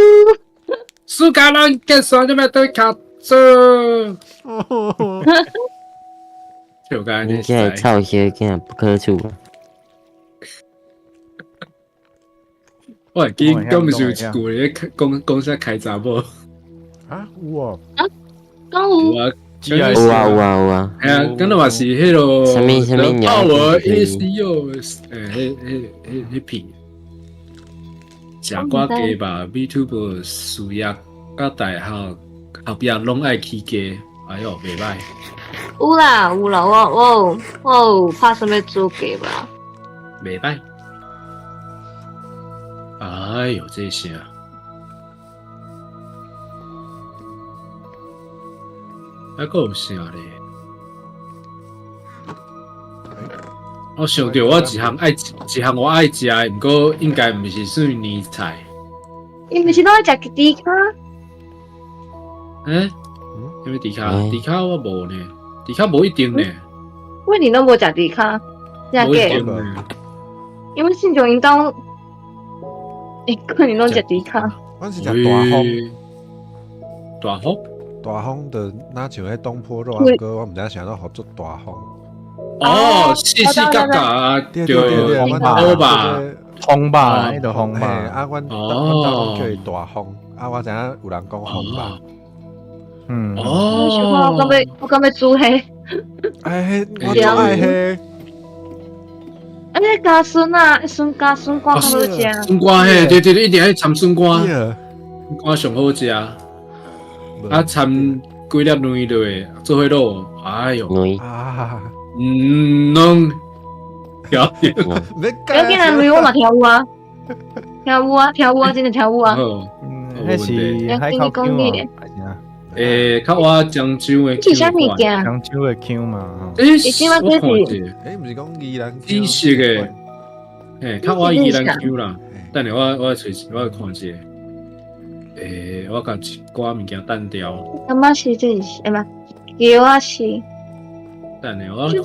暑假咱結束，你欲對讀書。你這個臭小囝不可處。我會記敢毋是有一句咧講講啥開查某？啊，有哦。啊，敢有？有啊，有啊有啊有啊。係啊，敢若嘛是彼個。啥物啥物泡我意思喲，彼彼彼彼片。食歌雞吧，VTuber 事業佮大學後壁攏愛起家，哎喲，袂歹。有啦有啦，我有拍啥物煮雞吧？袂歹。哎喲，這啥？還閣有啥咧？我想著我一項愛一項我愛食的，毋過應該毋是算年菜。伊毋是攏愛食豬跤？欸？啥物豬跤？豬跤我無呢，豬跤無一定呢。喂，你攏無食豬跤？真假？因為親像𪜶兜，欸，可能攏食豬跤。阮是食大風。大風？大風就若像彼東坡肉，毋過我毋知影啥物號做大風。哦，細細角角啊，對對對，好吧，風吧，彼個風吧。啊，阮阮兜叫伊大風，啊，我知影有人講風吧。嗯。哦。我敢欲煮彼。哎，我最愛彼。啊，那加筍啊，筍加筍乾較好食。筍乾嘿，對對對，一定愛摻筍乾，筍乾上好食。啊，摻幾粒卵落去，做伙滷，哎喲。卵。啊。嗯，攏，不要緊啊，卵我嘛聽有啊，聽有啊，聽有啊，真的聽有啊。彼是海口腔啊，欸，較倚漳州的是啥物件？漳州的腔嘛。欸，我看者，欸，毋是講宜蘭紫色的，欸，較倚宜蘭腔啦。等下我揣，我看者。欸，我共一寡物件單調。感覺是這是，欸嘛，橋仔是。等下我看一下，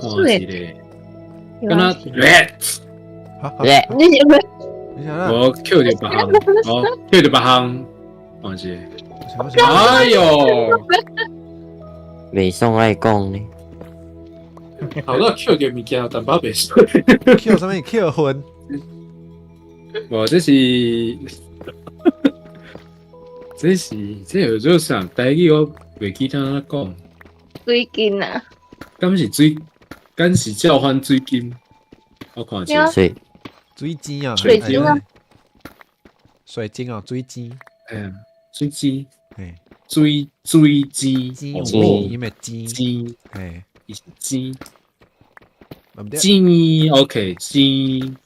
敢若 red，你是咩？我扣著別項，哦，扣著別項，看者。哎喲，袂爽愛講呢。好，我扣著物件，淡薄袂爽。扣啥物？扣分？無，這是，這是，這叫做啥？台語我袂記得按怎講。水晶啊！敢是水？敢是交換水晶？我看者。水水晶啊！水晶啊！水晶啊！水晶。嗯，水晶。嘿，水水晶，晶，因為晶，晶，嘿，伊是晶，晶，OK，晶，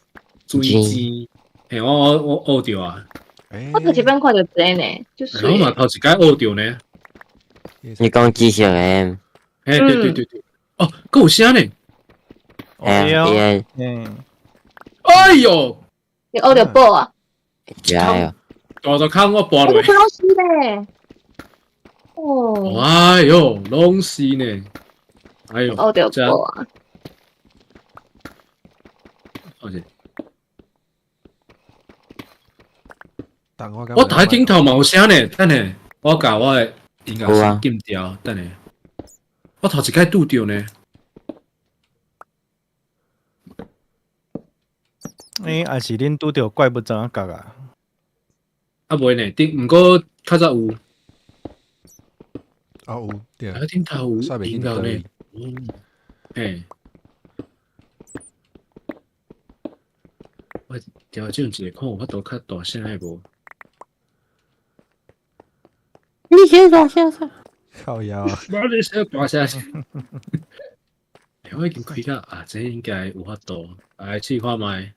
水晶，嘿，我學著啊。我頭一擺看著這呢，就是。我嘛頭一擺學著呢。你講紫色的？嘿，對對對對。哦，閣有聲呢。哎呀，哎喲，你學著寶啊？加油！大大空我跋落。攏是咧。哦。哎喲，攏是呢。哎喲，學著寶啊！我台頂頭嘛有聲呢，等下我共我的音樂禁掉，等下我頭一擺拄著呢。欸，也是恁拄著怪物怎啊角啊？啊，袂呢，頂毋過較早有。啊有，對。啊，頂頭有音樂呢。嗯，嘿。我調整一下，看有法度較大聲的無？你先大聲啥？靠腰。我你先大聲。我已經開到啊，這應該有法度，來試看覓。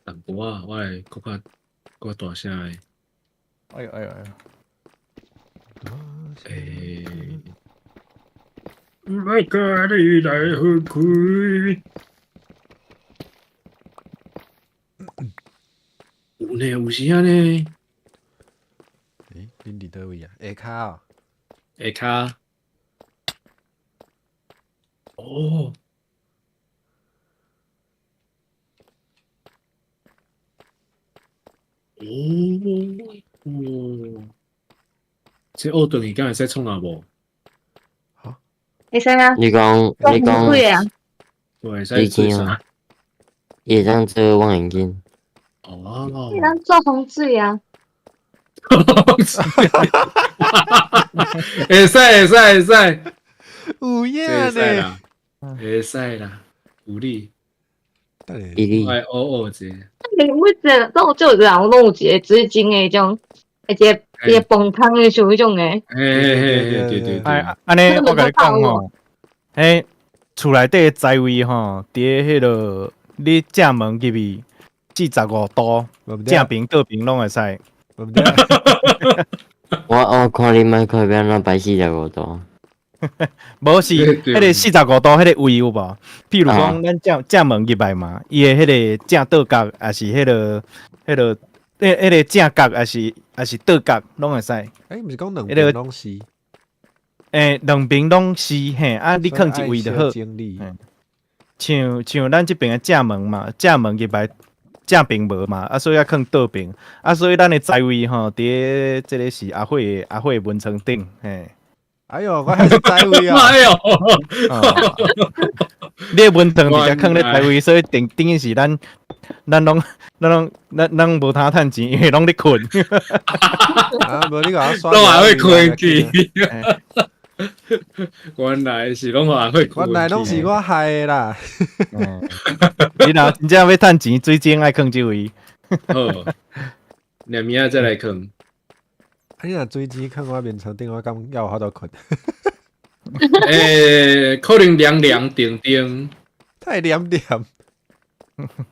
淡薄仔，我會閣較閣較大聲的。哎呦哎呦哎呦！欸，我共你來分開。有呢，有時呢。欸，恁佇佗位啊？下跤哦。下跤。哦。哦哦，這學轉去敢會使創啊無？會使啊。你講你講，會使做啥？伊會當做望遠鏡。哦，你當做風水啊？會使會使會使，有影會使呢？啦，會使啦，有理。伊哩我愛學學者。你每一個攏有人攏有一個水晶的種，一個一個崩空的像彼種的。嘿嘿嘿，對對對。哎，按呢我共你講吼，彼厝內底的財位吼，佇彼个你正門入去45度，正邊倒邊攏會使。我看你莫看欲按怎擺45度。無是彼个四十五度彼个位有無？譬如講，咱正正門入來嘛，伊的彼个正倒角，抑是彼个彼个彼个正角，抑是抑是倒角，攏會使。欸，毋是講兩邊攏是？欸，兩邊攏是嘿，啊，你囥一位就好。像像咱這爿的正門嘛，正門入來正邊無嘛，啊，所以愛囥倒邊，啊，所以咱的財位吼，佇這个是阿慧阿慧文床頂，嘿。哎喲，我還是財位啊！哎喲，你的文床佇遮囥咧財位，所以等等於是咱咱攏咱攏咱咱無通趁錢，因為攏咧睏。啊，無你共我刷，攏還會睏去。原來是攏還會睏。原來攏是我害的啦。你若真正欲趁錢，水晶愛囥這位。好，兩暝仔再來囥。啊，你若水晶囥我眠床頂，我敢猶有法度睏？欸，可能涼涼定定。太涼涼。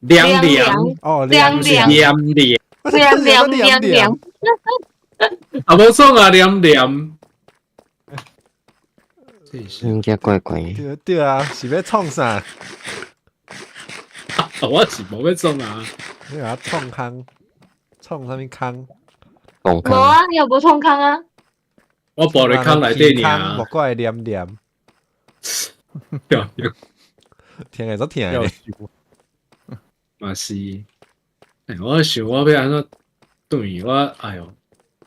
涼涼。哦，涼涼。涼涼。涼涼涼涼。啊，無爽啊，涼涼。應該怪怪。對對啊，是欲創啥？我是無欲創啊。你共我創空，創啥物空？無啊，你又無創空啊？我跛佇空內底爾。莫怪黏黏。聽會足疼的。嘛是，欸，我想我欲按怎轉，我哎喲，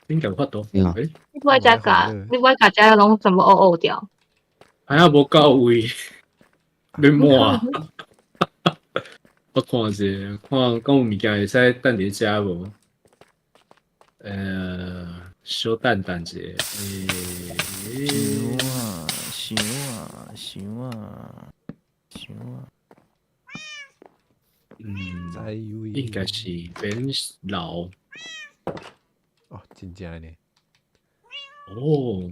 應該有法度。欸，你不愛食共，你不愛共遮攏全部烏烏掉。哎呀，無夠位，欲滿。我看者，看敢有物件會使等佇遮無？小等等者。想啊，想啊，想啊，想啊。嗯，應該是免留。哦，真正呢。哦。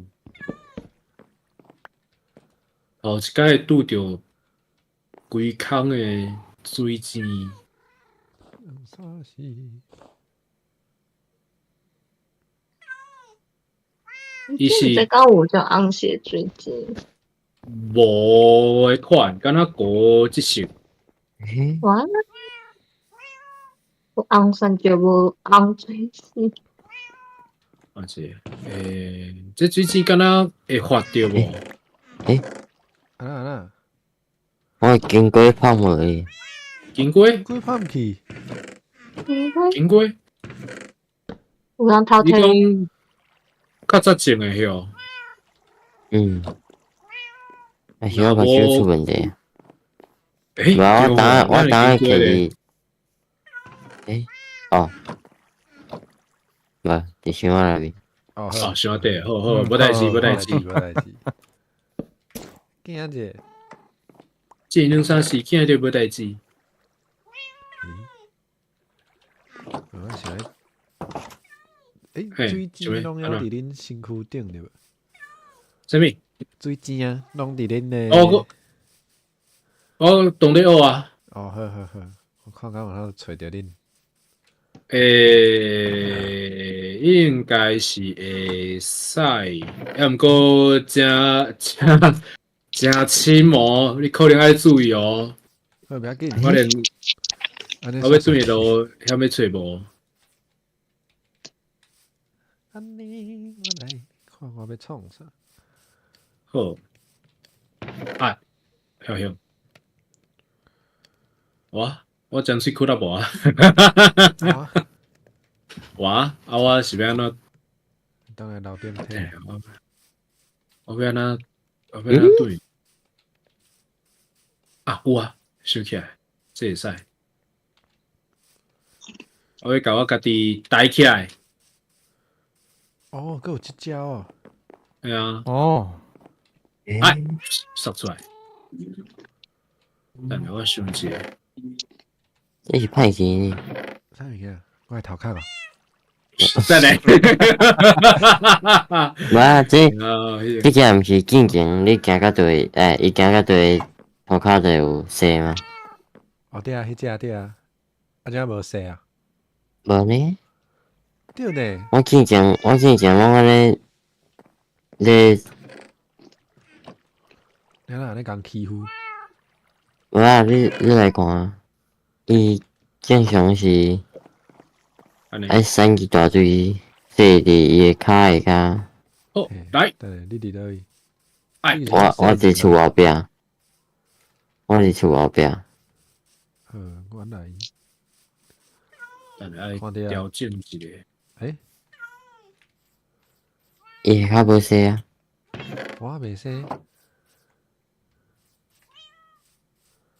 頭一擺拄著規空的水井。伊是這敢有種紅色水晶？無的款，敢若糊這色。哇！有紅線就無紅水晶。啊是，欸，這水晶敢若會發著無？欸？啊啊！我金龜胖落去。金龜？金龜胖去。金龜？有人偷你講較早種的許？嗯。啊，是我目睭出問題。欸，無，我當我當下摕去。欸，哦。無，佇箱仔內面。哦，箱仔底，好好，無代誌，無代誌，無代誌。驚者，這兩三時驚著無代誌。我想欸，水晶攏猶佇恁身軀頂對無？啥物？水晶啊，攏佇恁的。哦，我當咧學啊。哦，好好好，我看敢有法度揣著恁。欸，應該是會使，啊，毋過誠誠誠深哦，你可能愛注意哦。好，袂要緊。我連我欲轉去路，遐欲揣無。按呢，我來看我欲創啥。好。啊，曉曉。我我真喙苦力無啊。我啊，我是欲按怎？當然留電梯。我欲按怎？我欲按怎對？啊，有啊，收起來，這會使。我欲共我家己抬起來。哦，閣有這招哦。對啊。哦。哎，索出來。等下我想一下。這是歹去呢。啥物件？我的頭殼哦。真的。無啊，這這件毋是進前你行到佗，欸，伊行到佗塗跤就有踅嗎？哦對啊，彼隻對啊，啊這無踅啊？無呢。對呢。我進前攏按呢，咧。你哪按呢共欺負？無啊，你來看啊，伊正常是愛送一大堆踅佇伊的跤下跤。好，來。對，你佇佗位？我佇厝後壁，我佇厝後壁。好，我來。等下愛調整一下。欸？伊下跤無踅啊。我袂踅。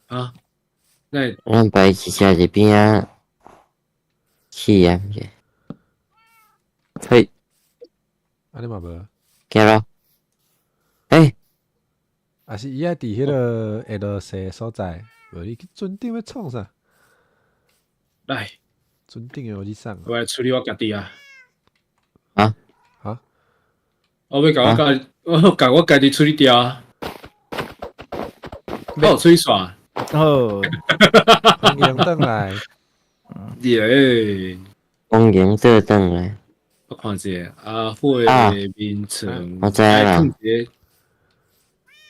啊？那咱擺一隻佇邊仔起啊，毋是？嘿。啊你嘛無？行咯。欸。啊是伊愛佇彼个會落踅的所在，無你去船頂欲創啥？來。船頂的予你送。我來處理我家己啊。啊？啊？我欲共我家，我共我家己處理掉啊。我有吹煞。好。歡迎轉來。耶！歡迎做轉來。我看一下阿虎的眠床。我知啦。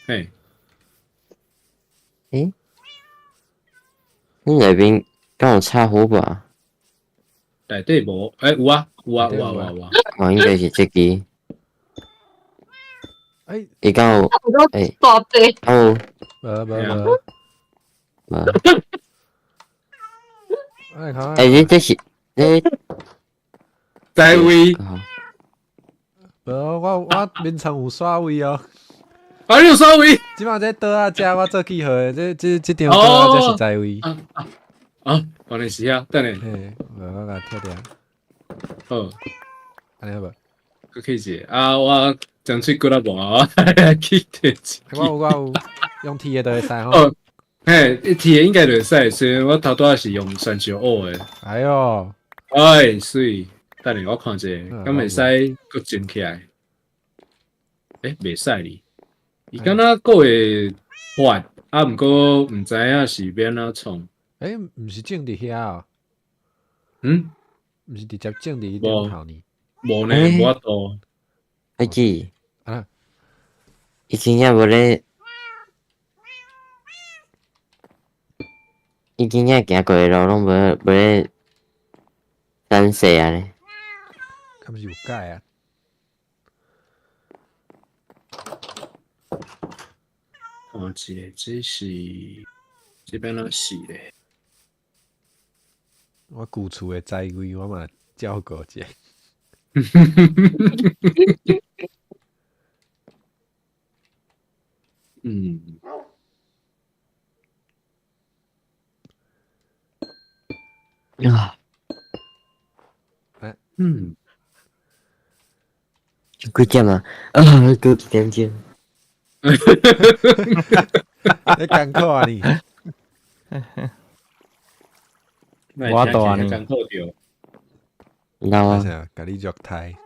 嘿。欸？你內面敢有插火把？內底無，欸，有啊，有啊，有啊，有啊，有啊。哦，應該是這支。欸。伊敢有？欸。大隻。敢有？無無無。無。欸，你這是你？在位。無，我眠床有刷位哦。啊，你有刷位？這擺這桌仔遮我做記號的，這張桌仔這是在位。啊，原來是遐，等下。嘿，無我共拆掉。好，按呢好無？閣去一下啊！我爭喙骨力無啊，去提。我有我有，用鐵的就會使吼。哦，嘿，鐵的應該就會使，雖然我頭拄仔是用酸石烏的。哎喲，哎，媠，等下我看一下，敢會使閣整起來？欸，袂使哩，伊敢若閣會發，啊，毋過毋知影是欲按怎創。欸，毋是種佇遐哦。嗯？毋是直接種佇頂頭呢？無呢，無法度。阿姊。啊？伊真正無咧，伊真正行過的路攏無咧展示按呢。敢是有改啊？看一下，這是這欲按怎試咧？我舊厝的在位，我嘛照顧一下。嗯。啊。嗯。幾點啊？啊，閣一點鐘。你艱苦啊你！我大呢。艱苦著。老啊。共你虐待。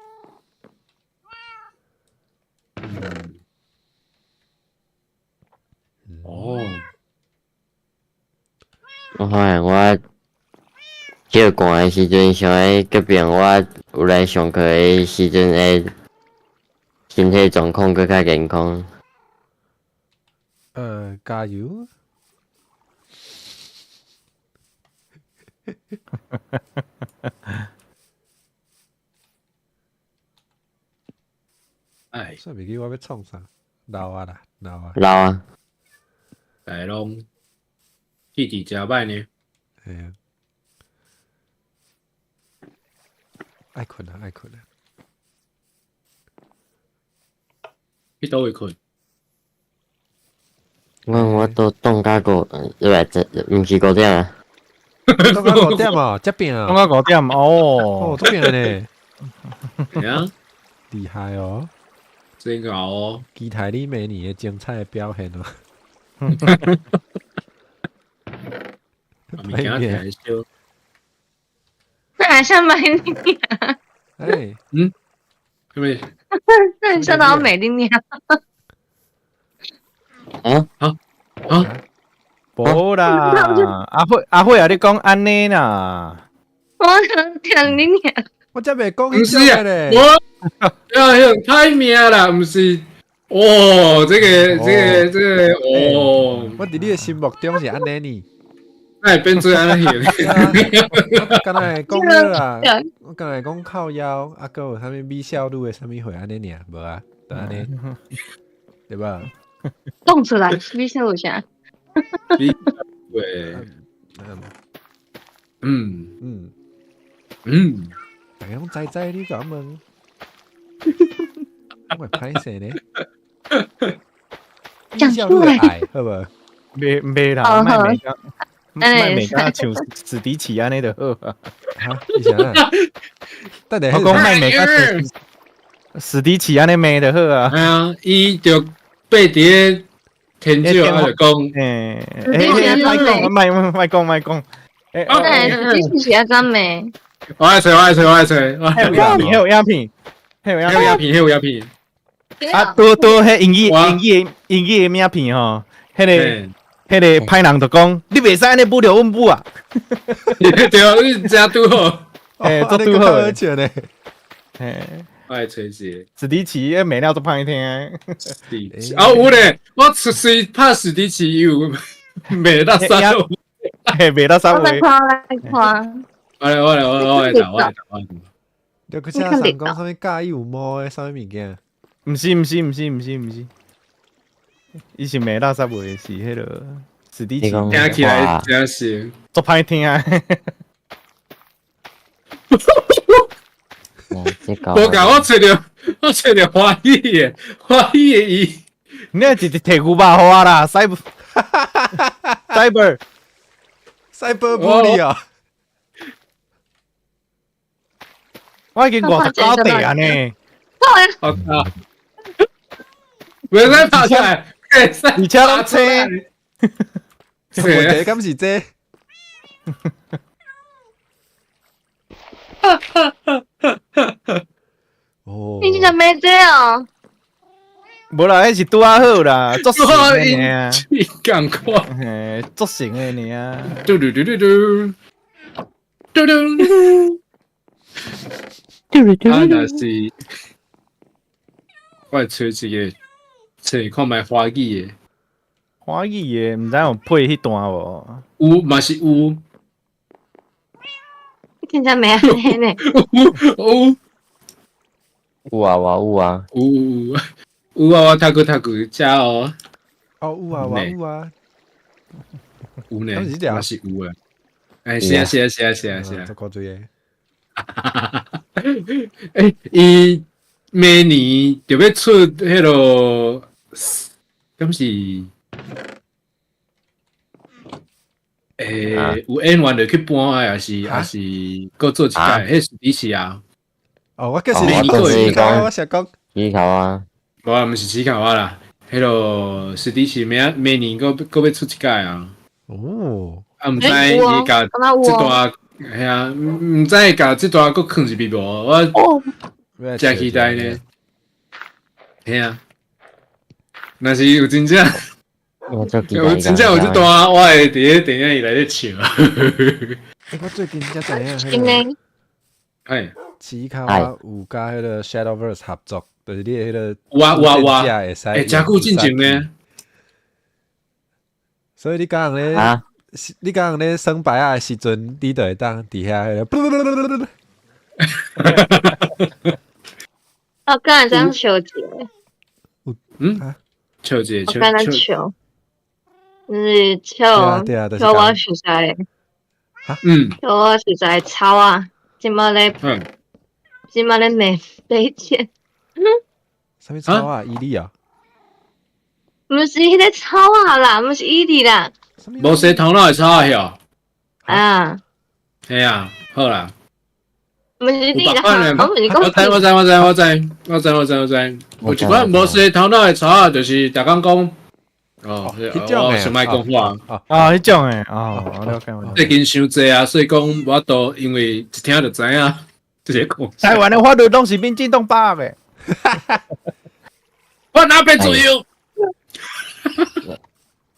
哦。我發現我借寒的時陣，想欲革命我有來上課的時陣的身體狀況閣較健康。加油！哎，煞袂記我欲創啥？老啊啦，老啊！老啊！大家攏記佇誠歹呢。嘿啊！愛睏啊，愛睏啊！去佗位睏？我都凍甲五，對，這毋是5點啊。凍到5點哦，這邊凍到5點哦，哦，這邊呢？啊，厲害哦，真𠢕哦！期待你明年的精彩的表現哦。物件太少。那像美女啊？哎，嗯，什麼？那你想到美麗娘？啊啊啊！無啦，阿慧阿慧啊，你講按呢啦？我想聽你娘。我才袂講毋是啊，我要用歹命啦，毋是。哦，這個這個這個哦，我佇你的心目中是按呢呢。那會變做按呢？我剛才講了啦，我剛才講靠腰，啊，閣有啥物美少女的啥物貨按呢爾，無啊，就按呢，對吧？講出來，美少女啥？對，嗯嗯嗯，大家攏知知你共問，我會歹勢呢？講出來，好無？袂袂啦，莫罵甲，莫罵甲像史迪奇按呢就好啊。哈，你啥？等下我講莫罵甲史迪奇按呢罵就好啊。係啊，伊就爬佇咧天井啊，就講，欸，莫講，莫莫講，莫講。欸，史迪奇是按怎罵？我愛揣，我愛揣，我愛揣。彼有影片，彼有影片，彼有影片。啊，拄拄彼英語英語英語的影片吼，彼個彼個歹人就講，你袂使按呢侮辱阮母啊！對啊，你真拄好，欸，足拄好的。嘿，我來揣者。史迪奇迄罵了足歹聽。啊有咧，我隨拍史迪奇有罵到啥？嘿，罵到啥話？我來看，來看。我來我來我來我來我來。你去請人講啥物介意有毛的啥物物件？毋是毋是毋是毋是毋是，伊是罵垃圾話，是彼個史迪奇。聽起來真是足歹聽。無共我揣著，我揣著歡喜的，歡喜的伊。你若直直提牛肉予我啦，cyber cyber cyber bully 啊！我已經59塊啊呢。我靠！袂使拍出來，而且攏青，問題敢是這？哦，你真正罵這哦？無啦，彼是拄仔好啦，足神的爾。仝款，嘿，足神的爾。嘟嘟嘟嘟嘟，嘟嘟。啊，若是我來揣一個，揣看覓華語的，華語的，毋知有配彼段無？有嘛是有。你真正罵按呢呢？有有有啊，我有啊。有有啊，我讀過讀過遮哦。哦，有啊，我有啊。有呢，嘛是有啊。欸，是啊，是啊，是啊，是啊，是啊。足古錐的。欸，伊明年就欲出彼个，敢是？欸，有演員就去搬啊，抑是抑是閣做一屆？彼史迪奇啊。哦，我計是你講，我想講。起頭啊。無啊，毋是起頭啊啦。彼个史迪奇明明年閣閣欲出一屆啊。哦。啊，毋知伊共這段。系啊，毋知會共這段閣囥入去無？我誠期待呢。系啊，若是有真正，有真正有這段，我會佇咧電影院內底笑。欸，我最近才知影彼個，哎，奇卡有佮彼個 Shadowverse 合作，就是你的彼個有啊有啊有啊，欸，誠久進前呢。所以你講咧。你講咧耍牌仔的時陣，你就會當佇遐彼個。我剛才這樣笑一下。嗯？笑一下，我剛才笑，就是笑，笑我熟悉的。嗯。笑我熟悉的草啊，這馬咧，這馬咧罵白錢。啥物草啊？伊利啊？毋是彼个草仔啦，毋是伊哩啦。無洗頭腦的草仔曉。啊。嘿啊，好啦。毋是你啦，我毋是講。我知我知我知我知我知我知我知。有一款無洗頭腦的草仔，就是逐工講。哦，我想愛講話。啊，彼種的，哦，我了解。最近傷濟啊，所以講無法度，因為一聽就知影。直接講。台灣的法律攏是民進黨把的。我哪變自由？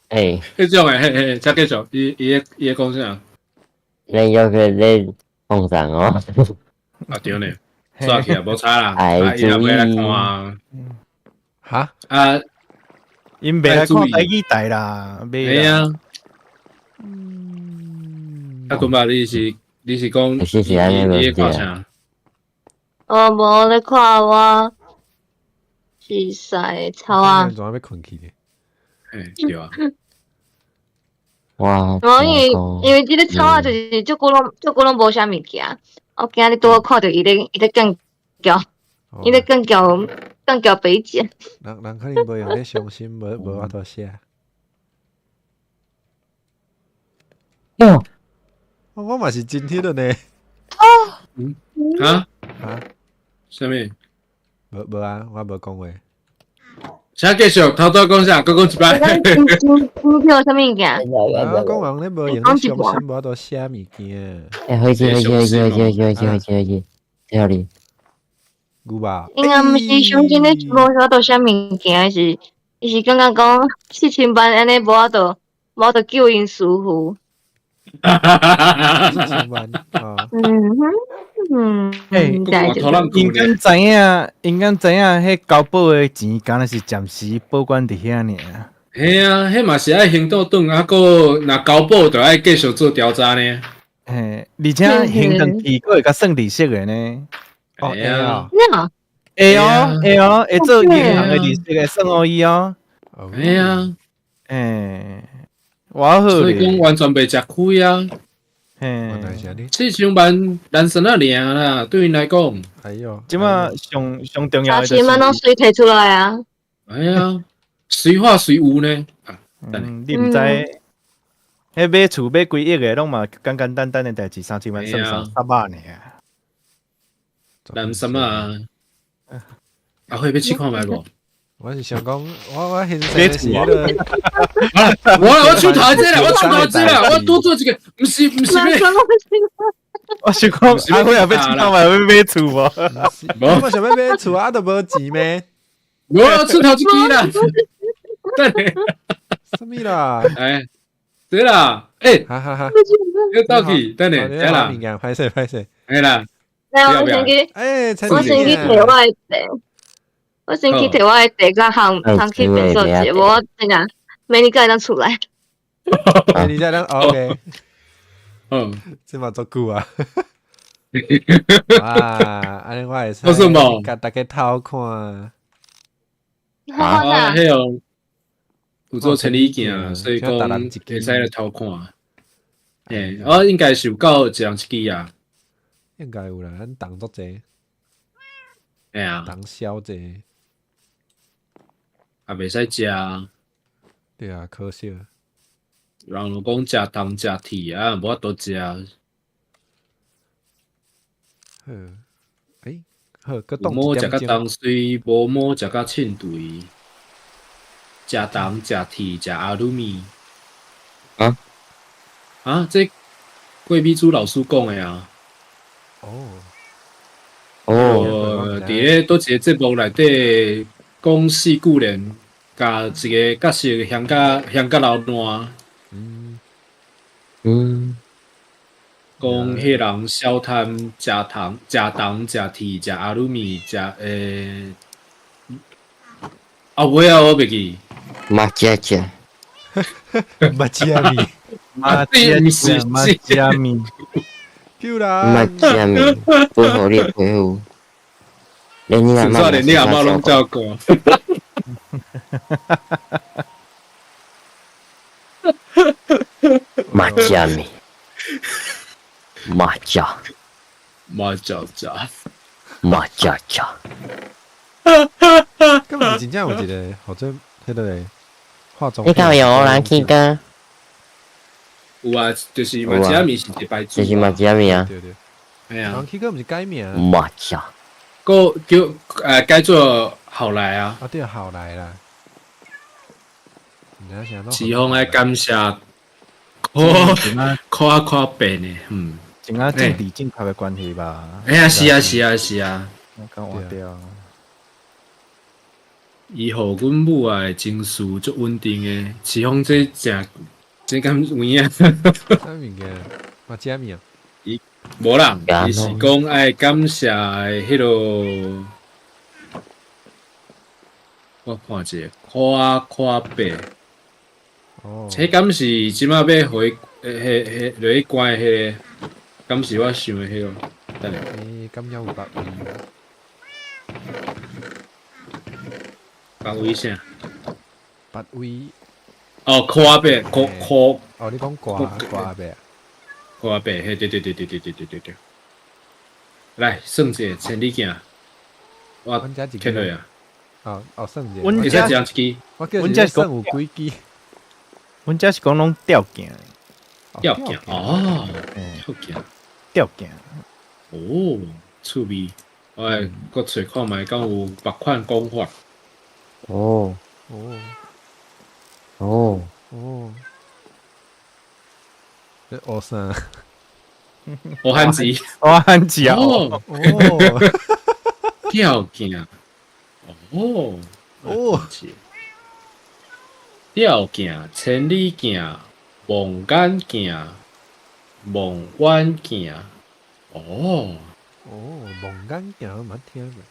欸，彼種的，嘿嘿，請繼續，伊伊伊講啥？你有個咧放上哦。啊對呢，煞起來無差啦，啊伊也袂來看啊。哈？啊，𪜶袂來看台語台啦，袂啊。啊，君爸，你是講你看啥？我無咧看我是曬草啊。怎欲睏去咧？嘿，對啊。哇！無因為這個草仔就是足久攏足久攏無啥物件，我今日拄好看著伊咧幹譙，伊咧幹譙幹譙北姐。人可能無用咧傷心，無法度寫。喲！我嘛是真彼個呢。嗯？啊？啊？啥物？無啊，我無講話。請繼續，頭拄講啥？閣講一擺。你叫啥物件？我講人咧無用咧傷心，無法度寫物件。欸，開始開始開始開始開始開始開始，聽你。牛肉。應該毋是傷心咧，無法度寫物件，是伊是感覺講4000萬按呢無法度救𪜶師傅。4000萬啊！嗯哼，嗯，欸，𪜶敢知影？𪜶敢知影？彼交保的錢，敢若是暫時保管佇遐爾。嘿啊，彼嘛是愛還倒轉，啊，閣若交保，就愛繼續做調查呢。嘿，而且還轉去，閣會共算利息的呢。哦，會啊，會哦，會哦，會做銀行的利息會算予伊哦。嘿啊，欸，偌好。所以講完全袂食虧啊。嘿，7000萬難算仔爾啦，對𪜶來講。哎喲，這馬上上重要的就是。30萬攏隨提出來啊！哎呀，隨話隨有呢。嗯，你毋知，彼買厝買幾億的，攏嘛簡簡單單的代誌，3000萬算啥？3萬爾。難什麼啊？阿輝欲試看覓無？我是想講，我現在是彼個，我手頭這啦，我手頭這啦，我拄做一個，毋是毋是欲，我想講阿輝也欲試看覓欲買厝無？我想欲買厝啊，都無錢咩？無出頭一支啦，等下，啥物啦？哎，對啦，欸，哈哈哈，你倒去，等下，等啦，歹勢歹勢，來啦，來我先去，我先去提我的地。我先去提我的地，佮通通去便所借，無我真正明年才會當出來。明年才當 OK。嗯，這嘛足久啊！啊，按呢我會使共大家偷看。啊，彼哦，有做千里鏡，所以講會使來偷看。欸，我應該是有夠一人一支啊。應該有啦，咱銅足濟。欸啊，銅銷濟。也袂使食。對啊，可惜。人就講食銅食鐵啊，無法度食。好，欸，好，閣凍無食甲當水，無毛食甲凊肥。食銅食鐵食阿魯米。啊？啊，這郭美珠老師講的啊。哦。哦。佇咧佗一個節目內底講四句聯，共一個角色嫌甲嫌甲流爛。嗯。嗯。講彼人小貪食糖、食銅、食鐵、食阿魯米、食欸。啊，尾仔我袂記。馬家食。馬家米。馬家馬家米。救啦！馬家米，保護你的皮膚。連你阿嬤，連你阿嬤攏照顧。馬家米。馬家。馬家家。馬家家。敢毋是真正有一個，或者彼個。化妝。你敢有用人去歌？有啊，就是馬吉仔麵是一擺就是馬吉仔麵啊。對對。嘿啊。人去歌毋是改名。馬吉。閣叫改做後來啊。啊對，後來啦。是方愛感謝，看看變的，嗯。真啊，政治正確的關係吧。哎呀，是啊，是啊，是啊。講換掉。伊予阮母的情緒足穩定的，是講這誠這敢有影？啥物件？馬吉仔麵。伊無啦，伊是講愛感謝彼个，我看者，看看白。哦。這敢是這馬欲回，彼彼落去關彼个，敢是我想的彼个？等下。欸，敢猶有別位？別位啥？別位。哦，看白，看看。哦，你講掛掛白。掛白，嘿，對對對對對對對對對。來，算一下千里鏡，我聽落啊。哦哦，算一下。阮遮一人一支。我叫是算有幾支？阮遮是講攏吊鏡。吊鏡哦，吊鏡，吊鏡。哦，趣味。我來閣揣看覓，敢有別款講法。哦。哦。哦。哦。這學啥？學漢字。學漢字啊！哦。哦。吊鏡。哦。哦。吊鏡、千里鏡、望眼鏡、望遠鏡。哦。哦，望眼鏡我捌聽過。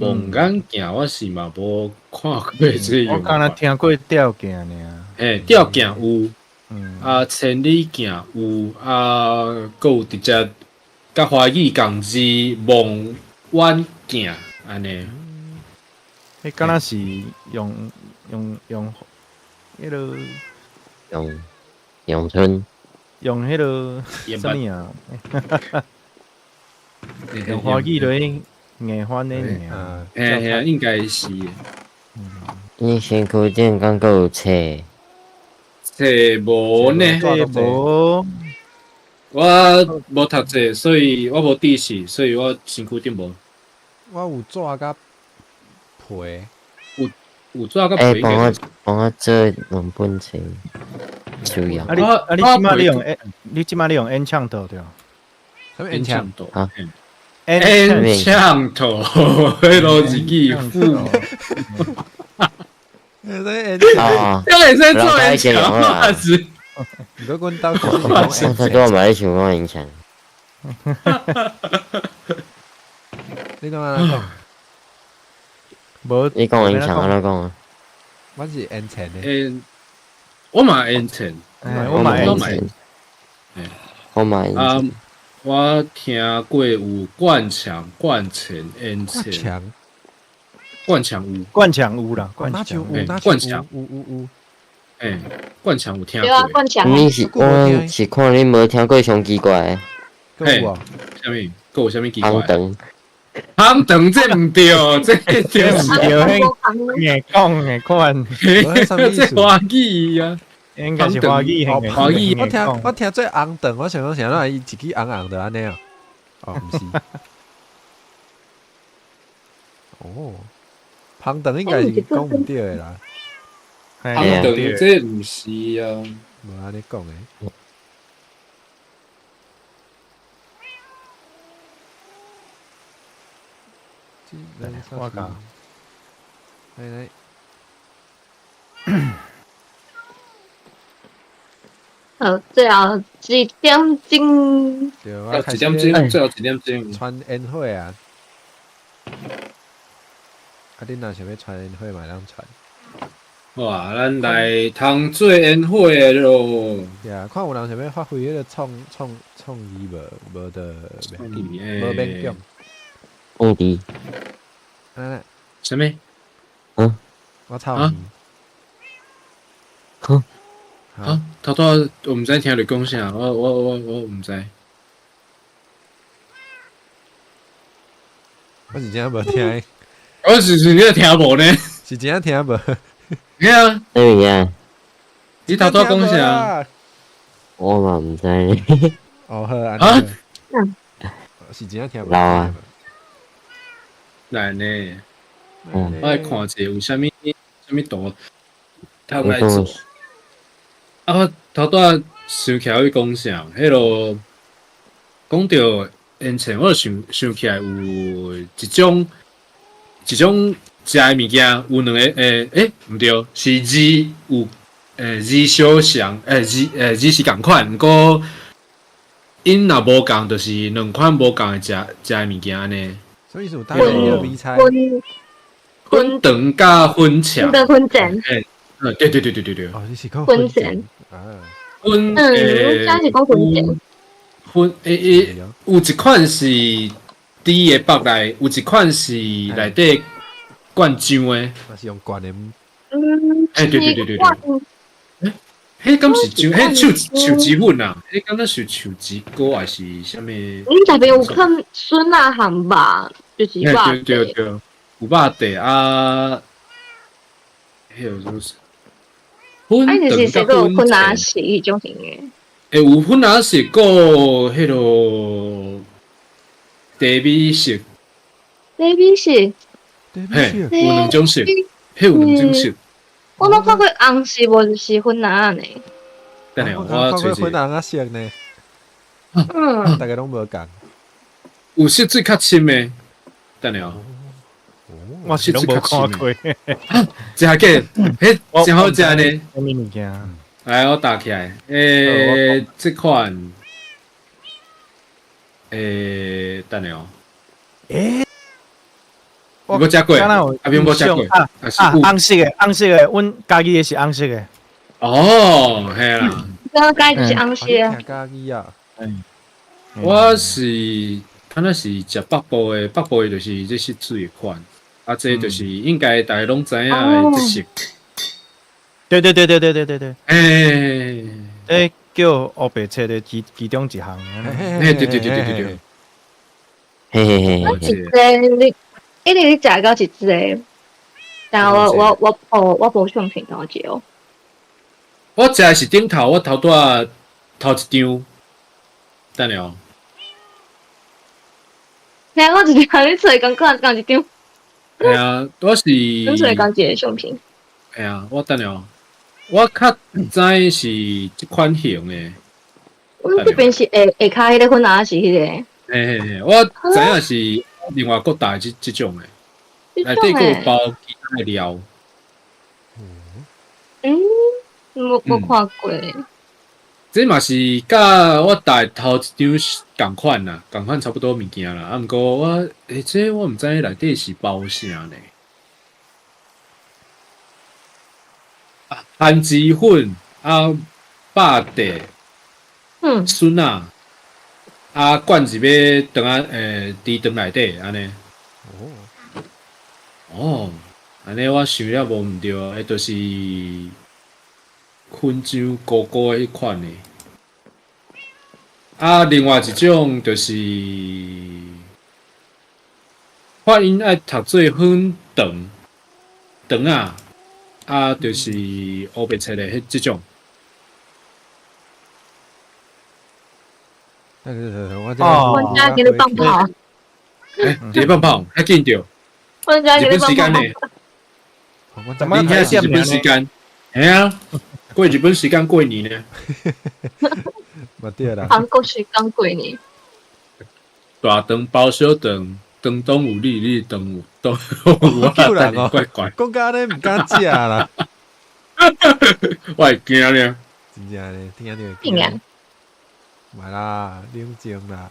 望眼鏡我是嘛無看過這個。我敢若聽過吊鏡爾。嘿，吊鏡有，啊，千里鏡有，啊，閣有直接佮華語仝字望遠鏡按呢。彼敢若是用用用彼个用用春用彼个啥物啊？用華語來硬翻的爾。嘿嘿，應該是。你身軀頂敢閣有冊？冊無呢？無。我無讀冊，所以我無知識，所以我身軀頂無。我有紙佮皮。有紙佮皮。欸，幫我做兩本冊，需要。啊你啊你這馬你用你這馬你用 N 唱頭對？啥物 N 唱頭？啊？N 唱頭，彼落日語副。啊！這會使做 N 唱啊？是。如果阮兜其實是講，我嘛咧想講影響。你講按怎講？無，你講影響按怎講啊？我是 N 錢的。欸，我嘛 N 錢，我嘛 N 錢。我嘛 N 啊，我聽過有灌腸、灌錢、N 錢。牆。灌腸有。灌腸有啦，灌腸有，灌腸有有有。欸，灌腸有聽過。對啊，灌腸。你是我是看你無聽過上奇怪的。嘿，啥物？閣有啥物奇怪？紅腸。紅腸這毋對，這對毋對，硬講硬款。這華語啊，應該是華語，華語。我聽做紅腸，我想講啥物？伊一支紅紅的按呢哦。哦，毋是。哦，紅腸應該是講毋對的啦。紅腸這毋是啊，無按呢講的。我講，來來，好，最後一點鐘。對，我一點鐘，最後一點鐘。傳煙火啊！啊，你若想欲傳煙火嘛，會當傳。哇，咱來通做煙火囉。對啊，看有人想欲發揮彼个創意無？無就無勉強。蹦迪。嗯。啥物？嗯。我操你！哼。啊！頭拄我毋知聽你講啥，我毋知。我是真正無聽。我是真正聽無呢。是真正聽無。咩啊？啥物件？你頭拄講啥？我嘛毋知。哦好，啊，是真正聽無。老啊。來呢？我來看者有啥物啥物圖，頭來做。啊，我頭拄仔想起來去講啥？彼落講著煙腸，我就想想起來有一種一種食的物件，有兩個毋對，是字有字相像，字字是仝款，毋過𪜶若無仝，就是兩款無仝的食食的物件按呢。所以是有帶個米菜。粉腸佮粉腸。粉腸。對對對對對對。哦，你是講粉腸。啊。粉這是講粉腸。粉有一款是豬的腹內，有一款是內底灌醬的。那是用灌的。嗯。對對對對對。彼敢是醬？彼樹樹枝粉啊？彼敢若是樹枝膏還是啥物？恁這邊有看筍仔和肉，就是肉。對對對，有肉塊啊。彼個就是。粉就是說粉仔是彼種型的。有粉仔是閣彼落茶米色。茶米色。嘿，有兩種色，彼有兩種色。我攏看過紅色，無就是粉仔呢。等下，我看過粉紅仔色呢。嗯。大家攏無仝。有色水較深的，等下。我是攏無看過。真假？彼真好食呢。啥物物件？來，我打起來。這款，等下哦。你無食過？阿邊無食過？啊，紅色的，紅色的，阮家己的是紅色的。哦，嘿啦。我家己是紅色。家己啊。我是，敢若是食北部的，北部的就是這色水的款，啊，這就是應該大家攏知影的這色。對對對對對對對對。這叫烏白切的其其中一項。對對對對對對。嘿嘿嘿。我一個你。一直你食到一隻，但我我我我無相片到一個。我食的是頂頭，我頭拄仔頭一張，等下哦。聽我一張你揣仝款仝一張。係啊，我是。你揣仝一個相片。係啊，我等下哦，我較知是這款型的。阮這邊是下下跤彼個粉仔是彼個。嘿嘿嘿，我知影是。另外國大這這種的，內底閣有包其他的料。嗯，無無看過。這嘛是佮我帶頭一張仝款啦，仝款差不多物件啦。啊，毋過我，這我毋知內底是包啥呢？啊，番薯粉啊，肉塊，筍仔。啊，灌入去腸仔，豬腸內底按呢。哦，按呢我想了無毋對，彼就是粉漿糊糊彼款的。啊，另外一種就是，我𪜶愛讀做粉腸腸仔，啊，就是烏白切的彼這種。哦，我家給你放炮。你放炮，較緊著。我家給日本時你放炮間呢？明天是日本時間。嘿啊，過日本時間過年呢。嘛對啦。韓國時間過年。大腸包小腸，腸中有你，你腸有都有我，人哦，怪怪。講到按呢毋敢食啦。我會驚呢。真正呢，聽著會驚。莫啦，冷靜啦。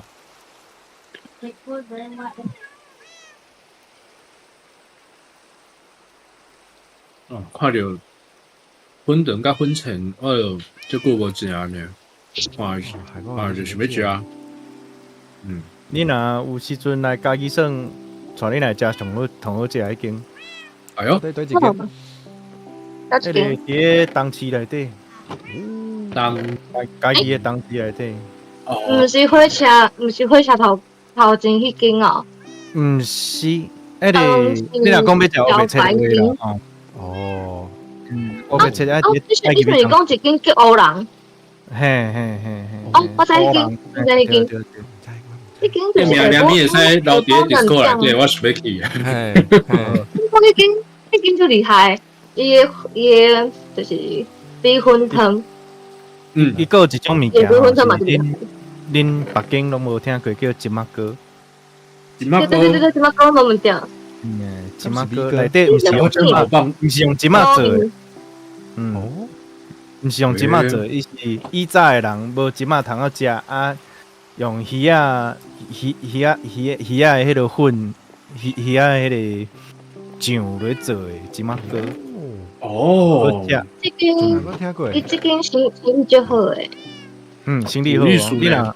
哦，看著粉腸佮粉腸，我就這久無食呢，看看就想欲食。嗯，你若有時陣來家己耍，帶你來食上好上好食彼間。哎喲，對對一間。彼个佇咧東市內底。東家己的東市內底。毋是火車，毋是火車頭頭前彼間哦。毋是，彼个你若講欲食烏白切的話啦，哦。哦，乌白切啊！哦，你是讲一间叫乌人？嘿嘿嘿嘿。哦，我知彼间，我知彼间。彼间就是名名你会使留伫 Discord 内底，我想欲去。嘿，我彼间彼间就厉害，伊个就是米粉汤。嗯，伊阁有一种物件，恁北京拢无听过叫芝麻糕。芝麻糕，对对对，芝麻糕拢毋对。嗯，芝麻糕内底毋是用芝麻，毋是用芝麻做的。嗯，毋是用芝麻做，伊是以早的人无芝麻通好食啊，用鱼仔、鱼鱼仔、鱼鱼仔的彼个粉，鱼鱼仔的彼个酱来做的芝麻糕。哦，这间伊这间生意足好诶。嗯，生意好。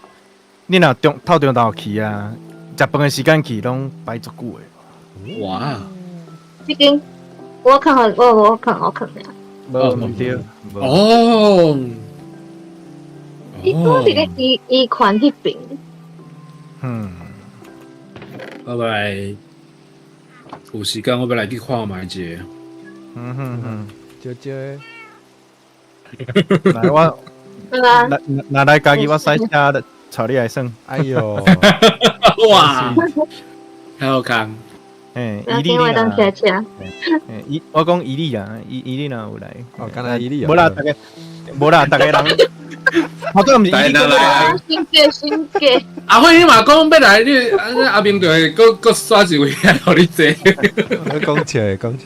你若中透中昼去啊，食饭的时间去，拢排足久的。哇！这间我看好，我看我看下。无毋对。哦。伊拄伫咧伊伊款彼边。嗯。拜拜。有时间我欲来去看觅者。嗯哼哼，少少的。来我，来来来，家己我驶车带你来耍。哎哟，哇，太好看。嘿，伊利啊，伊我讲伊利啊，伊伊利若有来。哦，敢若伊利啊。无啦，逐个，无啦，逐个人。我都毋是伊利来。新价新价。阿辉，你嘛讲欲来，你阿明就会阁阁刷一位来予你坐。我讲笑，讲笑。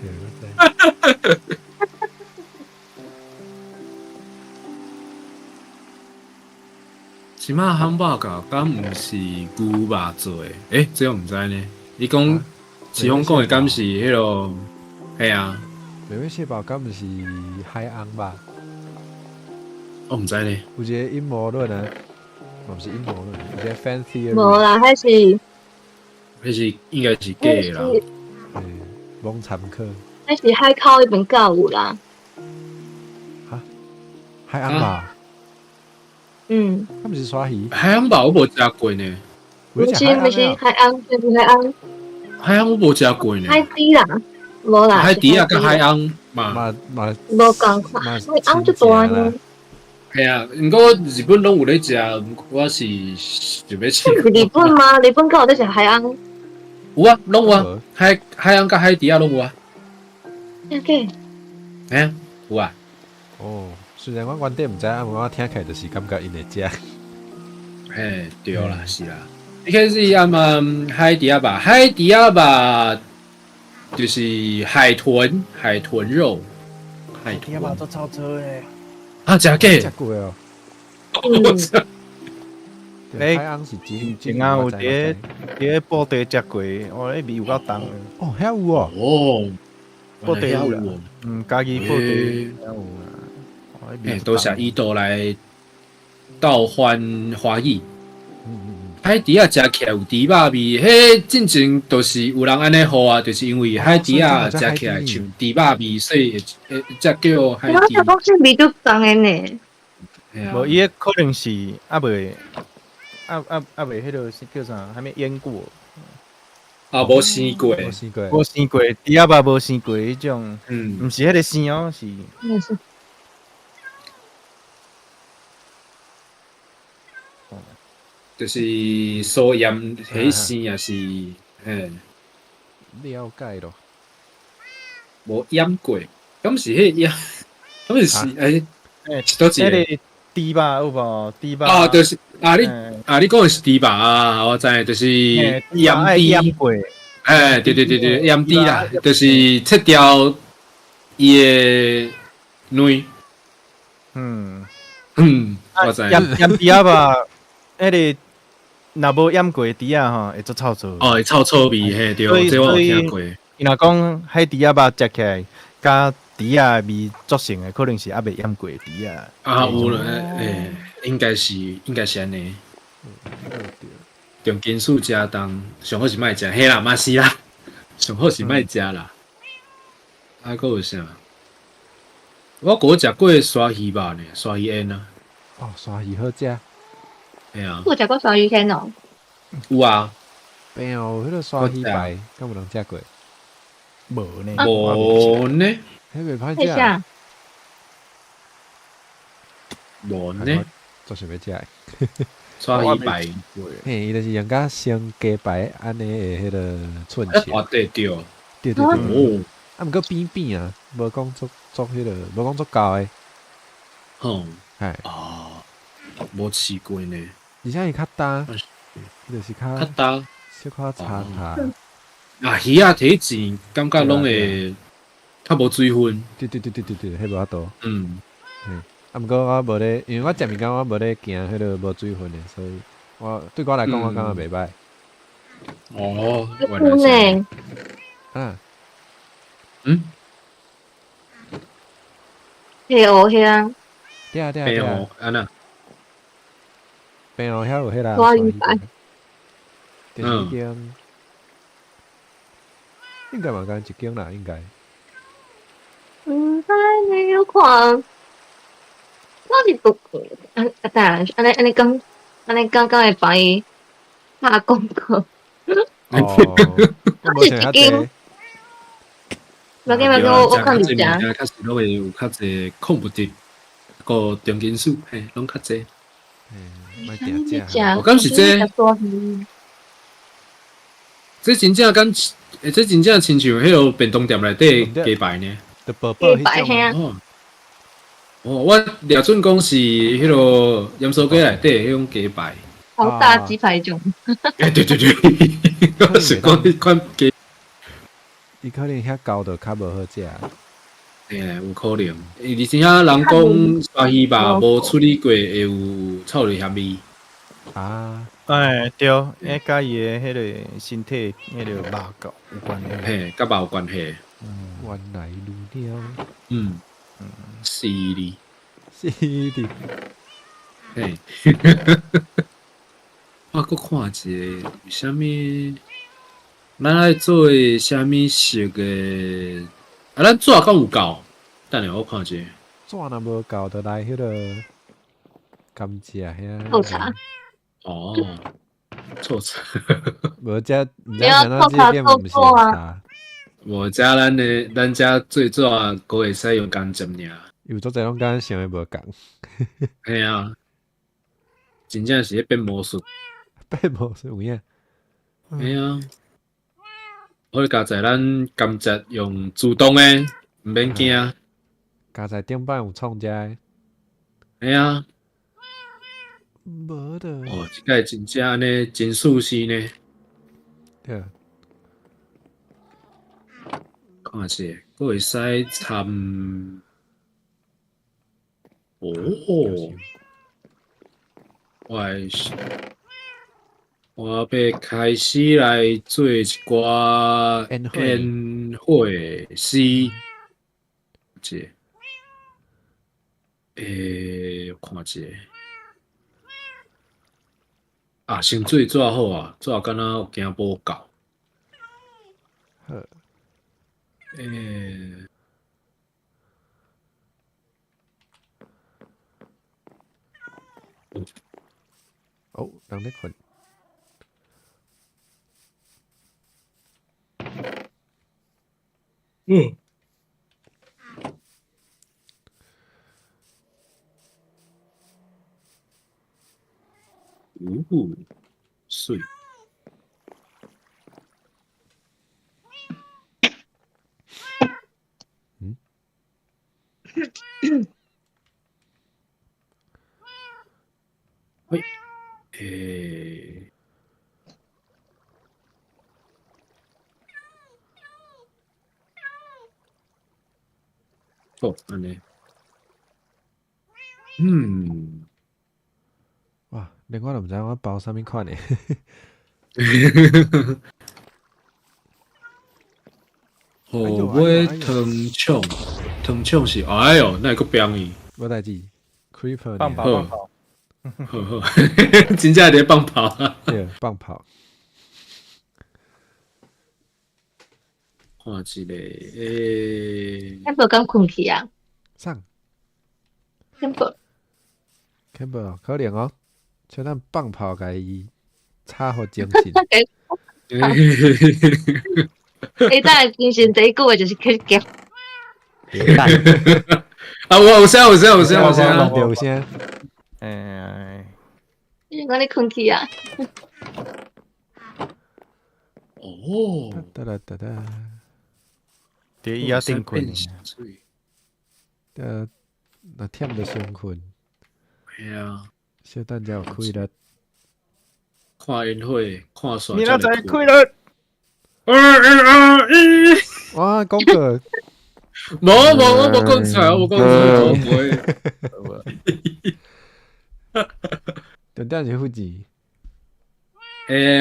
这摆汉堡狗敢毋是牛肉做的？欸，这我毋知呢。伊讲是讲讲的敢是彼个？嘿啊，美味蟹堡敢毋是海翁吧？我毋知呢。有一个阴谋论啊，毋是阴谋论，有一个 fan theory。无啦，彼是彼是应该是假的啦。罔参考。彼是海口彼边敢有啦。哈？海翁吧？嗯。他毋是鲨鱼。海翁吧，我无食过呢。毋是毋是海翁，是海翁。海翁我无食过呢。海猪啦，无啦。海猪啊，佮海翁嘛嘛嘛无仝款，海翁足大呢。系啊，毋过日本拢有咧食，我是想欲试。日本吗？日本敢有咧食海翁？有啊，拢有啊，海海翁佮海猪仔拢有啊。真假？欸，有啊。哦，虽然我原底毋知，啊，我听起来就是感觉𪜶会食。嘿，对啦，是啦。一开始啊嘛，海猪仔肉，海猪仔肉就是海豚，海豚肉，海豚。猪仔肉足臭臭的。啊，真假？食过哦。嗯。海翁是真真啊，有伫咧布袋食过，哦，彼味有够重。哦，遐有哦。哦，布袋有啦。嗯，家己布袋遐有啦。欸，多谢伊都来倒翻华语。海猪仔食起来有猪肉味，彼进前就是有人按呢号啊，就是因为海猪仔食起来像猪肉味，所以会才叫海猪。我想讲这味足重的呢。无，伊彼可能是犹未，犹未彼个是叫啥？啥物腌过？啊，无生过，无生过，无生过，猪仔肉无生过彼种，嗯，毋是彼个生哦，是。就是苏盐彼生也是，嘿，了解咯。无腌过，敢是彼腌，敢是欸，是佗一个？彼个猪肉有无？猪肉啊，就是啊，你啊，你讲的是猪肉啊，我知，就是腌猪。过。欸，对对对对，腌猪啦，就是切掉伊的卵。嗯嗯，我知。腌腌猪仔肉，彼个。若无腌过猪仔吼，会足臭臭。哦，会臭臭味嘿，对，这我有听过。伊若讲海猪仔肉食起来，佮猪仔味足像的，可能是犹未腌过猪仔。啊，有啦，欸，应该是按呢。重金属食重，上好是莫食，嘿啦，嘛是啦，上好是莫食啦。啊，阁有啥？我阁食过鲨鱼肉呢，鲨鱼烟啊。哦，鲨鱼好食。嘿啊！我食过鲨鱼烟哦。有啊。没有，彼个鲨鱼排，敢有人食过？无呢。无呢。彼袂歹食。無呢，做想欲食的。帶魚排，嘿，伊就是用甲生雞排按呢的彼个寸切。啊對對。對對對。哦。啊，毋過扁扁啊，無講足足彼个，無講足厚的。吼。係。哦，無試過呢。而且伊較焦，就是較較焦，小可柴柴。啊，魚仔提錢，感覺攏會較無水分。對對對對對對，彼無法度。嗯。嘿，啊，毋過我無咧，因為我食物件我無咧驚彼个無水分的，所以我對我來講，我感覺袂䆀。哦，原來是。啊。嗯。黑烏遐。對啊對啊對啊。按怎？平湖遐有彼个。大魚排。就是彼間。應該嘛，共一間啦，應該。毋知你有看，我是不啊啊！等下，按呢按呢講，按呢講敢會幫伊拍廣告。哦，我是一間。無緊無緊，我看佇遮。較實攏會有較濟礦物質，閣重金屬，嘿，攏較濟。嗯，莫定食。我敢是這，這真正敢，欸，這真正親像彼个便當店內底雞排呢。雞排嘿。哦，我掠準講是彼个鹽酥雞內底彼種雞排。好大雞排種。欸，對對對，我是講彼款雞。伊可能遐厚就較無好食。欸，有可能。而且人講鯊魚肉無處理過會有臭味鹹味。啊，哎對，彼佮伊的彼个身體彼个肉夠有關係。嘿，佮肉有關係。原來如此。嗯嗯，是的，是的。嘿，我閣看一个，啥物？咱愛做啥物色的？啊，咱紙敢有夠？等下我看一下。紙若無夠，就來彼个甘蔗遐。泡茶。哦，臭茶。無遮，毋知啥這店毋是茶。無遮咱的，咱遮做紙閣會使用甘蔗爾。有足濟攏敢想的無仝。嘿啊，真正是咧變魔術。變魔術有影。嘿啊。我加載咱甘蔗用自動的，毋免驚。加載頂擺有創這个。嘿啊。無的。哦，這个真正按呢真舒適呢。對。看者，閣會使參。哦。我欲開始來做一寡煙火師，這，欸，看者，啊，先做紙好啊，紙敢若有驚無夠。好。欸。哦，人咧睏。嗯。嗚，媠。嗯？喂，欸。好，按呢。嗯。哇，連我都毋知我包啥物款的。好，尾糖廠，糖廠是，哎喲，哪會閣變伊？無代誌，Creeper 放炮放炮。好好，真正佇咧放炮。對，放炮。看一下，欸。 Campbell 敢睏去啊？啥？Campbell。 Campbell 可能哦，像咱放炮共伊吵予精神。伊等下精神第一句話就是去夾。啊，我有聲有聲有聲有聲，有聲。哎，你講你睏去啊？哦，噠噠噠噠，佇椅仔頂睏。若忝就先睏。係啊。小等才有氣力。看煙火，看煞。明仔載開力。二二二一。哇，廣告。無無，我無講出來，我無講出來，我不會。重點是富士。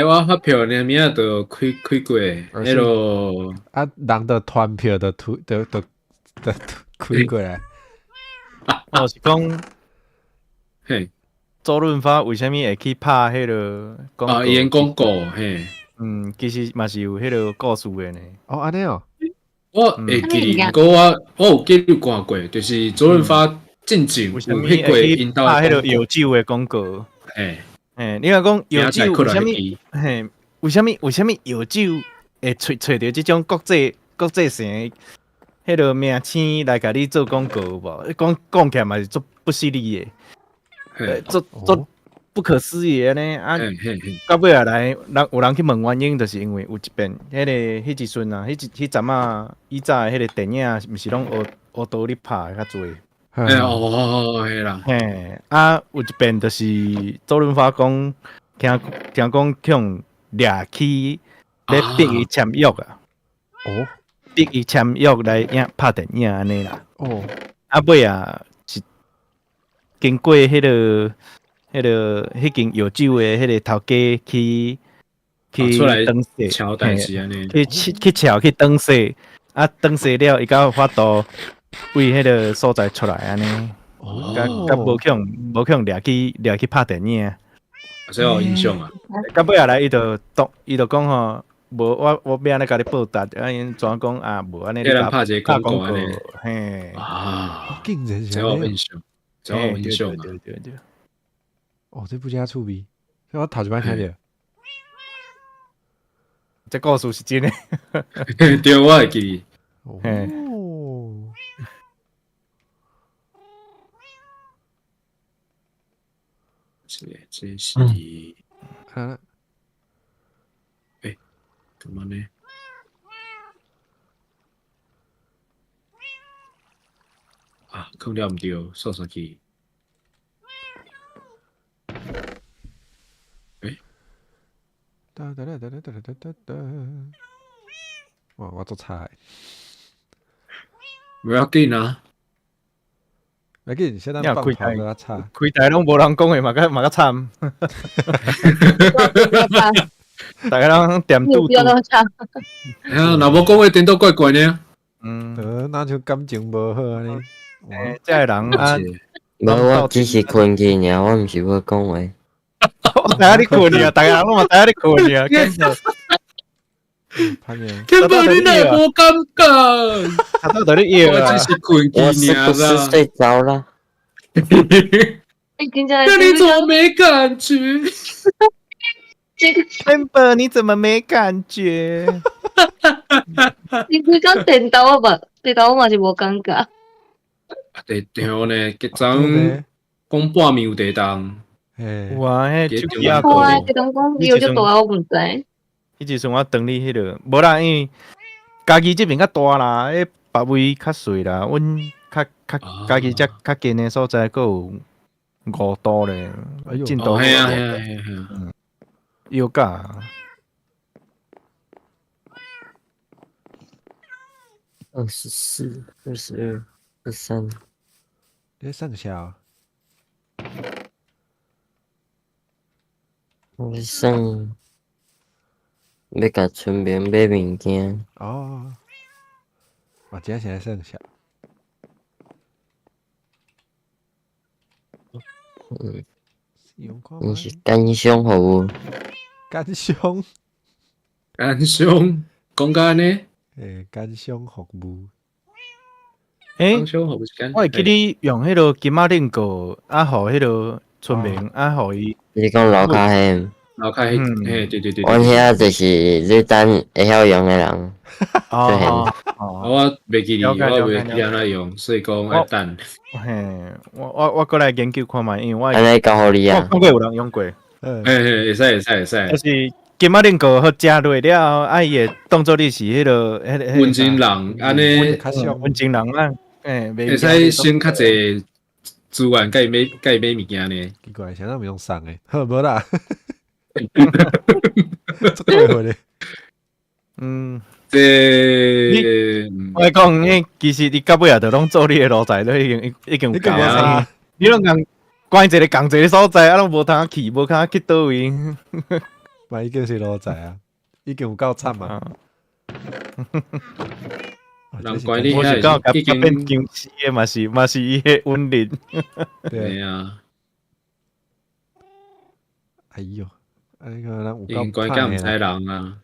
我發票呢，明仔就開開過，彼囉。啊，人就團票就推，就就就開過來。我是講，嘿，周潤發為啥物會去拍彼个廣告？啊，演廣告，嘿。嗯，其實嘛是有彼个故事的呢。哦，按呢哦。我會記得，毋過我有記錄看過，就是周潤發進前有彼過𪜶兜拍彼个藥酒的廣告。嘿，嘿，你若講藥酒為啥物？嘿，為啥物？為啥物藥酒會揣揣著這種國際國際性彼个明星來共你做廣告有無？講講起來嘛是足不失禮的，足足不可思議的呢。啊，到尾仔來，人有人去問原因，就是因為有一遍，彼个彼一陣啊，彼一彼陣仔以早的彼個電影，毋是攏烏烏刀咧拍的較濟。哦，嘿啦。嘿，啊，有一遍就是周潤發講，聽聽講去予掠去咧逼伊簽約啊。哦。逼伊簽約來影拍電影按呢啦。哦。啊，尾啊是經過彼个。彼个彼間藥酒的彼个頭家去去轉世，敲代誌按呢，去去去敲去轉世，啊轉世了，伊才有法度為彼个所在出來按呢，佮佮無去予無去予掠去掠去拍電影，這有印象啊。到尾仔來，伊就當伊就講吼，無我我欲按呢共你報答，啊𪜶怎講啊？無按呢，你拍一个廣告按呢，嘿啊，竟然這有印象，這有印象啊。對對對。哦，這部真趣味，這我頭一擺聽著。這故事是真的。對，我會記。哦。這這是啊？欸，怎麼呢？啊，囥了毋對，煞啥去？噠噠噠噠噠噠噠噠！哇，我足差的。無要緊啊，無要緊，先咱放頭較差。開台攏無人講話嘛，較嘛較慘。大家攏恬拄拄。啊，若無講話，顛倒怪怪呢。嗯，若像感情無好按呢。欸，這个人啊，無，我只是睏去爾，我毋是欲講話。我知影你睏啊，逐个人攏嘛知影你睏啊。天寶，你哪會無感覺？他到底咧我只是睏我是不是睡著了？那你怎麼沒感覺？這個天寶，你怎麼沒感覺？你規工電到我吧，電到我嘛是無感覺。地對呢，昨昏講半暝有地動。有啊，彼手機仔有啊，地動講有足大，我毋知。彼時陣我轉你彼个，無啦，因為家己這邊較大啦，彼別位較細啦，阮較較家己遮較近的所在，閣有5度咧，震度。係啊係啊係啊，嗯，搖甲。 24、22、23。你算啥？我算欲共村民買物件。哦，我真是咧算啥？嗯，你是工商服務。工商。工商，講甲按呢？欸，工商服務。欸，我會記你用彼个金仔輪過，啊，予彼个村民，啊，予伊。你講樓跤彼？樓跤彼，嘿，對對對。阮遐就是咧等會曉用的人。哦，我袂記得，我袂記按怎用，所以講愛等。嘿，我過來研究看覓，因為我按呢交予你啊。我看過有人用過。嘿嘿，會使會使會使。就是金仔輪過好食落了後，啊伊會當做你是彼個彼個溫情人，按呢溫情人啊，嘿，會使省較濟資源，共伊買共伊買物件呢。奇怪，啥人毋用送的？好，無啦。足過分的。嗯，這我講，你其實你到尾仔就攏做你的奴才，都已經已經有夠啊！你攏共關一个仝一个所在，啊，攏無通去，無通去佗位。嘛已經是奴才啊，已經有夠慘啊！人關你我是講已經變僵屍的嘛是嘛是伊的穩定。對啊。哎喲，啊你看咱有夠關甲毋知人啊！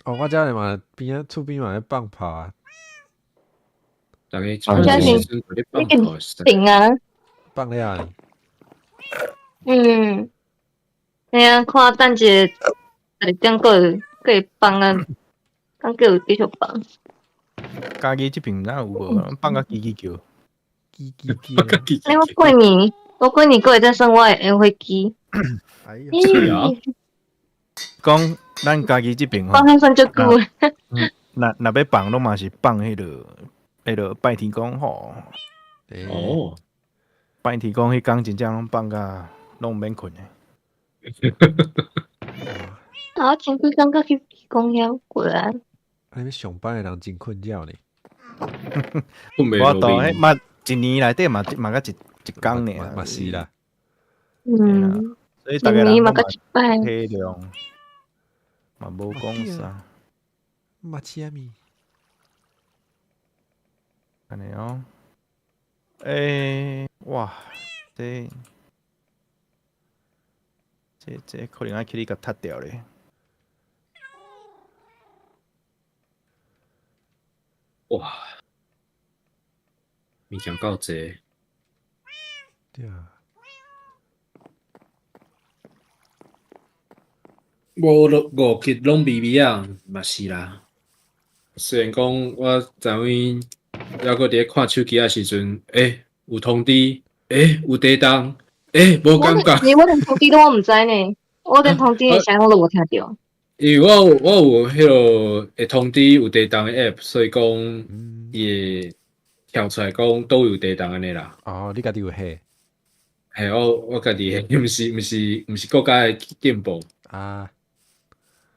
哦，我遮裡嘛邊仔厝邊嘛咧放炮啊！逐个我遮是已經停啊！放了。嗯，嘿啊，看等一下，12點閣會放啊，敢閣有繼續放。家己這邊哪有無？放甲吱吱叫，吱吱叫。欸，我過年，我過年閣會當算我的煙火機。哎呀！講咱家己這邊吼，放遐算足久。若若欲放，攏嘛是放彼个彼个拜天公吼。哦，拜天公彼工真正攏放甲攏毋免睏的。啊，我前幾工閣去公遐過來。啊，你欲上班的人真困擾呢。我到彼嘛一年內底嘛嘛才一一工爾，嘛是啦。嗯，所以逐个人嘛閣一擺體諒，嘛無講啥。嘛是啊咪。按呢哦。欸，哇，這這這可能愛去你共踢掉咧。哇，物件夠濟。對啊。無五級攏微微仔，嘛是啦。雖然講我昨昏猶閣佇咧看手機仔時陣，欸，有通知，欸，有地動，欸，無感覺。我連通知都我毋知呢，我連通知的聲我都無聽著。因為我有彼个會通知有地動的 app，所以講伊會跳出來講都有地動按呢啦。哦，你家己有下？嘿，我家己下，毋是國家的進步啊。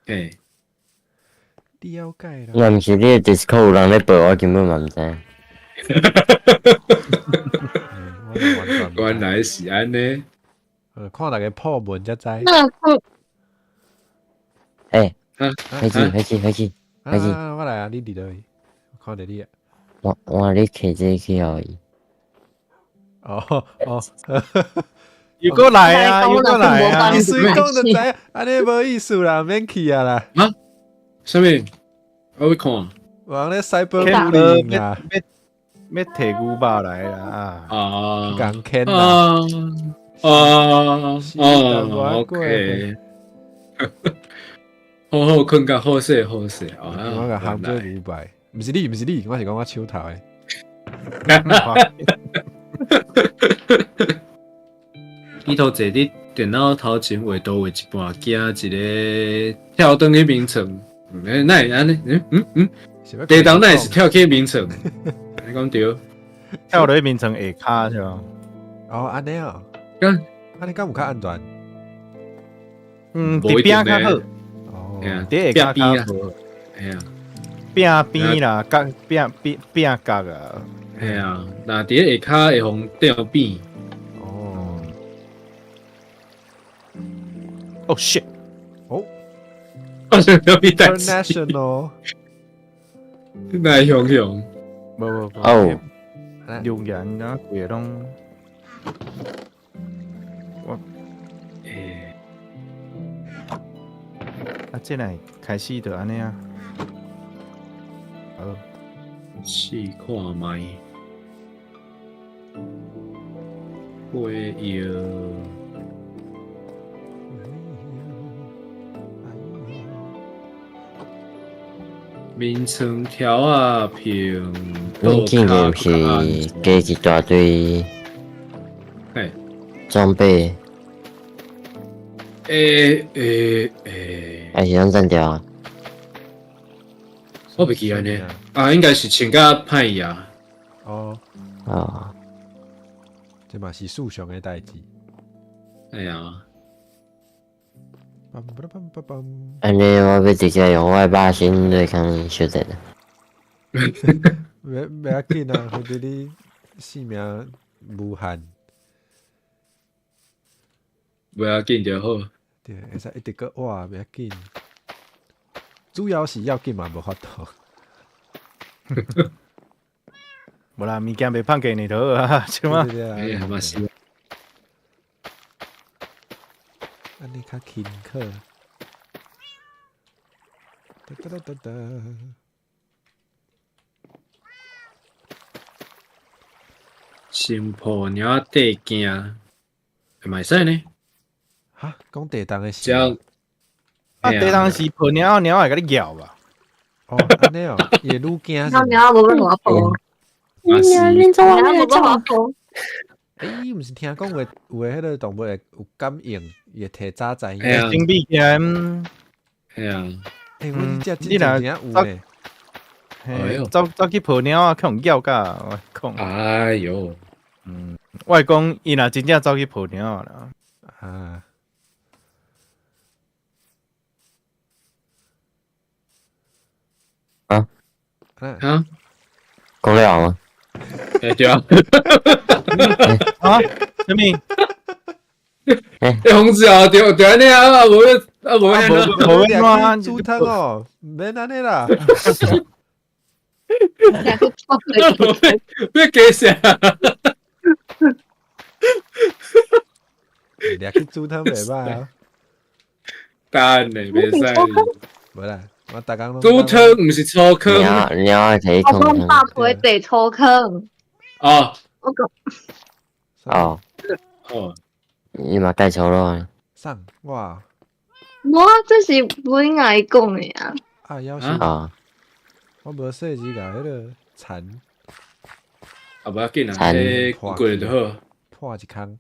嘿，了解啦。若毋是你的 Discord 有人咧報，我根本嘛毋知。原來是按呢。看逐家破文才知。那看。欸，開始開始開始開始。我來啊，你佇佗位？我看著你啊。我你摕這個去予伊。哦哦。又閣來啊！又閣來啊！你隨講就知，按呢無意思啦，免去啊啦。啊？啥物？我欲看。有人咧 cyberbullying 啊！欲提牛肉來啦！啊！共牽啦！啊啊！OK。好好睏甲好勢好勢啊！我共喊做牛排，毋是你，毋是你，我是講我手頭的。伊頭坐佇電腦頭前畫圖畫一半，驚一個跳轉去眠床，欸，哪會按呢？嗯嗯嗯，地動哪會是跳去眠床？你講對？跳落去眠床下跤是吧？哦，按呢哦，按呢敢有較安全？嗯，佇邊較好。哦，佇下跤較好。嘿啊，壁邊啦，角壁邊壁角啊。嘿啊，若佇下跤會予吊扁。哦。 Oh shit！哦， International，哪會雄雄？無無無。哦。留言啊，規个攏。我，欸，啊，這來開始就按呢啊。好。試看覓。火藥。眠床條仔平，阮竟然是加一大堆嘿，裝備，還是攏占掉啊？我袂記按呢，啊，應該是穿甲歹去啊。哦，哦，這嘛是思想的代誌。哎呀，按呢我欲直接用我的肉身來共相戰啊！袂袂要緊啊，反正你性命無限。袂要緊就好。對，會使一直閣活，袂要緊。主要是要緊嘛，無法度。無啦，物件袂放過你就好啊，是嗎？哎呀，嘛是。按呢較輕巧。噠噠噠噠噠。先抱貓仔綴鏡，嘛會使呢？哈，講地動的時。啊，地動是抱貓仔，貓會共你咬吧？哦，按呢哦，伊會愈驚。貓仔無欲予我抱。你貓仔無欲予我抱。欸，毋是聽講有有的彼个動物會有感應，伊會提早知影。準備起來。嘿啊。欸，阮這真正有呢。嘿，走走去抱貓仔，去予咬甲，我講。哎喲，嗯，我會講，伊若真正走去抱貓仔啦。啊。啊？啊？講了嗎？欸對啊。啊？啥物？欸，洪子啊，對對按呢啊，無啊無按呢，無按怎煮湯哦，免按呢啦。欲加啥？掠去煮湯袂歹啊。等下袂使。無啦，我逐工攏。煮湯毋是粗糠。貓貓可以我講百倍地粗糠。哦。我講。哦。哦。你嘛蓋錯咯。送我。無啊，這是本愛講的啊。啊，夭壽。啊。我無設計共彼个田。啊，無要緊啦，彼過就好。破一空。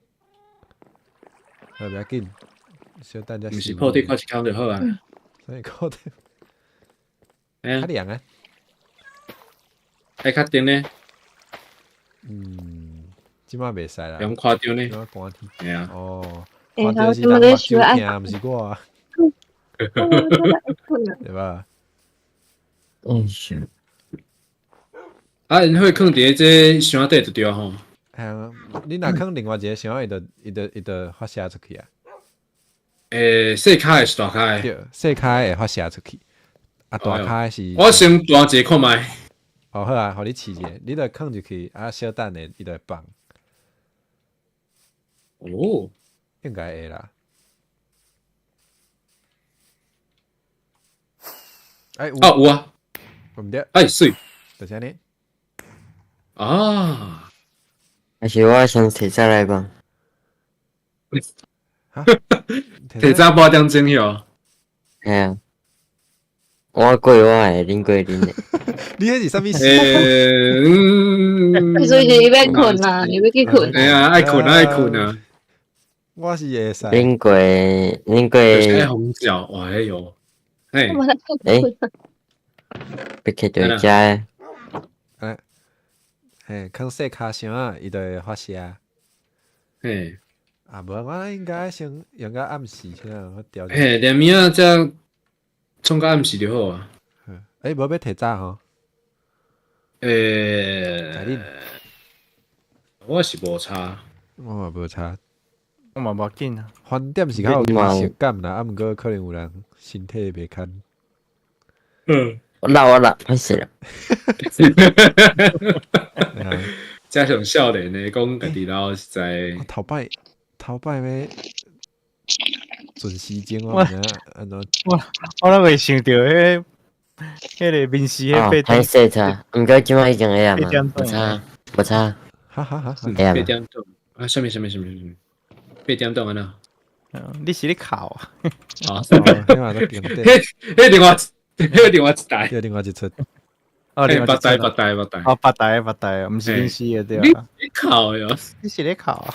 啊，袂要緊，小等下。毋是破地看一空就好啊。啥物破地？較涼啊。愛較凍呢？嗯，這擺袂使啦。用誇張呢？這擺寒天。嘿啊。哦，看著是人目睭疼，毋是我啊。對吧？嗯是。啊，𪜶火囥佇這箱底就對啊吼。嘿啊，你若囥另外一个箱，伊就伊就伊就發射出去啊。欸，細跤的是大跤的？對，細跤的會發射出去，啊，大跤的是。我先彈一個看覓。哦，好啊，予你試一下，你著囥入去，啊，小等下，伊就會放。哦，應該會啦。欸，有啊，有啊。毋對。哎，媠。就是按呢。啊。還是我先提早來放。提早半點鐘喲。嘿啊。我過我的，恁過恁的。你彼是啥物事？欸，嗯。所以是伊欲睏啊，伊欲去睏。哎呀，愛睏啊，愛睏啊。我是會使。恁過，恁過。愛紅腳，哎喲。嘿。欸。欲去佗食的？欸，嘿，囥細跤箱仔，伊就會發射。嘿。啊，無，我應該先用到暗時先，我調。嘿，連暝仔才創到暗時就好啊。欸，無欲提早吼？欸，我是無差。我嘛無差。我嘛無緊啊。翻點是較有儀式感啦，啊，毋過可能有人身體袂堪。嗯。我老我老，歹勢啦。這上少年的講家己老實在。我頭擺頭擺欲準時鐘，我毋知影按怎。我攏袂想著彼彼个面試彼八點。歹勢差，毋過這擺已經會啊嘛，無差無差。哈哈哈，會啊八點鐘啊？啥物啥物啥物啥物？八點鐘按怎？你是咧哭啊？啊，彼，彼另外另外一台，對，另外一出。哦，另外別台別台別台。哦，別台別台，毋是恁四个對你靠喲！你是咧靠？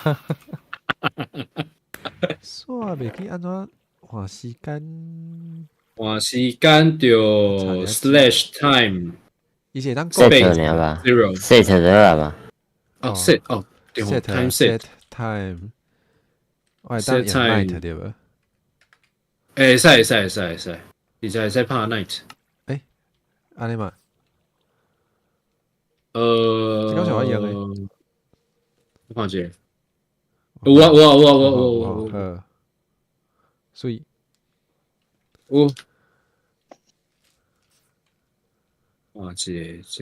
煞袂記按怎換時間？換時間就 slash time。伊是會當 set 爾吧？zero set 就好吧？哦，set 哦，對，set time set time。我會當用 night 對無？會使會使會使會使，而且會使拍 night。欸，按呢嘛？這敢是我用的？我看者。有啊有啊有啊有有有。好，媠。有。看者，這。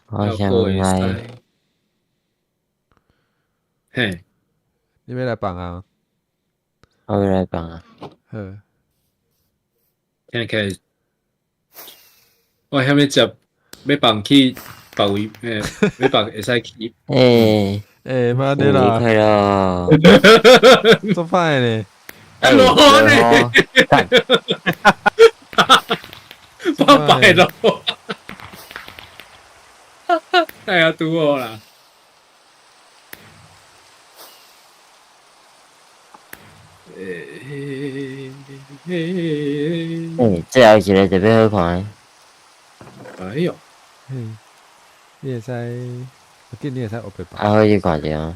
我想來。嘿，你欲來放啊？我欲來放啊。好。聽起來，我遐物接欲放去別位，欲放會使去。欸欸，媽的啦！快樂。做歹呢？啊，落呢？拜拜咯！哎呀，拄好啦。欸，最後一个特別好看。哎喲，嘿，你會使，我見你會使學白白。啊，好去看著。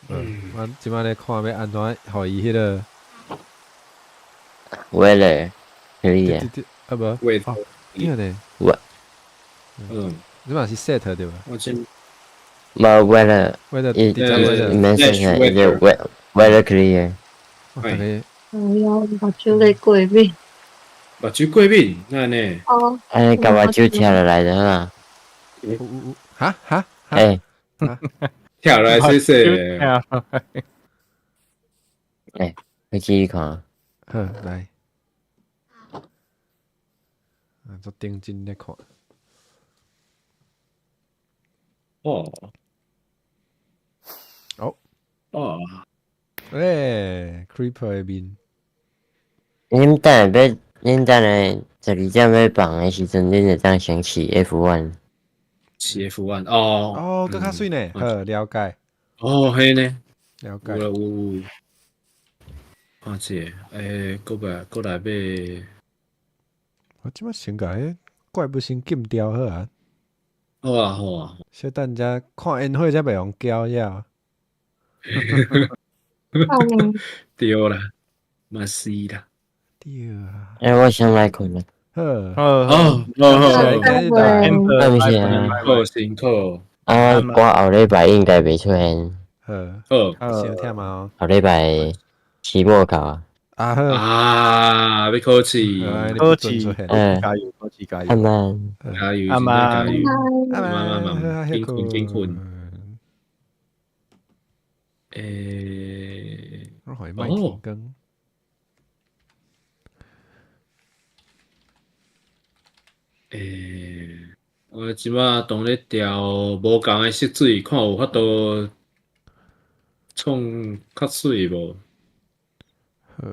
嗯，我這擺咧看欲按怎予伊彼个。 Weather 可以啊。啊無，Weather，對呢。我，這嘛是 set 對吧？我真。無 weather， weather，伊免說啥，伊就 weather clear。哎呀，目睭咧過敏。目睭過敏，哪呢？哦。按呢共目睭拆落來就好啊。有有，哈哈。欸。拆落來洗洗。欸，你去看。好，來。啊，足認真咧看。哦。哦。哦。欸，Creeper 的面。恁等下欲，恁等下12點欲放的時陣，恁會當先試 F1。試 F1 哦。哦，閣較媠呢，好，了解。哦，嘿呢。了解。有有有。看者，欸，閣來買。我這擺先共彼怪物先禁掉好啊。好啊好啊。小等才看煙火才袂予攪了。對啦，嘛是啦。對啊。欸，我先來睏啦。好。好。哦，好好好。對毋起啊。好辛苦。啊，我後禮拜應該袂出現。好。好。傷忝啊。後禮拜期末考啊。啊好。啊，欲考試。考試。嗯。加油，考試加油。阿曼。加油，阿曼。加油。阿曼阿曼。緊睏緊睏。欸。我予伊莫停更。欸，我這擺當咧調無仝的色水，看有法度創較媠無？好。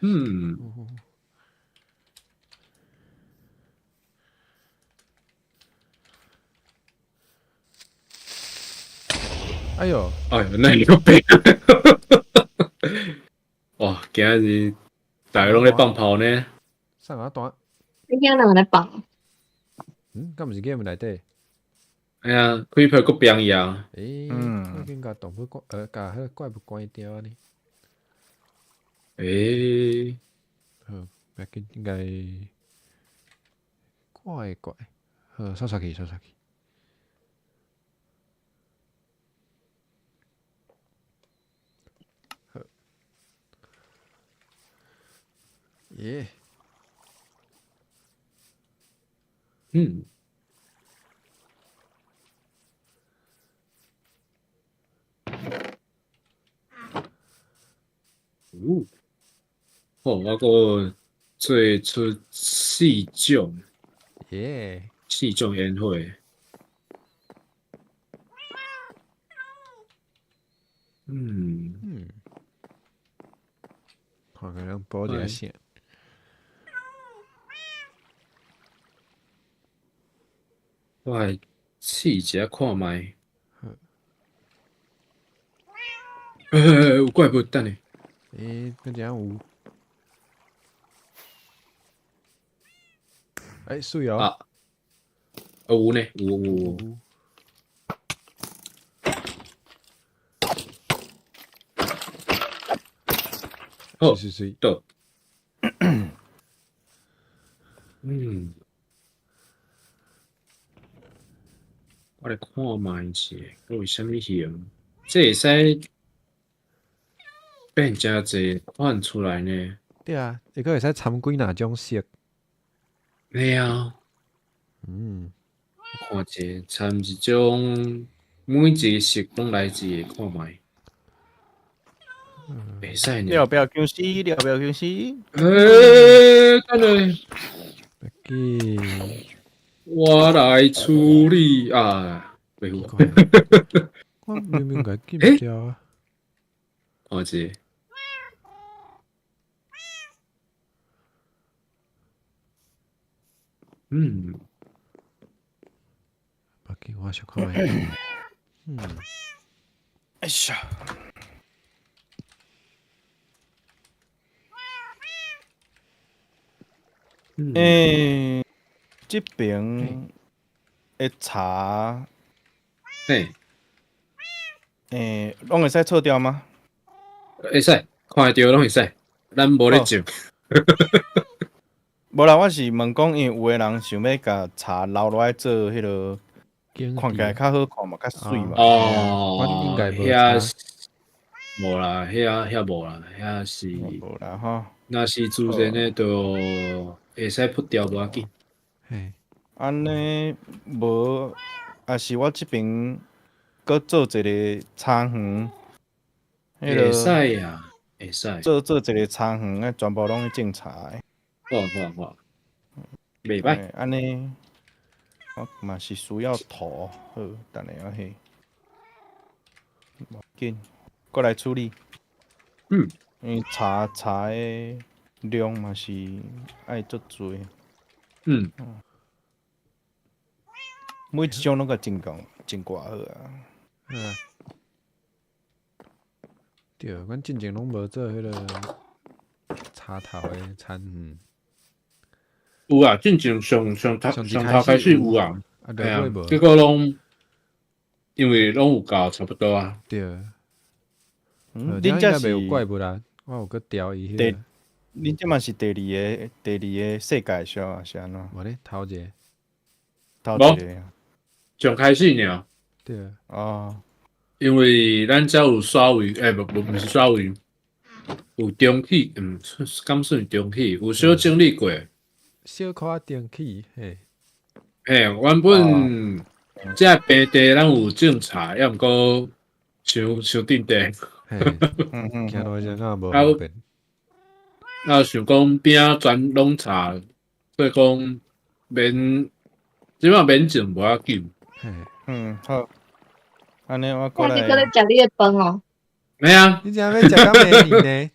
嗯。哎喲！哎喲，那你閣變？哇，今仔日逐家攏咧放炮呢。啥人彈？你遐人咧放？嗯，敢毋是 game 內底？哎呀，Creeper 閣變伊啊！欸，我緊共動物關，共彼个怪物關掉按呢。欸。好，欲要緊，應該怪怪。好，煞煞去，煞煞去。好。耶。嗯。哦，好，我閣做出四種，耶，四種煙火。嗯嗯。看看咱補一下線。我來試一下看覓。有怪物，等下。欸，那怎有？欸，水哦。啊，有呢，有有有。好，是是是。到。嗯。我來看覓一下，閣有啥物型？這會使變誠濟款出來呢？對啊，這閣會使摻幾若種色。對啊。我看者摻一種，每一個色攏來一個看覓。袂使呢。了不僵屍，了不僵屍。欸，等下。別緊。我來處理啊！袂有。我明明共伊禁掉啊。看者。嗯。別緊，我小看覓。嗯。哎呀。欸，這邊的茶，嘿，欸，攏會使錯掉嗎？會使，看會著攏會使，咱無咧種。無啦，我是問講，因為有的人想欲共茶留落來做彼個，看起來較好看嘛，較媠嘛。哦，我應該無遐無啦，遐遐無啦，遐是無啦吼。若是自然的，就會使撲掉無要緊。嘿，按呢無，抑是我這邊閣做一個茶園，會使啊，會使。做一個茶園，啊，全部攏去種茶的。好好好，袂歹。按呢，我嘛是需要土，好，等下我去，無緊，過來處理。嗯。因為茶的量嘛是愛足濟。嗯。每一種攏共種共種偌好啊。嗯。對，阮進前攏無做彼個茶頭的田園。有啊，進前上上頭上頭開始有啊，對啊，結果攏因為攏有夠差不多啊。對。嗯，恁這是有怪物啦，我有閣調伊彼個。恁這嘛是第二个第二个世界上啊，是按怎？無咧，頭一個。頭一個。上開始爾。對。哦。因為咱遮有沙圍，欸，無無，毋是沙圍，有重啟，嗯，敢算重啟，有小整理過。小可重啟，嘿。嘿，原本這平地咱有種茶，抑毋過傷傷鎮地。嘿，行路時陣無方便。啊，想講邊仔全攏茶，所以講免，這擺免種無要緊。嗯，好。按呢我過來。你閣咧食你的飯哦？沒啊。你這欲食到明年呢？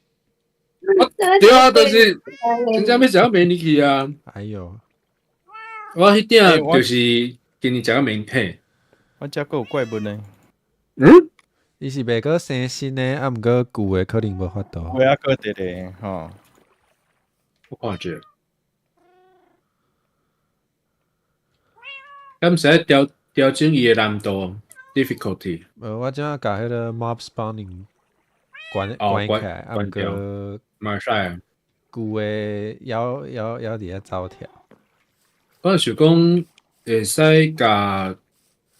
對啊，就是真正欲食到明年去啊。哎喲，我彼鼎就是今年食到明天。我遮閣有怪物呢。嗯？伊是袂閣生新的，啊，毋過舊的可能無法度。我抑閣佇咧吼。我看者。敢是愛調調整伊的難度 difficulty。無，我這共彼個 mob spawning 關關起來，啊，毋過嘛會使啊。舊的猶猶猶佇遐走跳。我想講會使共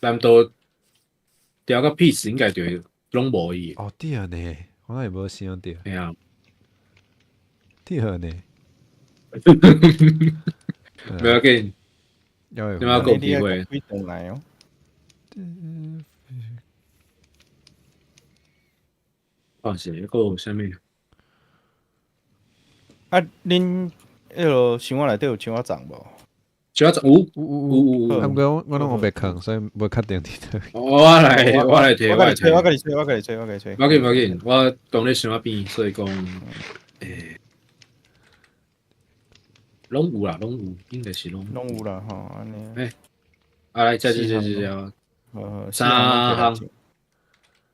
難度調到 peace，應該就會攏無伊。哦，對呢，我哪會無想著。嘿啊。對呢。無要緊。你嘛閣有機會。轉來哦。哦，是，閣有啥物？啊，恁彼个生活內底有樹仔叢無？樹仔叢有有有有有。啊，毋過我攏烏白囥，所以無確定佇佗。我來，我來提，我家己揣，我家己揣，我家己揣，我家己揣。無要緊，無要緊，我當咧想仔邊，所以講，欸。攏有啦，攏有，應該是攏攏有啦吼，按呢。欸，啊來，這這這這這，三項，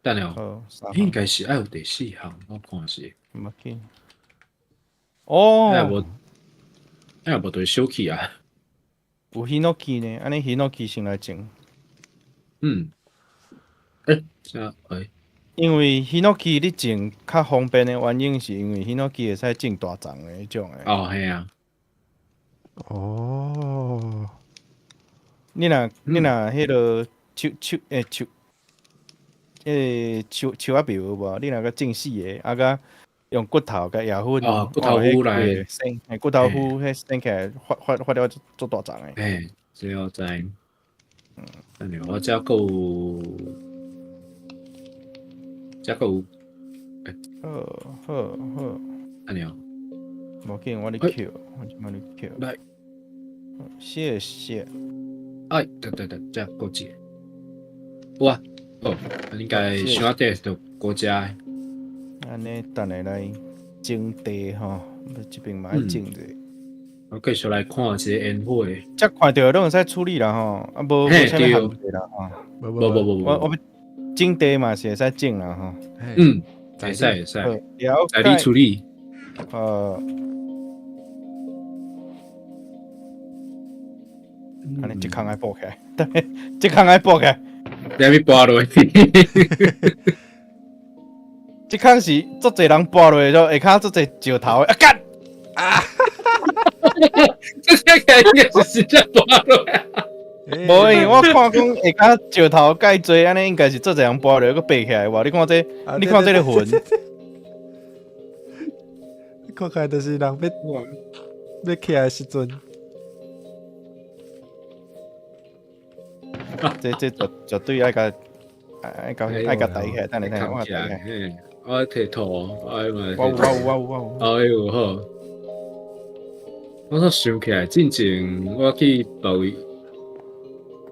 等下哦，應該是愛有第四項，我看是。無緊。哦。哎無，哎無對小氣啊。有ヒノキ呢，按呢ヒノキ先來種。嗯。欸，啥？欸。因為ヒノキ你種較方便的原因，是因為ヒノキ會使種大叢的彼種的。哦，係啊。哦。你若彼个樹樹欸樹，欸樹樹仔苗有無？你若閣種四个，啊閣用骨頭共壓粉，哦，骨頭糊來生，骨頭糊彼生起來發發發了足大叢的。欸，這我知。嗯，等下我遮閣有，遮閣有。好，好，好。按呢。無緊，我咧捡，我這擺咧捡。來，謝謝。哎，對對對，這閣一個。有啊，哦，應該箱仔底就國家。按呢，等下來種地吼，這邊嘛愛種者。我繼續來看一個煙火。這看著攏會使處理啦吼，啊無無啥物限制啦吼。無無無無。我我種地嘛是會使種啦吼。嗯，會使會使。了解。你處理。按呢這空愛補起來，對，這空愛補起來。你欲跋落去？這空是足濟人跋落去，就下跤足濟石頭的。啊幹！啊！這這個應該是真正跋落。無，因為我看講下跤石頭蓋濟，按呢應該是足濟人跋落去，閣爬起來哇！你看這，你看這个痕，看起來就是人欲欲起來的時陣。這這絕絕對愛共愛共愛共抬起來，等下等下我抬起來。我提圖，哎嘛。我有我有我有我有。哎呦好。我煞想起來，進前我去別位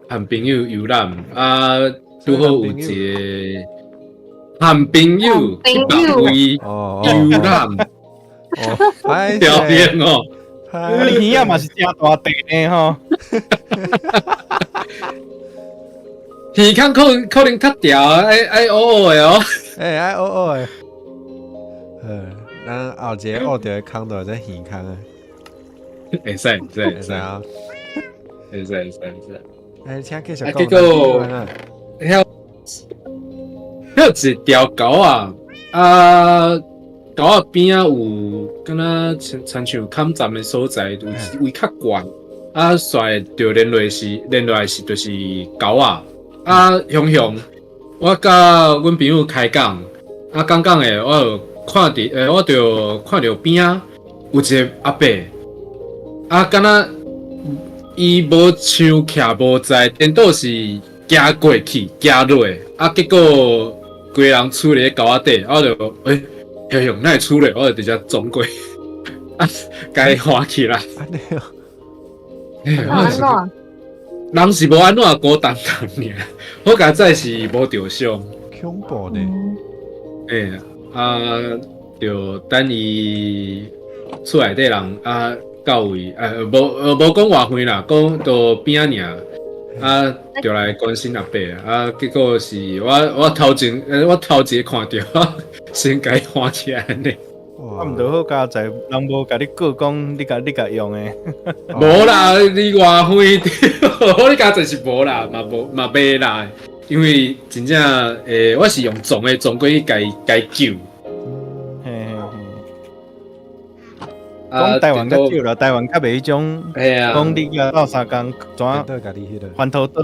和朋友遊覽，啊，拄好有一個和朋友去別位遊覽，條件哦。你耳仔嘛是誠大塊呢吼。耳孔可可能較牢，愛愛烏烏的哦。欸，愛烏烏的。咱後一个挖著的空就會做耳孔的。會使會使會使啊！會使會使會使。欸，請繼續講。結果，遐遐一條溝仔，啊，溝仔邊仔有敢若親像坎站的所在，有位較懸，啊，煞著連落是連落來是就是溝仔。啊，雄雄，我佮阮朋友開講，啊，講講的，我就看著，欸，我就看著邊仔有一個阿伯，啊，敢若伊無像徛無在，顛倒是行過去，行落，啊，結果規人處咧溝仔底，我就欸，雄雄哪會處咧？我就直接撞過，啊，共伊喊起來。按呢哦。人是無按怎孤單單爾，好佳哉是無著傷。恐怖呢？欸，啊，就等伊厝內底人啊，到位，無無講偌遠啦，講到邊仔爾，啊，就來關心阿伯啊，結果是我我頭前，我頭一個看著，先共伊喊起來按呢。啊，毋著好佳哉，人無共你告講，你共你共用的。無啦，你偌遠，我佳哉是無啦，嘛無嘛袂啦，因為真正欸，我是用撞的撞過去共伊共伊救。嘿嘿嘿。講台灣較少啦，台灣較袂彼種。講你遐鬥相共，怎環頭島？無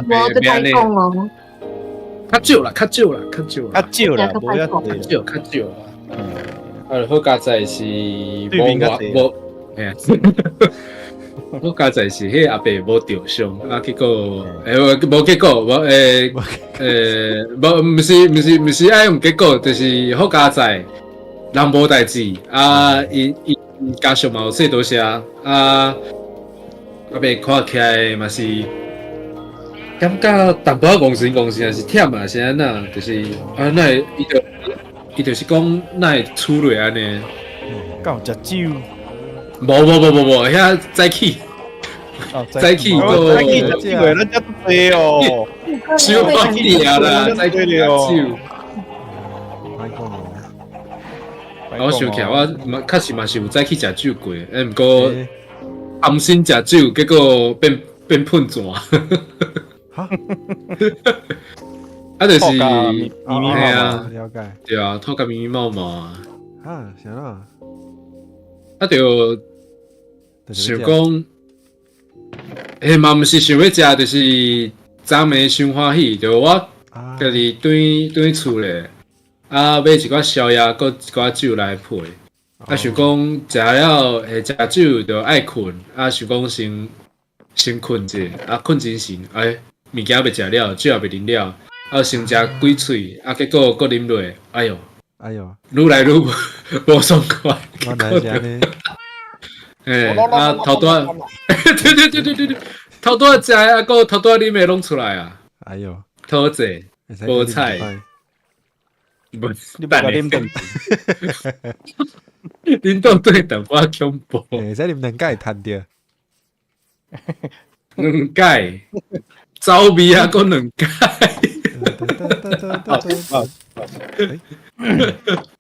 無閣歹講哦。較少啦，較少啦，較少啦，較少啦，無遐較少，較少啦。啊，好佳哉是無無，嘿，好佳哉是彼阿伯無著傷，啊，結果欸無結果，無欸欸無，毋是毋是毋是愛用結果，就是好佳哉，人無代誌，啊，伊伊家屬嘛有說多謝，啊，阿伯看起來嘛是感覺淡薄仔戇神戇神，還是忝啊，是按怎？就是啊，哪會伊就。伊就是講，哪會處理按呢？敢有食酒？無無無無無，遐早起。哦，早起個早起食酒的，咱遮足濟哦。小可啲啊啦，早起食酒。歹講哦。我想起來，我嘛確實嘛是有早起食酒過，毋過暗時食酒，結果變噴泉。哈？啊，就是，咪咪啊，了解。對啊，吐甲咪咪毛毛啊。啊，啥啊？啊，就想講，欸嘛毋是想欲食，就是昨暝傷歡喜，就我家己轉厝咧，啊買一寡宵夜，閣一寡酒來配。啊想講食了會食酒就愛睏，啊想講先睏者，啊睏精神，哎物件未食了，酒也未啉了，啊先食幾喙，啊結果閣啉落，哎喲，哎喲，愈來愈無爽快。原來是按呢。欸，啊頭拄仔，對對對對對對，頭拄仔食的啊，閣頭拄仔啉的攏出來啊！哎喲，討濟，無彩，無，你無共啉頓，啉倒轉淡薄仔恐怖。會使啉兩擺趁著。兩擺，走味啊，閣兩擺。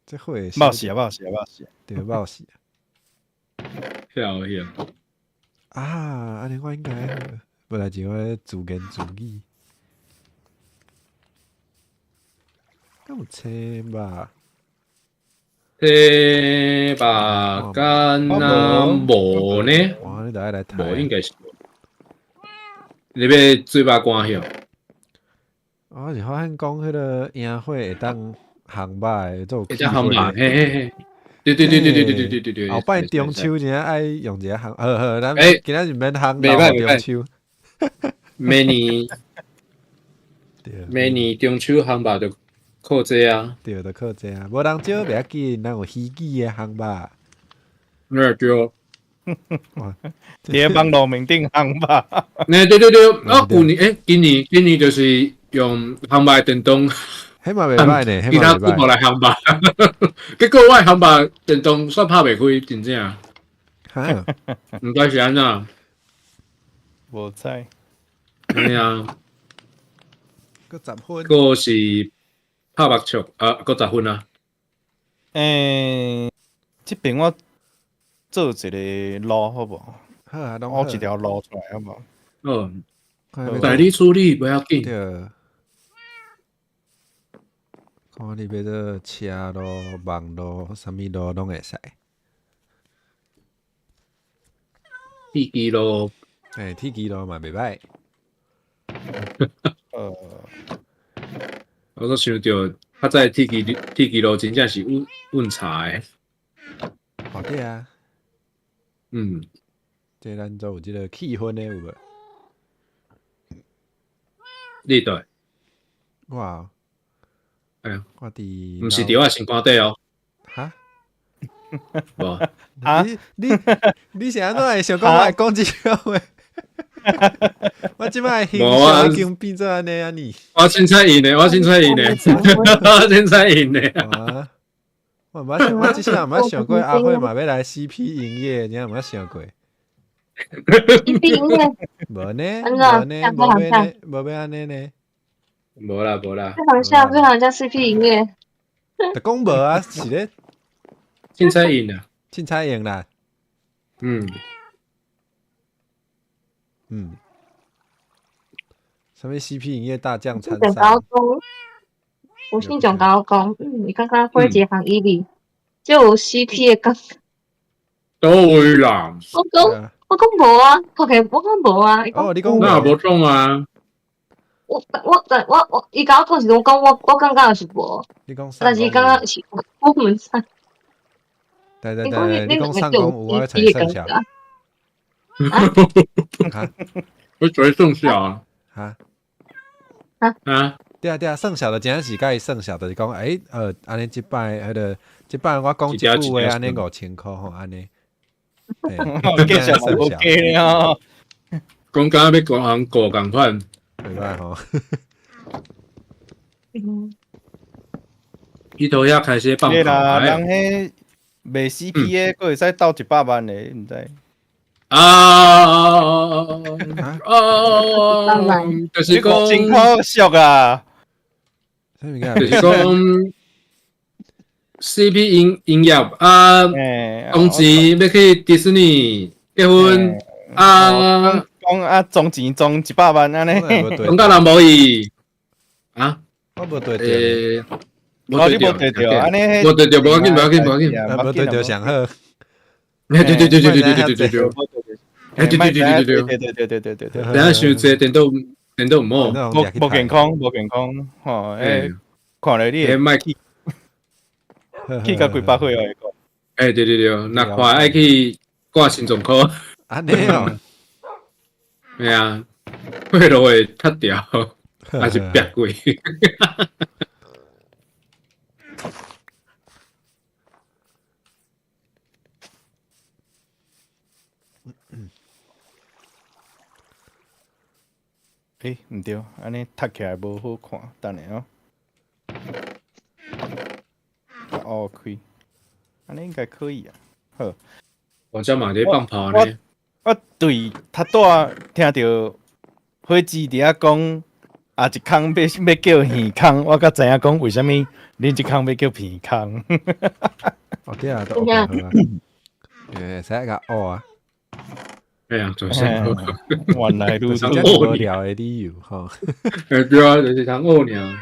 這會冒死啊冒死啊冒死！對，冒死。曉曉。啊，按呢我應該無代誌，我自言自語。敢有青肉？青肉敢若無呢？哇，你著愛來睇。無應該是。你欲水肉乾曉？我是發現講彼个營火會當烘肉的，做會當烘肉，嘿嘿嘿。對對對對對對對對對對。後擺中秋真正愛用一个烘，好好，咱今仔日免烘，袂歹袂中秋。明年，明年中秋烘肉就靠這啊。對，就靠這啊，無人招袂要緊，咱有虛擬的烘肉。那對。佇咧網路面頂烘肉。欸，對對對，啊，舊年欸，今年就是用烘肉的電動。彼嘛袂歹呢，其他久無來烘肉，結果我的烘肉電動煞拍袂開，真正。哈，毋知是按怎。無知。嘿啊。閣十分。閣是拍目笑，啊，閣十分啊。欸，這邊我做一个路好無？好啊，挖一條路出來好無？嗯，代你處理不要緊。對。看你欲做車路、網路，啥物路攏會使。鐵支路，欸，鐵支路嘛袂歹。我閣想著，較早鐵支路真正是運柴的。哦，對啊。嗯。這咱做有這个氣氛的有無？你對。我。哎呀，我佇。毋是佇我身躯底哦。哈？無。啊？你是按怎會想講我會講這句話？我這擺形象已經變做按呢啊呢。我凊彩應的，我凊彩應的，我凊彩應的。啊！我毋捌想，我這世人毋捌想過阿輝嘛欲來 CP 營業，真毋捌想過。 CP 營業？無呢，無呢，無欲呢，無欲按呢呢。無啦無啦。非常像，非常像 CP 營業。就講無啊，是咧。凊彩應啊。凊彩應啦。嗯。嗯。啥物 CP 營業大將參賽？吳信長共我講，伊感覺火一項伊哩，就有 CP 的感覺。佗位啦？我講無啊，OK，我講無啊。哦，你講那無講啊？我伊共我講時陣，我講我感覺是無。你講，但是感覺是我毋知。對對對，你講上講有我才算小。啊？我才算小啊！哈？啊？對啊對啊，算小的真正是佮伊算小，就是講，欸，按呢這擺彼个，這擺我講一句話，按呢5000箍吼，按呢。計數無計哦。講敢欲共人過仝款，袂歹吼。嗯。伊頭遐開始放對啦，人彼卖 CP 的，阁會使鬥100萬的，毋知。啊啊！就是講真可惜啊！就是講 CP 營營業啊，當錢欲去迪士尼結婚啊，講啊，裝錢裝100萬按呢，裝甲人無去啊？我無對著，無對著，按呢，無對著，無要緊，無要緊，無要緊，無對著上好。對對對對對對對對對。哎，對對對對對對對對對對對對，等下傷濟電腦電腦毋好，無無健康無健康，吼，欸，看來你會莫去去甲幾百歲哦，欸，對對對，若看愛去掛心臟科，按呢哦，對啊，血路會塌掉，還是煏過？欸，毋對，按呢讀起來無好看，等下哦。哦，開，按呢應該可以啊。好，我遮嘛佇放炮呢。我對頭拄仔聽著火姊佇遐講，啊一空欲叫耳空，我才知影講為啥物恁這空欲叫鼻空。哦對啊，都 OK 好啊。會使共學啊。哎呀，就是原來如此，無聊的理由吼。欸對啊，就是通學爾。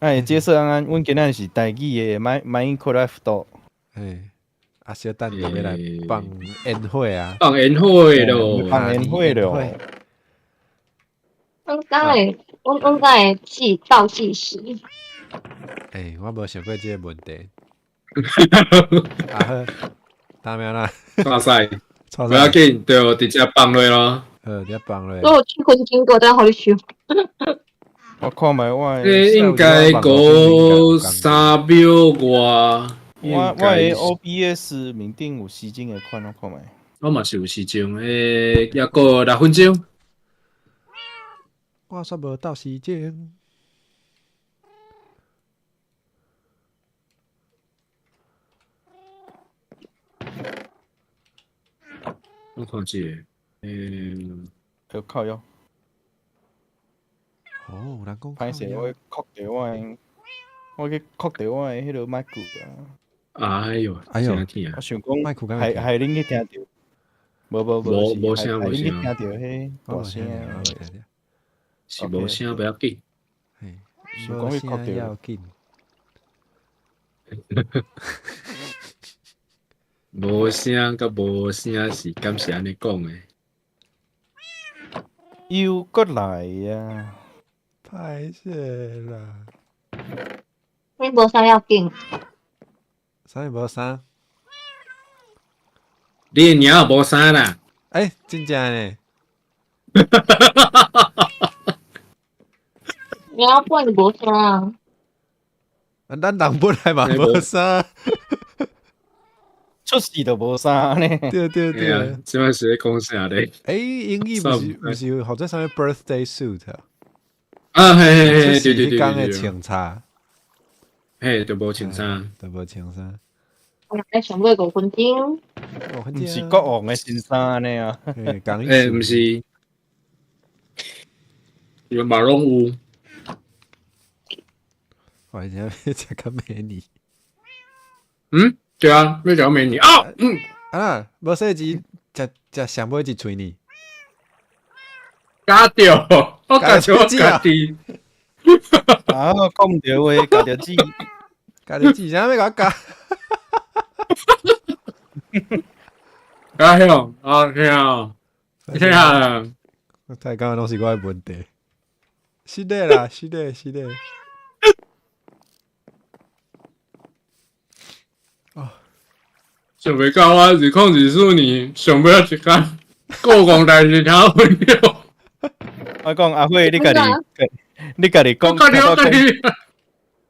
哎，解說安安，阮今仔是台語的 Minecraft。欸，啊，小等下欲來放煙火啊！放煙火咯，放煙火咯。阮敢會，阮阮敢會計倒計時。欸，我無想過這個問題。啊好，打咩啦？哇塞！不要緊，就直接放落咯。好，直接放落。我有七分鐘過，等下予你收。我看覓我。這應該過3秒外。我的 OBS 面頂有時鐘的款，我看覓。我嘛是有時鐘，欸，猶閣6分鐘。我煞無鬥時鐘。我看這個，欸，要靠腰。哦，有人講歹勢，我擴著我的，我去擴著我的彼個麥克啊。哎喲，哎喲，我想講，害恁去聽著，無無無無聲無聲，恁去聽著彼大聲，是無聲不要緊，想講去擴著要緊。無聲佮無聲是敢是按呢講的？又閣來啊！歹勢啦！你無啥要緊？啥物無啥？你的娘無啥啦？欸，真正呢？娘本就無啥啊。咱人本來嘛無啥。出世就無衫呢？對對對，這擺是咧講啥咧？欸，英語毋是號做啥物 birthday suit 啊？啊嘿嘿嘿，對對對對，彼工的穿衫，嘿，就無穿衫，就無穿衫。我來上尾5分鐘。毋是國王的新衫按呢啊？欸，毋是，有嘛攏有。我真欲食較美女。嗯？對啊，欲食美女啊！嗯，啊，無說錢，食食上尾一喙呢？咬著，我咬著我家己。啊，我講毋對話，咬著舌，咬著舌，啥欲共我咬？哎喲，啊聽啊，聽啊！我太剛剛攏是我的問題。是的啦，是的，是的。哦，想袂到我2024年上尾仔一工，故宫代誌聽分享。我講阿火，你家己，你家己講，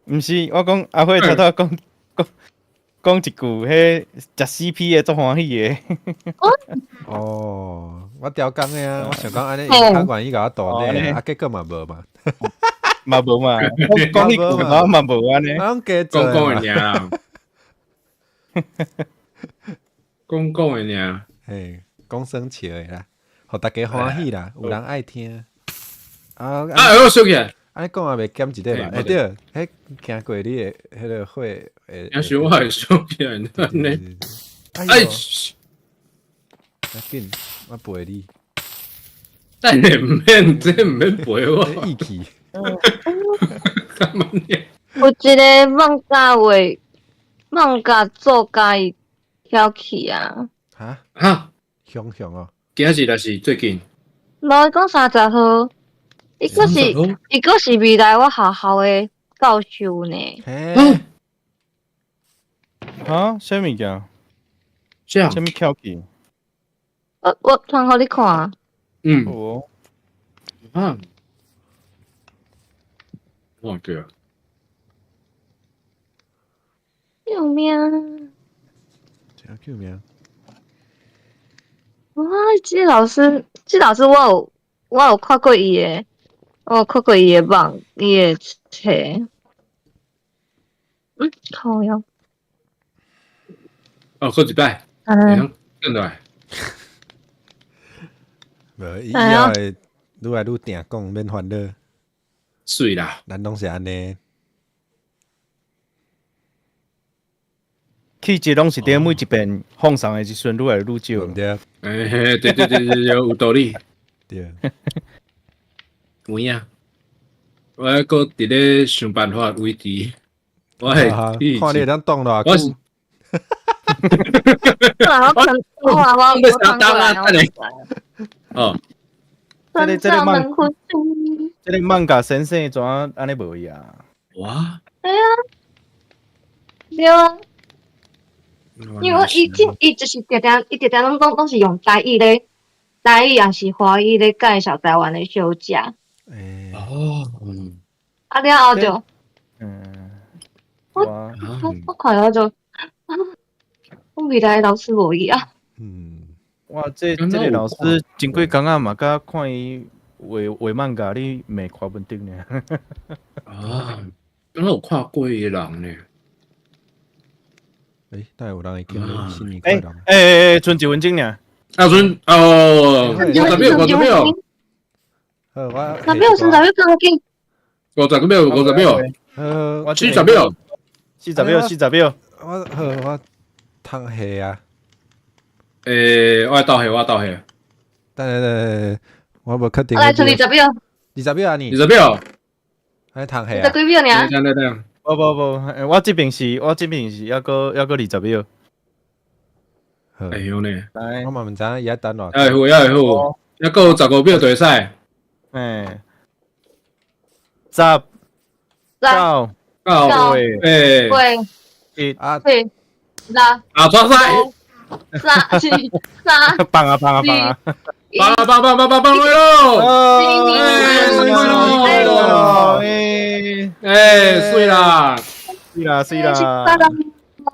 毋是，我講阿火頭拄講講講一句，彼食 CP 的足歡喜的。哦，我調工的啊，我想講按呢，伊較願意共我賭呢，啊，結果嘛無嘛，嘛無嘛，講彼句我嘛無按呢，講講講的爾。講講的爾。嘿，講耍笑的啦，予大家歡喜啦，有人愛聽。啊啊！我想起來，按呢講也袂減一塊吧？欸對，彼行過你的彼个火會。也想我會想起來，按呢。哎，較緊，我陪你。等下毋免，這毋免陪我。義氣。幹嘛呢？有一个漫畫畫漫畫作家伊翘起啊！哈哈，雄雄哦！今日抑是最近？無伊講30號，伊閣是伊閣是未來我學校的教授呢。嘿，哈？啥物件？啥啥物翘起？我傳予你看。嗯。哦。啊。我對啊。救命！啥救命？哇！這老師，這老師我有看過伊的，我有看過伊的網，伊的冊。靠腰。哦，過一擺。嗯。轉來。無，伊以後會愈來愈定講，免煩惱。媠啦，咱攏是按呢。氣質攏是佇每一遍放送的時陣愈來愈少。對。欸，對對對對對，有道理。對。有影。我還閣佇咧想辦法維持。我會看你會當擋偌久。我是。我我我我哦。這個漫，這個漫畫先生怎按呢無去啊？哇！哎呀，對啊。因為伊真伊就是定定伊定定攏攏攏是用台語咧，台語抑是華語咧介紹台灣的小食。欸哦，啊了後就，我我看了就，我未來的老師無去啊。哇，這個老師前幾工啊嘛，佮看伊畫畫漫畫，你袂看袂著呢。啊，敢若有看過伊的人呢？欸，哪會有人會叫你新年快樂？欸，賰一分鐘爾。啊，賰哦，50秒，50秒。好，我10秒，30秒，較緊。50秒，50秒。40秒，40秒，40秒。我好，我通下啊。欸，我來倒下，我倒下。等等等，我無確定。我來賰20秒。20秒啊你？20秒。來通下啊？十幾秒爾。等等等。無無無，我這邊是，我這邊是猶閣猶閣20秒。會曉呢？我嘛毋知影伊愛等偌久。會好，會好，猶閣有15秒就會使。欸，十、九、九、八、八、七、啊、六、啊，抓塞！三、四、三、放啊放啊放啊！放啊放放放放放咯！新年快樂！欸，媠啦！媠啦媠啦！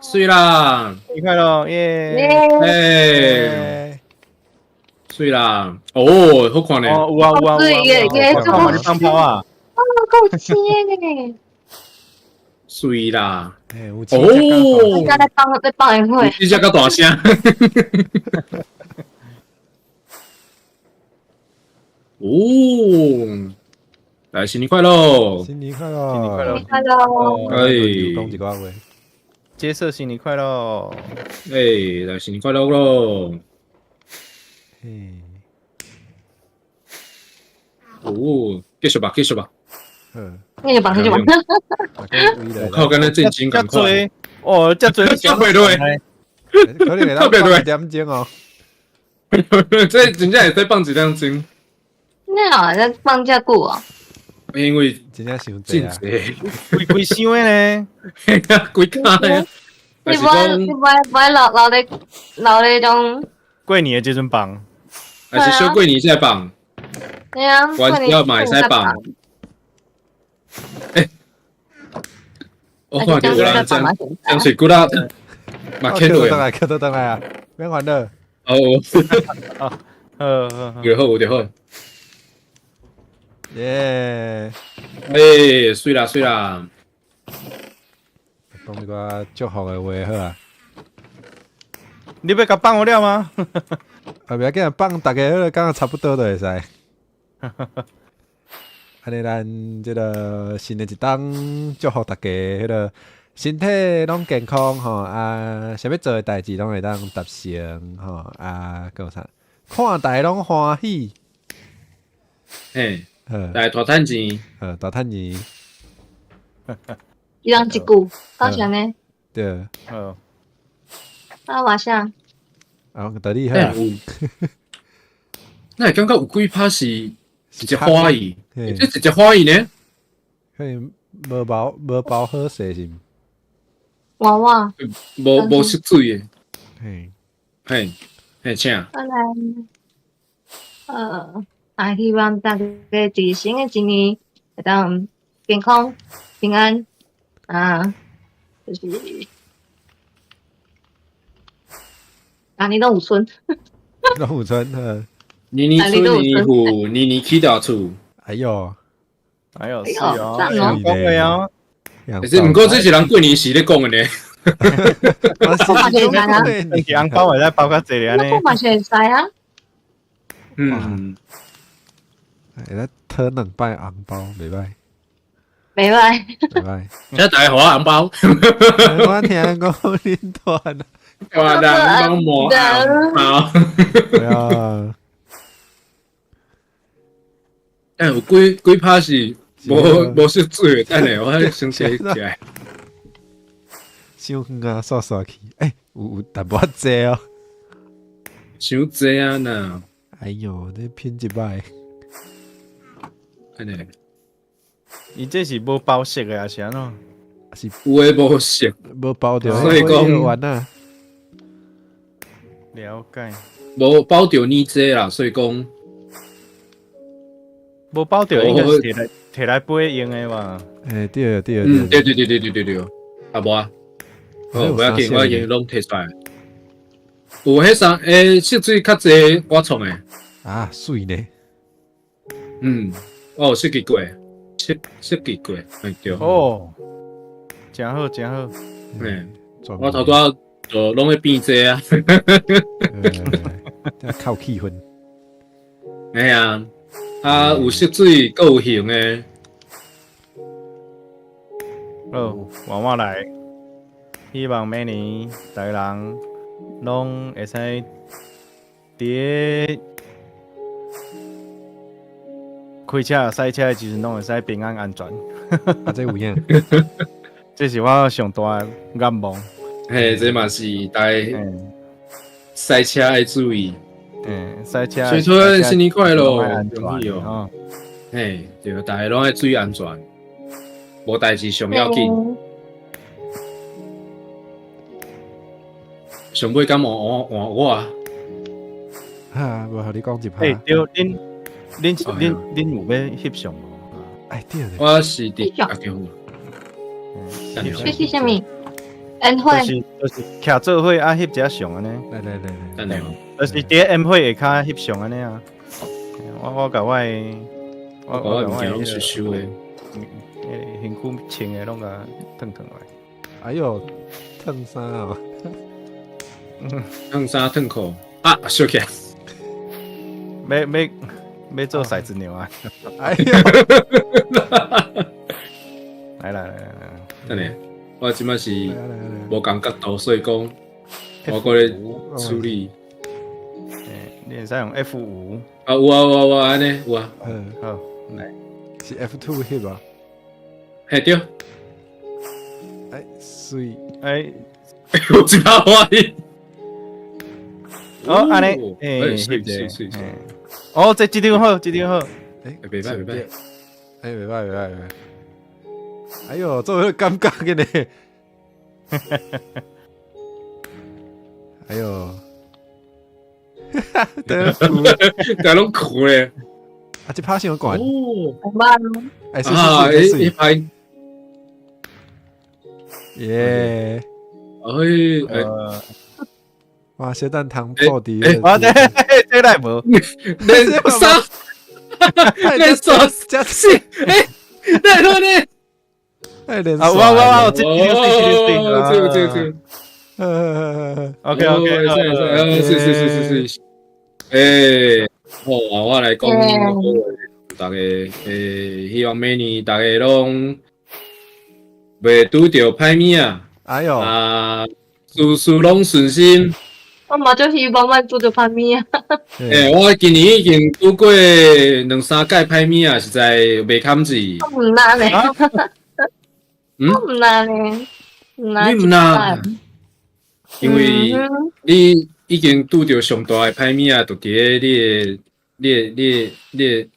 媠啦！新年快樂耶！欸，媠啦！哦，好看呢！有啊有啊有啊！看你放炮啊！哦，夠青的！媠啦！哦，在放在放煙火，你這較大聲。哦，來新年快樂！新年快樂！新年快樂！新年快樂！哎，講一寡話。接受新年快樂！哎，來新年快樂囉！嘿，哦，繼續吧，繼續吧。那就綁，那就綁。我靠，剛才震驚趕快！哦，這濟，特別對，可能特別對，點鐘哦。這真正會使放一點鐘。那啊，在放遮久啊？因為真正傷濟啊，規規箱的呢，規卡的。你無愛你無愛無愛留留咧留咧種過年的這陣放，還是小過年才放？對啊，我要買才放。欸，我看著有人將將水骨啦，嘛捡落來，捡倒轉來啊，免煩惱。哦，好，好，就好，就好。耶！欸，媠啦媠啦！講一寡祝福的話好啊。你欲共放予了嗎？啊，袂要緊，放逐家感覺差不多就會使。按呢，咱這个新的一冬，祝福逐家彼个身體攏健康吼，啊，啥物做的代誌攏會當達成吼，啊，閣有啥？看大攏歡喜，嘿，來大趁錢，好，大趁錢。一人一句，講啥呢？對，好。啊，我啥？啊，得你好。那會感覺有幾拍是一隻花意，這一隻花意呢？可能無包無包好勢是毋？娃娃。無色水的。嘿，嘿，嘿，請。我來，啊，希望大家佇新的一年會當健康平安，啊，就是逐年攏有春，攏有春，呵。年年春，年年富，年年起大厝。哎喲，哎喲，是哦，講的哦。其實毋過這是人過年時咧講的呢。我嘛是會使啊，紅包會使包較濟爾呢。我嘛是會使啊。嗯。會使討兩擺紅包，袂歹。袂歹。袂歹。請大家予我紅包。我聽講恁團。大人攏無紅包。對啊。欸，有幾幾拍是無色水，等下我先寫起來。傷遠啊，煞煞去。欸，有淡薄仔濟哦。傷濟啊呐！哎喲，這品質歹。按呢？伊這是無包色的，還是按怎？是有的無色，無包著，所以講完啊。了解。無包著呢濟啦，所以講。無包著應該是提來飛用的吧？欸，對對對，對對對對對對對，啊無啊，好，無要緊，我已經攏提出來。有彼三，欸，色水較濟，我創的。啊，媠呢？嗯，我有設計過，設計過，欸對。哦，真好真好。嗯，我頭拄仔就攏咧變這啊。靠氣氛。哎呀。啊，有色水，閣有型的。好，換我來。希望明年逐个人攏會使佇個開車、駛車的時陣，攏會使平安安全。啊，這有影。這是我上大的願望。嘿，這嘛是大家駛車愛注意。嗯，駛車。水春新年快樂，恭喜哦！嘿，對，大家攏愛注意安全，無代誌上要緊。上尾敢換換我啊？哈，無予你講一拍。欸，對，恁有欲翕相無？哎，對。我是佇阿強。這是啥物？宴會。就是徛做伙啊，翕一下相按呢。來來來來，等下。就是佇宴會下跤翕相按呢啊！我共我的，我我物件攏收收的，彼个身軀穿的攏共褪褪來。哎喲，褪衫哦！褪衫褪褲啊，燒起來！欲做骰子牛啊！哎喲！來來來來來，等下，我這擺是無仝角度，所以講我閣咧處理。你會使用 F5 啊，有啊有啊有啊，按呢有啊。嗯，好，來是 F2 翕啊。嘿對。哎，媠。哎，有一拍歡喜。哦，按呢，欸，媠媠媠。哦，這張好，這張好。欸，袂歹袂歹。欸，袂歹袂歹袂歹。哎喲，做有感覺的呢。哎喲。哈哈，大家攏哭咧。啊，這拍傷懸。哦。哎，啊，一拍。耶。哎，哇，小蛋糖破底。哇，這來無？你啥？你啥？這是？欸，來了呢？哎，連啊，我，這這這這這。OK OK，是是是是是。欸，好啊，我來講好話，大家欸，希望明年大家攏袂拄著歹物仔。哎喲，啊，事事攏順心。我嘛就希望莫拄著歹物仔。欸，我今年已經拄過兩三屆歹物仔，實在袂堪子。我毋若呢。我毋若呢。你毋若？因為你已經拄著上大的歹物仔，就佇咧你的、你的、你的、你的，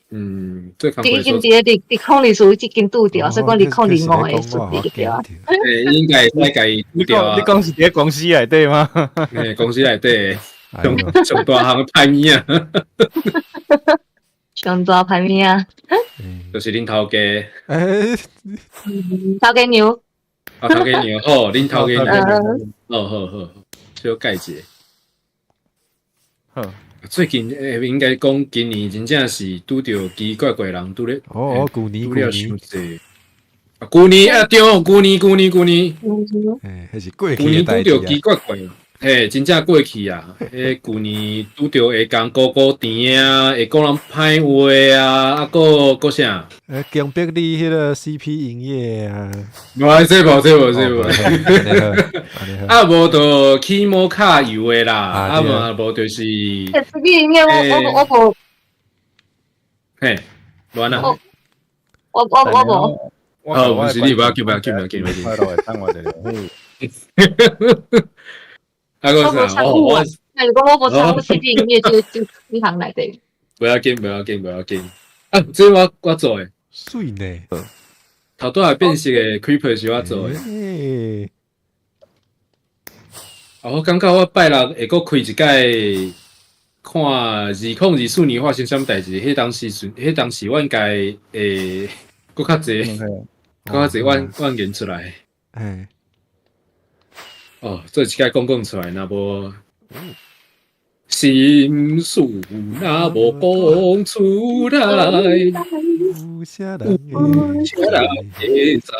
做工課。已經佇咧2024已經拄著，所以講2025會順利對啊。欸，應該會使共伊拄著啊。你講是佇咧公司內底嗎？欸，公司內底上上大項的歹物仔。上大歹物仔。就是恁頭家。欸，頭家娘。啊，頭家娘好，恁頭家娘，好好好，小解一下。好，最近欸，應該講今年真正是拄著奇怪怪人拄咧。哦，舊年舊年。啊，舊年啊對，舊年舊年舊年。欸，彼是過去舊年拄著奇怪怪，嘿，真正過去啊！彼舊年拄著會講姑姑甜啊，會講人歹話啊，啊，閣閣啥？欸，強迫你彼個 CP 營業啊？無，這無，這無，這無。啊，無就起摩卡油的啦，啊無無就是。欸，CP 營業我我我無。嘿，無按怎？我我我無。哦，毋是你，不要緊，不要緊，不要緊，不要緊。快樂會等我一下。啊，閣啥？我那如果我無參與 CP 營業，這這這行內底。不要緊，不要緊，不要緊。啊，這我我做的。媠呢？頭拄仔變色的 Creeper 是我做的。啊，我感覺我拜六會閣開一擺，看2024年發生啥物代誌。彼當時陣，彼當時我應該會閣較濟，閣較濟怨怨言出來。嘿。哦，做一擺講講出來，若無心事若無講出來，有啥人會知？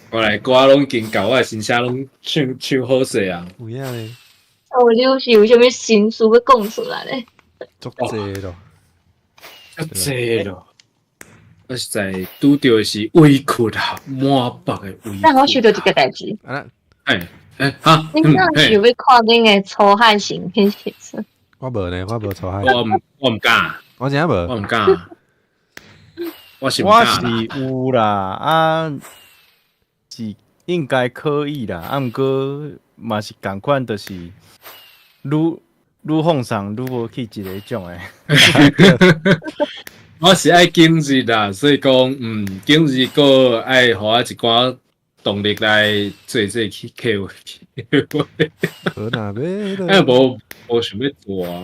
我來歌攏已經到我的心聲攏唱唱好勢啊！有影咧？哦，你有是有啥物心事欲講出來咧？足濟咯，足濟咯！我實在拄著的是委屈啊，滿腹的委屈。但我想著一個代誌。啊，欸欸哈！你敢是有欲看恁的粗漢型彼時陣？我無呢，我無粗漢。我毋我毋敢。我真正無。我毋敢。我是我是有啦，啊，是應該可以啦，啊，毋過嘛是仝款，就是愈愈放鬆，愈無去一个種的。我是愛今日啦，所以講，今日閣愛予我一寡動力來做這去客戶。無若欲，哎，無無想欲做啊。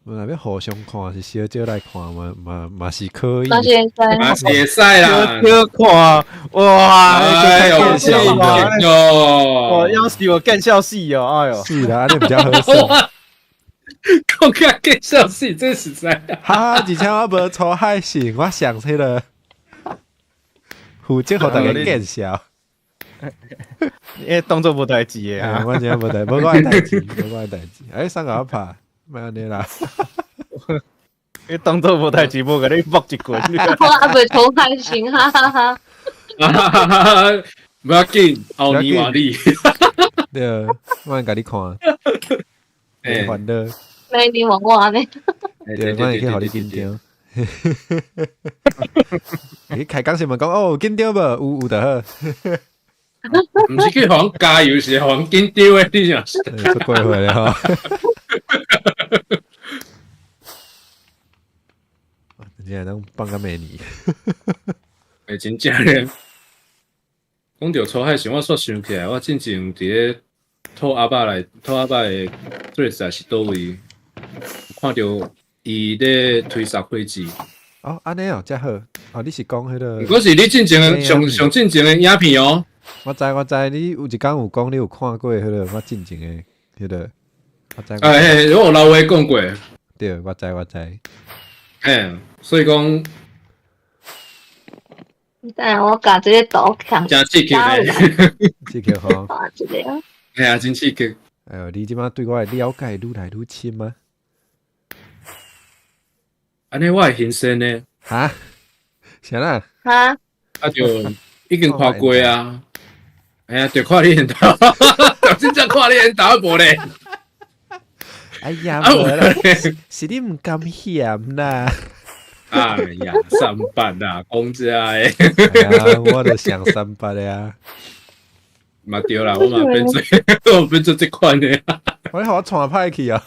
無若欲互相看，是小少來看嘛嘛嘛是可以。嘛是會使，嘛是會使啦。小看，哇！哎喲，見笑哦，要死我見笑死哦，哎喲。是啦，按呢比較好勢。講甲見笑死，這實在。哈，而且我無粗海型，我上彼个負責予大家見笑。欸，當做無代誌的啊！我真正無代，無我的代誌，無我的代誌。欸，送予我拍，莫按呢啦。你當做無代誌，無共你搏一棍。我還袂粗海型，哈哈哈。哈哈哈哈！無要緊，後年換你。對，我會共你看。欸，煩惱。明年換我呢？對，我會去予你緊張。你開講新聞講哦，緊張無？有有就好。毋是去予人加油，是予人緊張的，你想？出過歲咧吼。真正攏放甲明年。欸，真正咧。講著粗海時，我煞想起來，我進前佇咧兔阿爸來，兔阿爸的 Threads 抑是佗位，看著伊咧推捒火箭。哦，按呢哦，遮好。哦，你是講彼个？嗰是你進前的上上進前的影片哦。我知我知，你有一工有講，你有看過彼个我進前的彼个，我知。欸，嘿，我有老話講過。對，我知我知。嘿，所以講，等我共這个圖看。真刺激咧！刺激吼！啊，這个。嘿啊，真刺激！哎喲，你這擺對我的了解愈來愈深啊！按呢，我會現身呢？哈？啥啦？哈？啊，就已經看過啊！哎呀，就看你緣投，真正看你緣投無咧。哎呀，無啦，是你毋甘嫌啦。哎呀，三八啦，講這的。哎呀，我就想三八的啊。嘛對啦，我嘛變做，我變做這款的。我予我創歹去啊！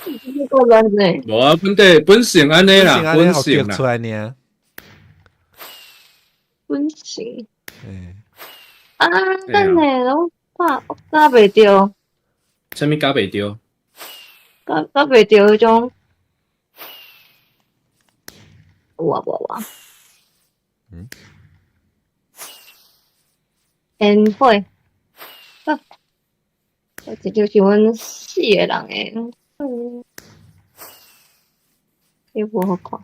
無啊，本地本性按呢啦，本性啦。出來爾。本性。啊，等下，我看我加袂著。啥物加袂著？加袂著彼種。有啊無啊？嗯。煙火。啊！這就是阮四个人的，嗯，這無好看。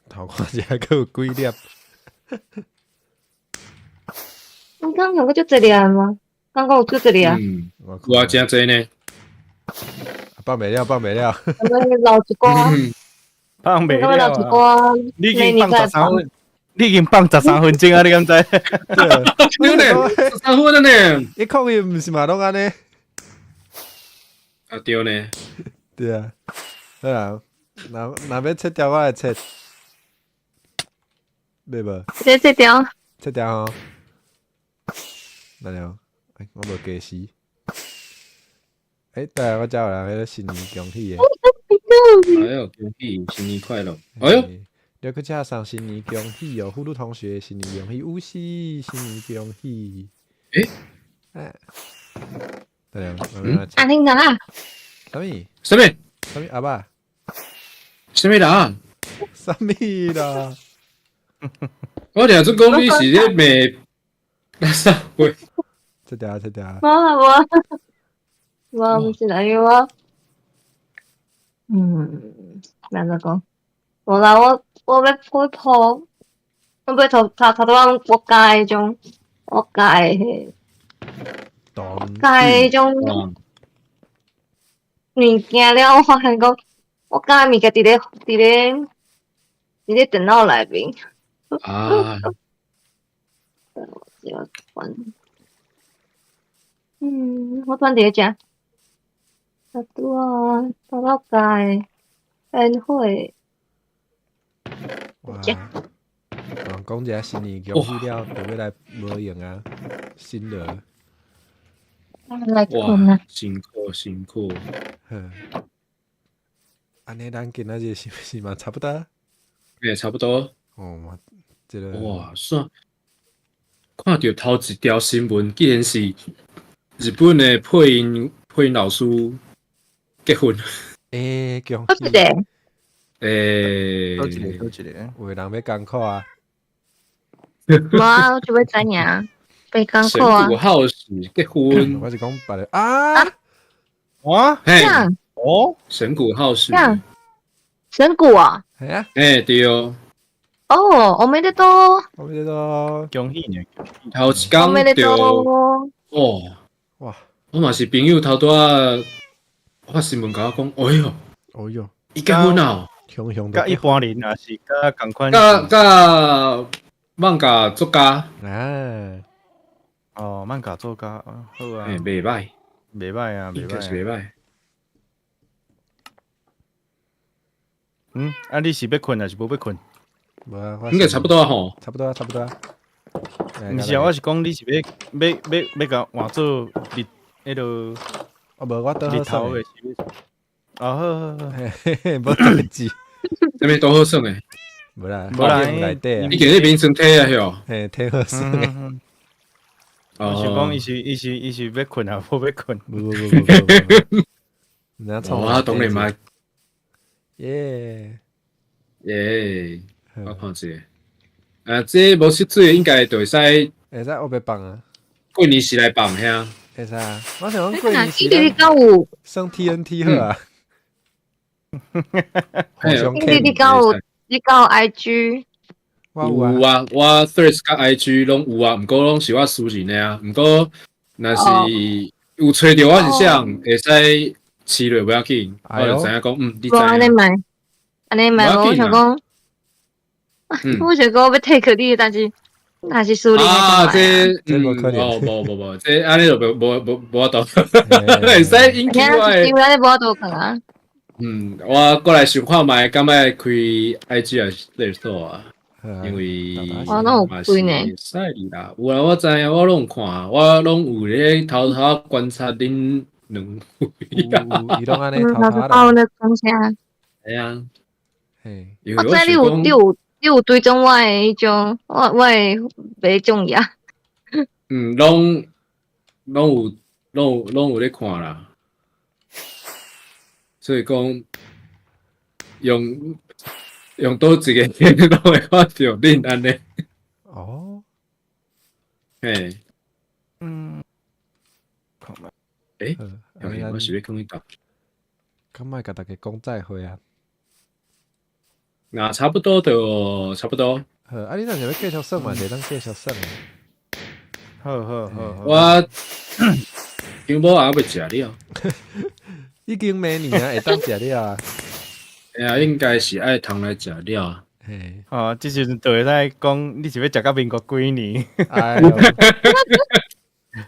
頭看這閣有幾粒？你剛剛有足濟粒嗎？剛剛有足濟粒。嗯，有啊，真濟呢。放袂了，放袂了。我們留一寡，放袂了。留一寡，你已經放13分，你已經放13分鐘啊！你敢知？對呢，13分了呢。一抗伊毋是嘛攏按呢？啊對呢。對啊，好啦，若欲切掉我來切，對無？切切掉。切掉吼。那了，欸，我無計時。欸，對啊，我遮有人彼个新年恭喜的。哎喲，恭喜新年快樂！哎喲，你去遮送新年恭喜哦，葫蘆同學新年恭喜，有時新年恭喜。欸？哎，對啊，阿玲啊？啥物？啥物？啥物阿爸？啥物啦？啥物啦？我聽準講你是咧罵垃圾話。切掉，切掉。無啊無，無毋是啦，因為我，按怎講？無啦，我欲我欲鋪，我欲頭頭頭拄仔我教彼種，我教的，教彼種物件了，我發現講，我教的物件佇咧電腦內面。啊！我轉佇咧遮。啊，拄啊，頭拄教的煙火。哇！人講一下新年恭喜了，就欲來無閒啊，辛勞。來睏啊！辛苦辛苦。好。按呢，咱今仔日是毋是嘛差不多？欸，差不多。哦嘛，這个。哇，煞看著頭一條新聞，竟然是日本的配音老師結婚。欸，恭喜！欸，倒一个，倒一个，有的人欲艱苦啊。無啊，我就欲知影，欲艱苦啊。神谷浩史結婚。我是講別个啊。哇？嘿。哦。神谷浩史。神谷啊。係啊。欸，對哦。哦，おめでとう。おめでとう。恭喜呢！頭一工就哦，哇！我嘛是朋友頭拄仔發新聞共我講，哎喲，哎喲，伊結婚啊！雄雄佮一般人也是佮仝款，佮漫畫作家啊，哦，漫畫作家，好啊，欸，袂歹，袂歹啊，袂歹，袂歹。嗯，啊，你是欲睏抑是無欲睏？無啊，應該差不多吼，差不多，差不多。毋是啊，我是講你是欲共換做日彼个，哦，無，我倒日頭的。哦，好好好，無代誌。啥物都好耍的？無啦，無啦，內底。你佇彼邊先睇啊，喲。嘿，睇好耍的。我想講伊是欲睏啊，無欲睏。無無無無無。我當然嘛。耶耶。我看一下，啊，這無濕水應該就會使，會使烏白放啊。過年時來放遐，會使啊。我想講過年時，你敢有耍 TNT 好啊。你敢有你敢有 IG？我有啊，有啊，我 Threads 佮 IG 攏有啊，毋過攏是我私人的啊。毋過若是有揣著我是啥，會使飼落無要緊，我就知影講，嗯，你知無按呢影。莫，按呢莫，我想講，我想講我欲 tag 你，但是若是私人的啊，就這這無可能哦，無無無，這按呢就無無無無法度，會使引起我的。因為按呢無法度看啊。嗯，我過來想看覓，敢欲開 IG 還是 Threads 啊？因為我攏有開呢。會使啦，有啊，我知影，我攏有看，我攏有咧偷偷觀察恁兩位。伊攏按呢偷偷來。我咧講啥？係啊。嘿。我知你有你有你有追蹤我的彼種，我我的買種嘢。嗯，攏攏有攏有攏有咧看啦。所以講用用佗一个攏會看著恁按呢。哦。嘿。嗯。欸，我是欲囥佇佗？敢欲共大家講再會啊？那差不多就差不多。好，啊，你若是欲繼續耍嘛，就當繼續耍。好好好。我今晡還欲食了。已經暝年啊，會當食了啊。哎呀，應該是愛通來食了。嘿，哦，這時陣就會使講，你是欲食到民國幾年？哎喲，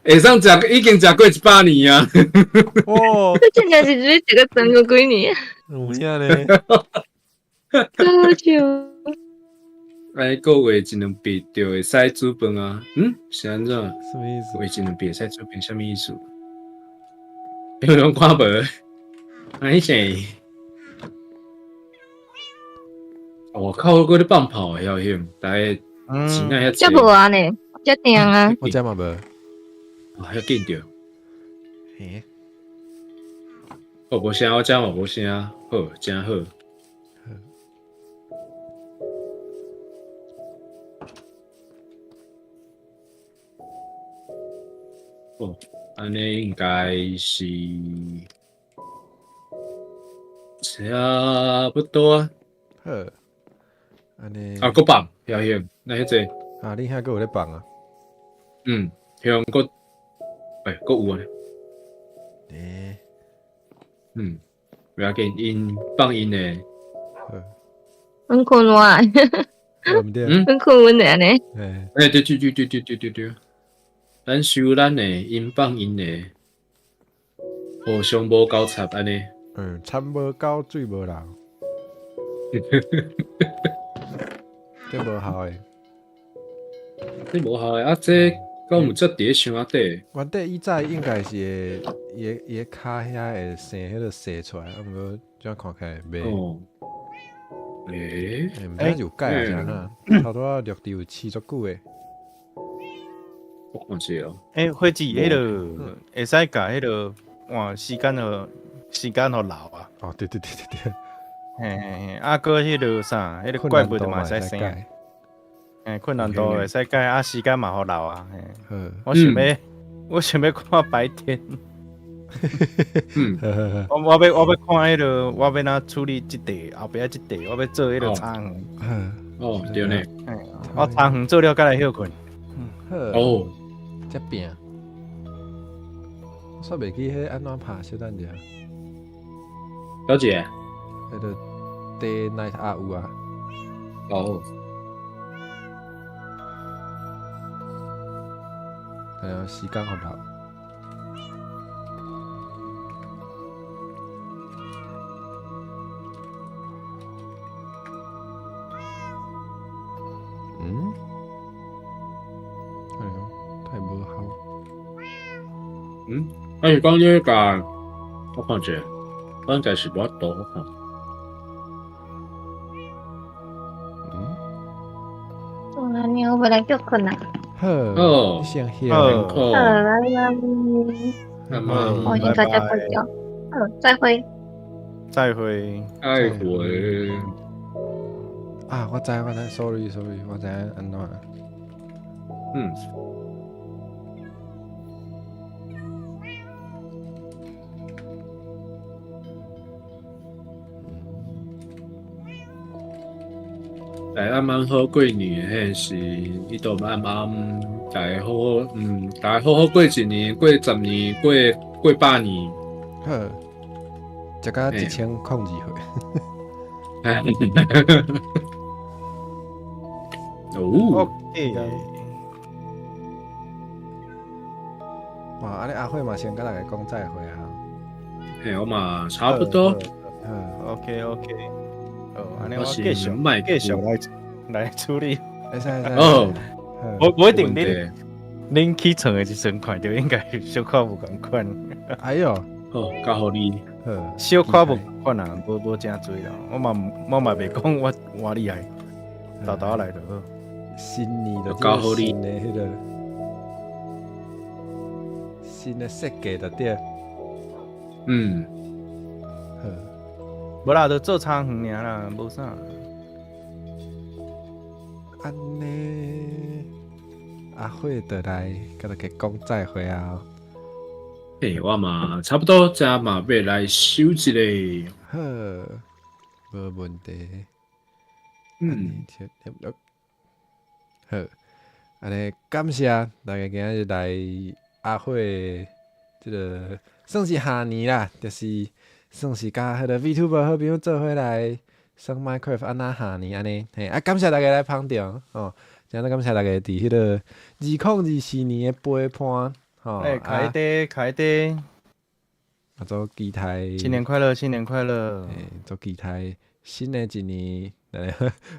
會使食，已經食過100年啊！哇，這真正是欲食個長過幾年？有影呢？好笑。哎，個月一兩筆就會使煮飯啊？嗯，是按怎？什麼意思？月一兩筆會使煮飯，啥物意思？你攏看無？哎是。我靠！閣咧放炮的曉曉，大家錢若遐濟。這無啊呢，這定啊。我這嘛無。啊，遐緊著。嘿。哦，無聲，我這嘛無聲，好，真好。哦，按呢應該是差不多啊。好。按呢。啊，閣放，曉曉，那彼個。啊，你遐閣有咧放啊？嗯，向閣，欸，閣有啊。欸。嗯，袂要緊，𪜶放𪜶的。阮睏我。嗯。阮睏阮的按呢。欸，對對對對對對對對。咱收咱的，𪜶放𪜶的，互相無交插按呢。嗯，田無溝，水無流。這無效的，這無效的啊！這敢有這佇咧箱仔底？原底以早應該是會，伊个跤遐會生彼个踅出來，啊，毋過這看起來袂。哦。欸？毋知是有改抑是按怎？頭拄仔綠地有飼足久的。我看者哦。欸，火子，彼个會使共彼个換時間予時間予留啊？哦，對對對對對。嘿嘿嘿，啊，閣彼个啥，彼个怪物嘛會使生。嘿，困難度會使改，啊，時間嘛予留啊。嘿，我想欲，我想欲看白天。我欲我欲看彼个，我欲怎處理這塊後壁這塊，我欲做彼个茶園。哦，對呢。我茶園做了，才來歇睏。哦，這拼。我煞袂記彼按怎拍，小等者。小姐。彼个 Day Night 啊有啊。哦。哎呀，時間予留。嗯？哎喲，太無效。嗯？啊是講你共，我看者，我應該是無法度，我看。嗯，按呢我欲來歇睏啊。好，哦，先歇。好，好，拜拜。我先大家睡覺。好，再會。再會。再會。啊，我知我知，sorry sorry，我知影按怎。嗯。大家暗暗好過年，彼是伊都暗暗大家好好，大家好好過一年，過10年，過100年。好，食到1002歲。哦， OK，哇！按呢阿慧嘛，先佮大家講再會啊。嘿，我嘛差不多。 OK OK，哦，按呢我我是繼續莫繼續來處理。會使會使。哦，我一定恁起床的時陣看著應該小可無仝款。哎喲，好，交予你。好，小可無仝款啊，無誠濟啦。我嘛袂講我偌厲害，沓沓來就好。新年就交予你新的彼个新的設計就對。好，無啦，就做差遠爾啦，無啥。按呢，阿慧就來佮大家講再會啊。嘿，我嘛差不多，這嘛欲來收一下。好，無問題。好，按呢感謝大家今日來阿慧這个算是跨年啦，就是算是佮彼个 VTuber 好朋友做伙來耍 Minecraft 按怎跨年按呢，嘿，啊感謝大家來捧場吼，真正感謝大家佇彼个2024年的陪伴吼。欸，凱爹，凱爹，啊，做期待新年快樂，新年快樂。欸，做期待新的一年，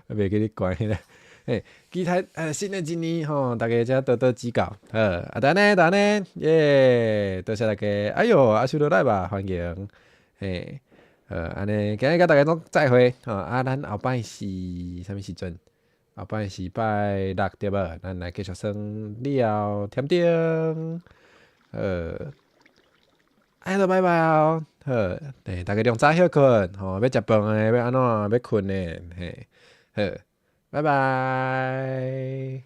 袂記你關彼个。嘿，期待新的一年吼，大家遮多多指教。好，啊，按呢，按呢，耶，多謝大家。哎喲，阿修羅來吧，歡迎。嘿，好，按呢，今日佮大家講再會。吼，啊，咱後擺是啥物時陣？後擺是拜六對無？咱來繼續耍了添丁。好，哎，就拜拜哦。好，欸，大家量早歇睏，吼，欲食飯的，欲按怎，欲睏的，嘿，好。拜拜。